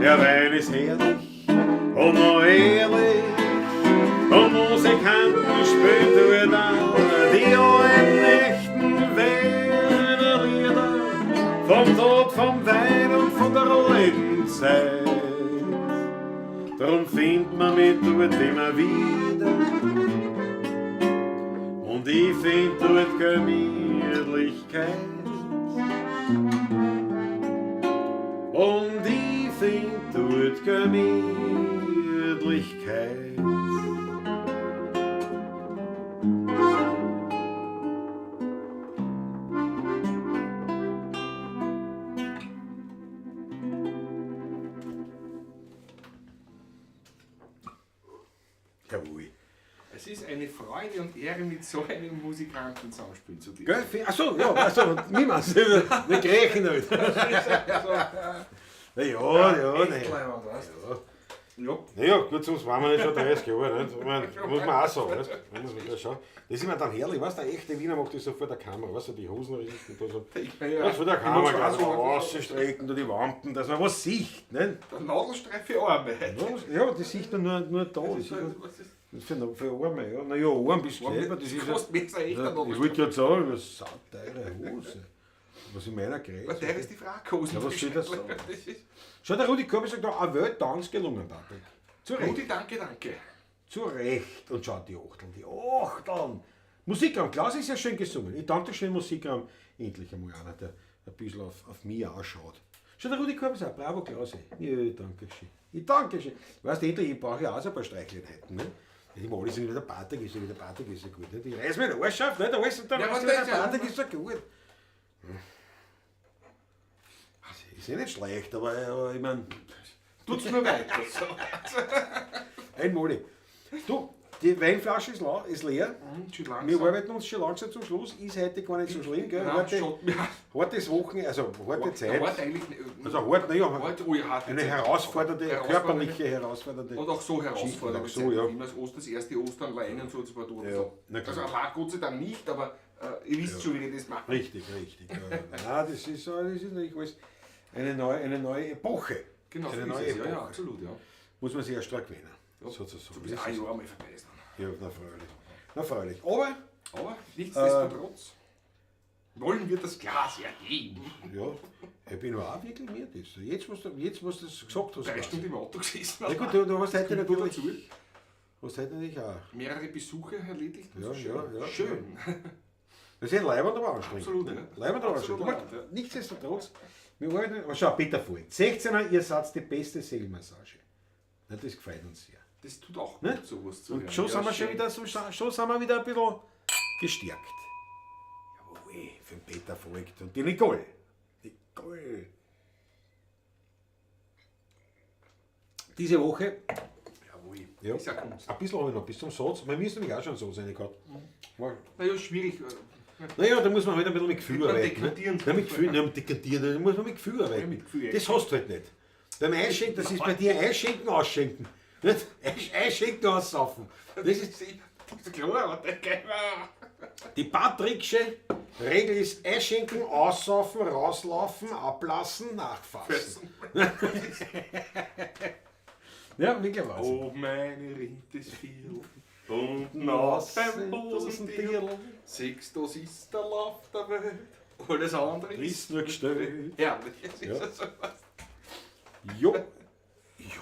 Speaker 1: Der Wein ist herrlich und noch ehrlich, und Musikanten spielen dort auch die alten echten Wiener Lieder. Vom Tod, vom Wein und von der alten Zeit. Drum findet man mich dort immer wieder. Und ich find dort Gemütlichkeit. Und ich find dort Gemütlichkeit. Jawohl.
Speaker 2: Es ist eine Freude und Ehre, mit so einem Musikanten zusammenspielen zu dürfen.
Speaker 1: Gell? Achso, ja, achso, niemals. Nicht gerechnet. Na ja, ja,
Speaker 2: Echt
Speaker 1: ne.
Speaker 2: leibend, weißt du? Ja.
Speaker 1: Naja, gut, sonst waren wir nicht schon 30 Jahre, nicht? Ich mein, muss man auch sagen, weißt du? Muss man das schon. Das ist immer dann herrlich, weißt du, der echte Wiener macht das so vor der Kamera, weißt du, die Hosen richten da so.
Speaker 2: Ja,
Speaker 1: Weißt du, vor der
Speaker 2: Ich
Speaker 1: Kamera,
Speaker 2: muss auch
Speaker 1: so
Speaker 2: sagen,
Speaker 1: rausstrecken, da die Wampen, dass man was sieht, nicht?
Speaker 2: Der Nadelstreif für Arme.
Speaker 1: Ja, das sieht man nur da. Das ist
Speaker 2: Was ist
Speaker 1: für Arme, ja. Naja, Arm bist du selber, das ist ja.
Speaker 2: kostet mehr als ein echter
Speaker 1: Ja, ich
Speaker 2: Nadelstreif.
Speaker 1: wollte gerade sagen, was sauteure Hose. Was in meiner Größe.
Speaker 2: Was der ist die Frackhose.
Speaker 1: Ja, was soll das sagen?
Speaker 2: Das ist
Speaker 1: Schau, der Rudi Korb sagt da, eine Welt Tanz gelungen, Patrick. Zu Recht.
Speaker 2: Rudi, danke, danke.
Speaker 1: Zu Recht. Und schau, die Achteln, die Achteln. Musikraum, Klaus ist ja schön gesungen. Ich danke schön Musikraum. Endlich einmal einer, der ein bisschen auf mich ausschaut. Schau, der Rudi Korb ist auch, bravo Klausi. Ja, danke schön. Ich danke schön. Weißt du, endlich, ich brauche ja auch so ein paar Streicheleinheiten. Ne? Nicht immer alles wieder der Patrick ist ja wieder, der Patrick ist ja gut. Ne? Ich reiß mir den Arsch auf, ne? Der alles und dann
Speaker 2: Ja,
Speaker 1: weißt
Speaker 2: aber
Speaker 1: du,
Speaker 2: das
Speaker 1: der
Speaker 2: ist ja-
Speaker 1: Patrick ist so gut. Ist ja nicht schlecht, aber ich mein,
Speaker 2: Tut's nur weiter. So.
Speaker 1: Einmalig. Du, Die Weinflasche ist leer.
Speaker 2: Schon langsam.
Speaker 1: Wir arbeiten uns schon langsam zum Schluss. Ist heute gar nicht so schlimm, gell?
Speaker 2: Nein,
Speaker 1: Harte,
Speaker 2: schon, ja.
Speaker 1: hartes Wochen, also harte Zeit.
Speaker 2: Hart eigentlich.
Speaker 1: Also hart, naja,
Speaker 2: Hart, oh ja, harte
Speaker 1: eine
Speaker 2: Zeit.
Speaker 1: herausfordernde,
Speaker 2: Herausfordernde.
Speaker 1: körperliche herausfordernde.
Speaker 2: Und auch so herausfordernd.
Speaker 1: Auch so, ja.
Speaker 2: Immer das, Oster, das erste Ostern allein und so, das war dort.
Speaker 1: Ja,
Speaker 2: so.
Speaker 1: na klar.
Speaker 2: Also allein Gott sei Dank nicht, aber ihr wisst schon, wie ich das mache.
Speaker 1: Richtig, richtig. Ja. Nein, das ist natürlich alles eine neue Epoche.
Speaker 2: Genau,
Speaker 1: eine
Speaker 2: so
Speaker 1: neue
Speaker 2: ist es. Ja,
Speaker 1: Epoche.
Speaker 2: ja, absolut, ja.
Speaker 1: Muss man sich erst dran gewöhnen,
Speaker 2: Ja.
Speaker 1: sozusagen.
Speaker 2: So bis
Speaker 1: Das
Speaker 2: ein
Speaker 1: ist-
Speaker 2: Jahr mal vorbei ist dann.
Speaker 1: Ja, na freilich. Na freilich. Aber,
Speaker 2: Aber nichtsdestotrotz wollen wir das Glas erheben.
Speaker 1: ja, ich bin auch wirklich mir das. Jetzt, was du das gesagt hast.
Speaker 2: 3
Speaker 1: quasi.
Speaker 2: Stunden im Auto gesessen.
Speaker 1: Na gut, du hast heute
Speaker 2: Kommt nur
Speaker 1: natürlich,
Speaker 2: dazu.
Speaker 1: hast heute natürlich auch.
Speaker 2: Mehrere Besuche erledigt.
Speaker 1: Ja,
Speaker 2: schön.
Speaker 1: ja, ja.
Speaker 2: Schön.
Speaker 1: Das ist ja leibend, aber anstrengend.
Speaker 2: Absolut,
Speaker 1: ne?
Speaker 2: ja.
Speaker 1: Leibend, aber
Speaker 2: Absolut
Speaker 1: anstrengend. Aber
Speaker 2: leibend, ja.
Speaker 1: nichtsdestotrotz, wir arbeiten, aber schau, Peter Voigt, 16er, ihr seid die beste Seelenmassage. Na, das gefällt uns sehr.
Speaker 2: Das tut auch gut,
Speaker 1: Ne?
Speaker 2: sowas zu
Speaker 1: Und
Speaker 2: hören.
Speaker 1: schon
Speaker 2: Ja,
Speaker 1: sind wir schon
Speaker 2: schön.
Speaker 1: wieder so, schon sind wir wieder ein bisschen gestärkt. Jawohl, für den Peter Voigt und die Nicole. Nicole. Diese Woche,
Speaker 2: Jawohl.
Speaker 1: ja,
Speaker 2: Ist ja Kunst.
Speaker 1: ein bisschen habe ich noch bis zum Satz. Wir müssen nämlich auch schon einen Satz reingehauen.
Speaker 2: Naja, schwierig.
Speaker 1: Naja, da muss man halt ein bisschen mit Gefühl
Speaker 2: Mit
Speaker 1: arbeiten. Ne?
Speaker 2: Dekantieren.
Speaker 1: Ja, mit Gefühl, ne, mit Dekantieren, da muss man mit Gefühl arbeiten.
Speaker 2: Ja, mit Gefühl.
Speaker 1: Das hast du halt nicht. Beim Einschenken, das ist bei dir Einschenken, Ausschenken. Nicht? Einschenken, aussaufen. Das ist
Speaker 2: Das ist klar, aber der Geimer.
Speaker 1: die Patricksche Regel ist Einschenken, aussaufen, rauslaufen, ablassen, nachfassen. Ja, wirklich Wahnsinn.
Speaker 2: Oh, meine rinnt es viel. Und nass beim Busendirl. Siehst, das ist der Lauf der Welt. Alles andere
Speaker 1: Ist nur gestellt.
Speaker 2: Herrlich. Es ist
Speaker 1: Ja.
Speaker 2: ja. sowas.
Speaker 1: Jo. Jo.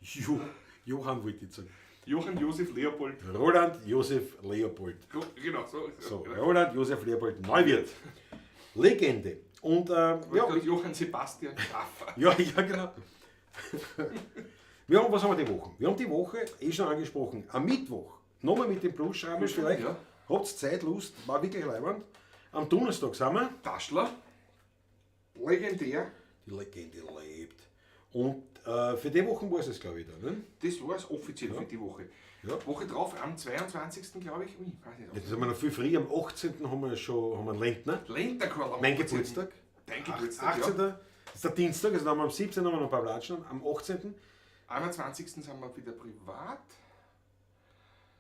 Speaker 1: Jo. Johann wollte ich sagen.
Speaker 2: Johann Josef Leopold.
Speaker 1: Roland Josef Leopold.
Speaker 2: Genau, so.
Speaker 1: So,
Speaker 2: genau.
Speaker 1: Roland Josef Leopold Neuwirth. Legende. Und ja,
Speaker 2: Ja, Johann Sebastian Schaffer.
Speaker 1: ja, ja, genau. Wir haben, was haben wir die Woche? Wir haben die Woche eh schon angesprochen. Am Mittwoch, nochmal mit dem Plusschreiber vielleicht.
Speaker 2: ja.
Speaker 1: Habt Zeit, Lust, war wirklich leibend. Am Donnerstag sind wir.
Speaker 2: Taschler. Legendär.
Speaker 1: Die Legende lebt. Und für die Woche war es, glaube ich, dann. Ne?
Speaker 2: Das war es offiziell für die Woche.
Speaker 1: Ja.
Speaker 2: Woche drauf, am 22. glaube ich. Ui, weiß nicht.
Speaker 1: Jetzt sind wir noch viel früh. Am 18. haben wir schon haben wir einen Lentner.
Speaker 2: Lenterkorl am
Speaker 1: Mein
Speaker 2: 18.
Speaker 1: Geburtstag.
Speaker 2: Dein Geburtstag,
Speaker 1: 18.
Speaker 2: ja.
Speaker 1: Das ist der Dienstag, also dann haben wir am 17. haben wir noch ein paar Platschen. Am 18.
Speaker 2: 21. sind wir wieder privat.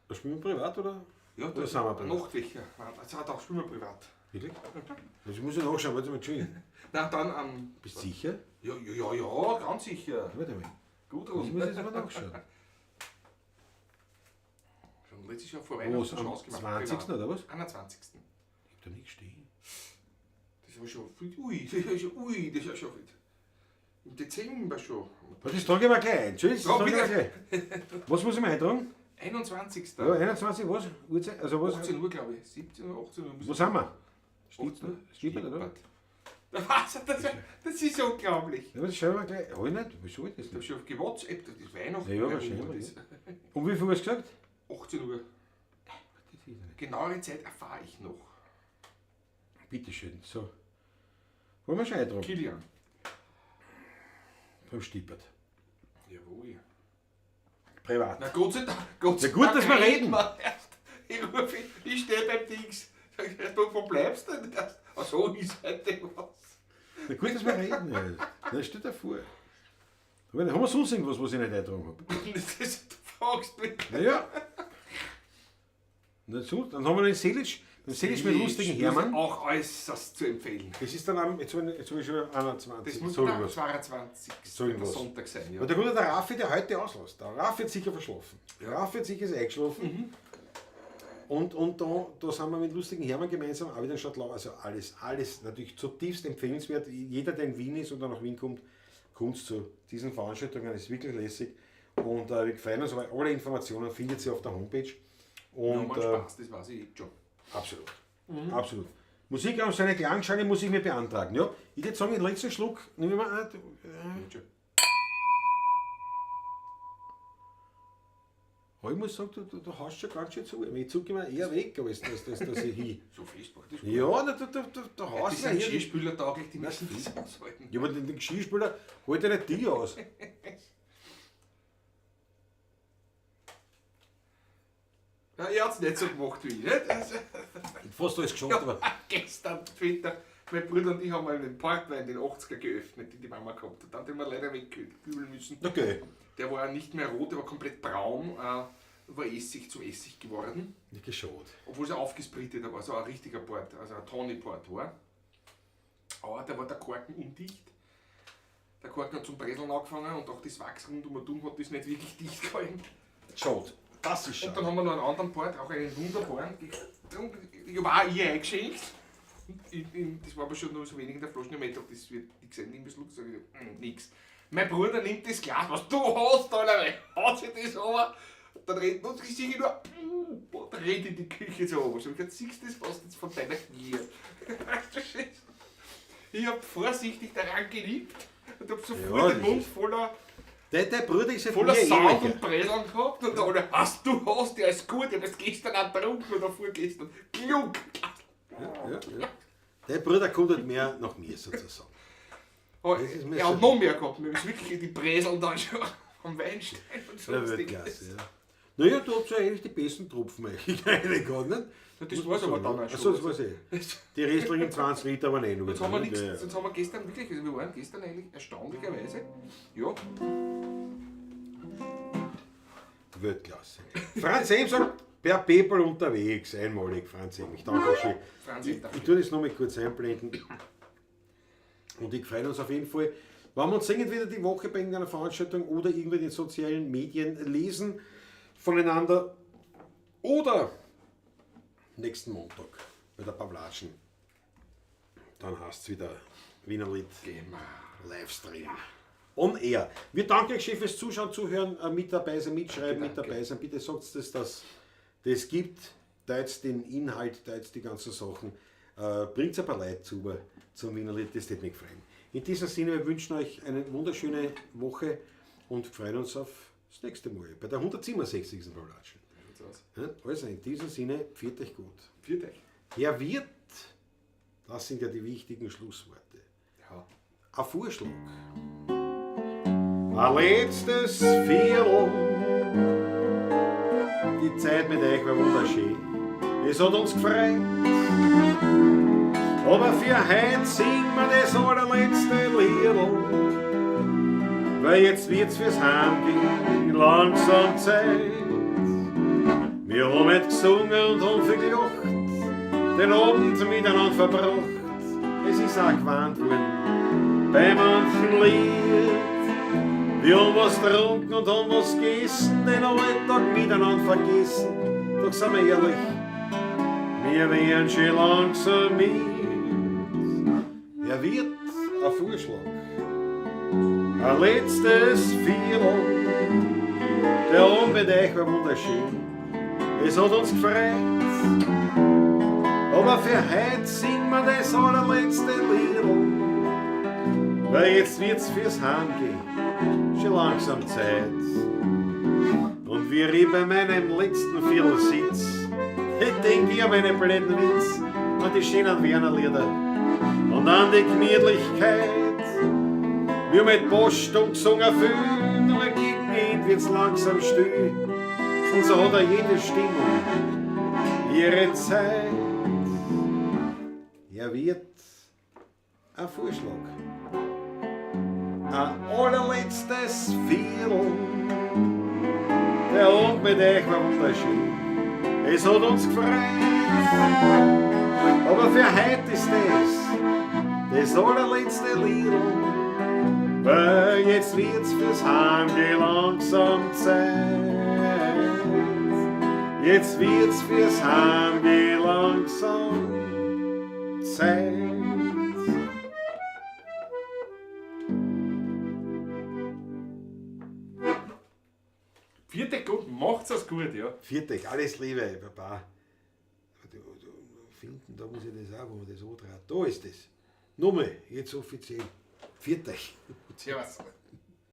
Speaker 1: Da spielen wir privat, oder?
Speaker 2: Ja,
Speaker 1: Oder sind wir privat?
Speaker 2: Nachtwächter. Also, da spielen wir privat.
Speaker 1: Wirklich? Also ich muss ja nachschauen, warte mal, Entschuldigung.
Speaker 2: Na, dann am.
Speaker 1: Bist du sicher?
Speaker 2: Ja, ja, ja, ja, ganz sicher.
Speaker 1: Warte mal.
Speaker 2: Gut,
Speaker 1: Ich
Speaker 2: Rund.
Speaker 1: muss jetzt mal nachschauen.
Speaker 2: Schon letztes Jahr vor
Speaker 1: Was,
Speaker 2: Weihnachten schon
Speaker 1: am
Speaker 2: ausgemacht.
Speaker 1: 20.
Speaker 2: Privat.
Speaker 1: oder was?
Speaker 2: 21.
Speaker 1: Ich hab da nicht stehen.
Speaker 2: Das ist aber schon viel. Ui, das ist ja schon, ui, das ist ja schon viel. Im Dezember schon.
Speaker 1: Was, das trage ich mir gleich ein. Entschuldigung, das
Speaker 2: Ja,
Speaker 1: trage ich mir
Speaker 2: bitte.
Speaker 1: gleich. Was muss ich mir eintragen?
Speaker 2: 21.
Speaker 1: Ja, 21, was? Uhrzeit? Also was?
Speaker 2: 18 Uhr, glaube ich. 17 Uhr, 18 Uhr.
Speaker 1: Wo sind wir?
Speaker 2: Steht
Speaker 1: Steht oder?
Speaker 2: Was? Das ist unglaublich.
Speaker 1: Ja, das schauen wir gleich. Hab ich nicht? Wieso ich das
Speaker 2: Ich habe
Speaker 1: nicht?
Speaker 2: schon gewhatsappt, das ist Weihnachten.
Speaker 1: Ja, ja, wahrscheinlich, Um wie viel hast du gesagt?
Speaker 2: 18 Uhr.
Speaker 1: Das ist ja nicht.
Speaker 2: Genauere Zeit erfahre ich noch.
Speaker 1: Bitte schön. So. Wollen wir schon eintragen?
Speaker 2: Kilian.
Speaker 1: Beim Stippert.
Speaker 2: Jawohl.
Speaker 1: Privat.
Speaker 2: Na Gott sei Dank. Gott sei
Speaker 1: Ja, gut,
Speaker 2: Dank
Speaker 1: dass wir reden.
Speaker 2: erst. Ich rufe, ich stehe beim Dings. Sag ich, du, wo bleibst du denn erst? Ach so, ist heute was.
Speaker 1: Na gut, dass wir reden. Ja. Na, stell dir vor. Haben wir sonst irgendwas, was ich nicht eintragen habe?
Speaker 2: Das, du fragst mich.
Speaker 1: Naja. Na so, dann haben wir den Selic, den Selic mit lustigen Hermann.
Speaker 2: Auch äußerst zu empfehlen.
Speaker 1: Das ist dann am, jetzt habe ich, schon 21.
Speaker 2: Das muss
Speaker 1: so
Speaker 2: der
Speaker 1: irgendwas.
Speaker 2: 22.
Speaker 1: So irgendwas.
Speaker 2: Sonntag sein. Ja.
Speaker 1: Und der gute der Raffi, der heute auslässt. Der Raffi hat sicher verschlafen. Der Raffi hat sicher ist eingeschlafen.
Speaker 2: Mhm.
Speaker 1: Und da sind wir mit lustigen Hermann gemeinsam auch wieder in Stadtlau. Also alles natürlich zutiefst empfehlenswert. Jeder, der in Wien ist oder nach Wien kommt, kommt zu diesen Veranstaltungen. Ist wirklich lässig. Und wir freuen uns, weil alle Informationen findet ihr auf der Homepage.
Speaker 2: Ja,
Speaker 1: Und
Speaker 2: macht Spaß, das weiß ich jetzt schon.
Speaker 1: absolut. Absolut. Musikraum, seine Klangschale muss ich mir beantragen. Ja, ich würde sagen, den letzten Schluck nehmen wir mal.
Speaker 2: Jetzt schon.
Speaker 1: Aber ich muss sagen, du haust schon ganz schön zu. Ich zucke immer eher weg, als dass ich hin.
Speaker 2: So fest war das.
Speaker 1: Ja, da
Speaker 2: Die
Speaker 1: haust du
Speaker 2: sind
Speaker 1: ja hier.
Speaker 2: Geschirrspüler tauglich, die müssen das aushalten.
Speaker 1: Ja, aber den Geschirrspüler holt ja nicht die aus.
Speaker 2: Ja, er hat es nicht so gemacht wie ich. Nicht? Also,
Speaker 1: Fast alles geschafft, aber
Speaker 2: gestern Twitter, mein Bruder und ich haben einen Portwein, den 80er geöffnet, den die Mama gehabt hat. Dann haben wir leider wegkübeln müssen.
Speaker 1: okay.
Speaker 2: Der war nicht mehr rot, der war komplett braun, war Essig zum Essig geworden.
Speaker 1: Nicht geschaut.
Speaker 2: Obwohl es aufgesprittet war, so ein richtiger Port, also ein Tawny Port war. Aber da war der Korken undicht. Der Korken hat zum Breseln angefangen und auch das Wachs rund um und um hat das nicht wirklich dicht gehalten.
Speaker 1: Schade. Das ist
Speaker 2: Und dann
Speaker 1: schade.
Speaker 2: haben wir noch einen anderen Port, auch einen wunderbaren, getrunken. Ich habe auch ihr eingeschenkt. Das war aber schon nur so wenig in der Flasche. Ich hab mir gedacht, das wird nichts sein. Nimm einen Schluck, sag ich, nix. Mein Bruder nimmt das Glas, was du hast, Alter, haut sich das runter. Dann rennt und ich sehe nur, und dann rennt in die Küche so runter. So, ich gesagt, siehst du das, was jetzt von deiner Gier? Ich hab vorsichtig daran geliebt und hab sofort
Speaker 1: Ja,
Speaker 2: den
Speaker 1: das
Speaker 2: Mund
Speaker 1: ist-
Speaker 2: voller
Speaker 1: Der Bruder ist halt
Speaker 2: voller
Speaker 1: mir
Speaker 2: Sound
Speaker 1: ähnlicher.
Speaker 2: und Breseln gehabt und alle, hast du hast, der ist gut, ich hab es gestern auch getrunken oder vorgestern. Klug!
Speaker 1: Ja. Der Bruder kommt halt mehr nach mir sozusagen.
Speaker 2: Oh,
Speaker 1: Das ist mir
Speaker 2: er hat
Speaker 1: schon-
Speaker 2: noch mehr gehabt, mir ist wirklich die Breseln dann schon am Weinstein und so.
Speaker 1: Der Weltklasse, ja. Naja, du hast ja eigentlich die besten Tropfen eigentlich reingehauen, nicht?
Speaker 2: Ja, das
Speaker 1: Muss
Speaker 2: war's
Speaker 1: man
Speaker 2: aber
Speaker 1: sagen,
Speaker 2: dann
Speaker 1: ne?
Speaker 2: auch schon.
Speaker 1: Ach so, das war's eh. Die restlichen 20 Liter waren eh noch.
Speaker 2: Jetzt haben wir
Speaker 1: nicht,
Speaker 2: nichts,
Speaker 1: Ja, ja.
Speaker 2: jetzt haben wir gestern wirklich, also wir waren gestern eigentlich erstaunlicherweise, ja,
Speaker 1: Weltklasse. Franz M. sagt, per PayPal unterwegs. Einmalig, Franz M. Ich danke euch schön.
Speaker 2: Franz M,
Speaker 1: Ich,
Speaker 2: danke.
Speaker 1: ich tue das nochmal kurz einblenden. Und ich freue uns auf jeden Fall, wenn wir uns sehen, entweder die Woche bei irgendeiner Veranstaltung oder irgendwie in den sozialen Medien lesen voneinander oder nächsten Montag bei der Pavlatschen. Dann heißt es wieder Wienerlied Livestream. On Air. Wir danken euch schön fürs Zuschauen, Zuhören, mit dabei sein, mitschreiben, mit
Speaker 2: Danke.
Speaker 1: dabei sein. Bitte sagt es, dass das gibt. Teilt den Inhalt, teilt die ganzen Sachen. Bringt ein paar Leute zu, zum Wienerlied, das würde mich freuen. In diesem Sinne, wir wünschen euch eine wunderschöne Woche und freuen uns auf das nächste Mal bei der 167. Pavlatschen. Ja, also in diesem Sinne, pfiat euch gut.
Speaker 2: Viert euch.
Speaker 1: Herr Wirt, das sind ja die wichtigen Schlussworte.
Speaker 2: Ja.
Speaker 1: Ein Vorschlag. Ein letztes Viertel. Die Zeit mit euch war wunderschön. Es hat uns gefreut. Aber für heute singen wir das allerletzte Liedl. Weil jetzt wird's fürs Heimgehen langsam Zeit. Wir haben heute gesungen und haben viel gelacht, den Abend miteinander verbracht. Es ist auch gewarnt worden bei manchen Lied. Wir haben was getrunken und haben was gegessen, den Alltag miteinander vergessen. Doch sind wir ehrlich, wir wären schon langsam mit. Er wird ein Vorschlag, ein letztes Viertel. Der Abend mit euch war wunderschön. Es hat uns gefreut. Aber für heute singen wir das allerletzte Liedl. Weil jetzt wird's fürs Heimgehen schon langsam Zeit. Und wie ich bei meinem letzten Viertel sitz, ich denk ich an meine blöden Witz, an die schönen Werner-Lieder und an die Gemütlichkeit. Wir mit Post und gesungen viel, nur gegen Ende wird's langsam still. Und so hat auch jede Stimmung ihre Zeit. Er wird ein Vorschlag. Ein allerletztes Viertel. Der Abend mit euch war wunderschön. Es hat uns gefreut. Aber für heute ist das allerletzte Liedl. Weil jetzt wird's fürs Heimgehen langsam Zeit. Jetzt wird's fürs Heimgehen langsam Zeit.
Speaker 2: Viert euch gut, macht's es gut, ja.
Speaker 1: Viert euch, alles Liebe, Baba. Finden, da muss ich das auch, wo man das andreht. Da ist das. Nochmal, jetzt offiziell. Viert euch.
Speaker 2: Servus.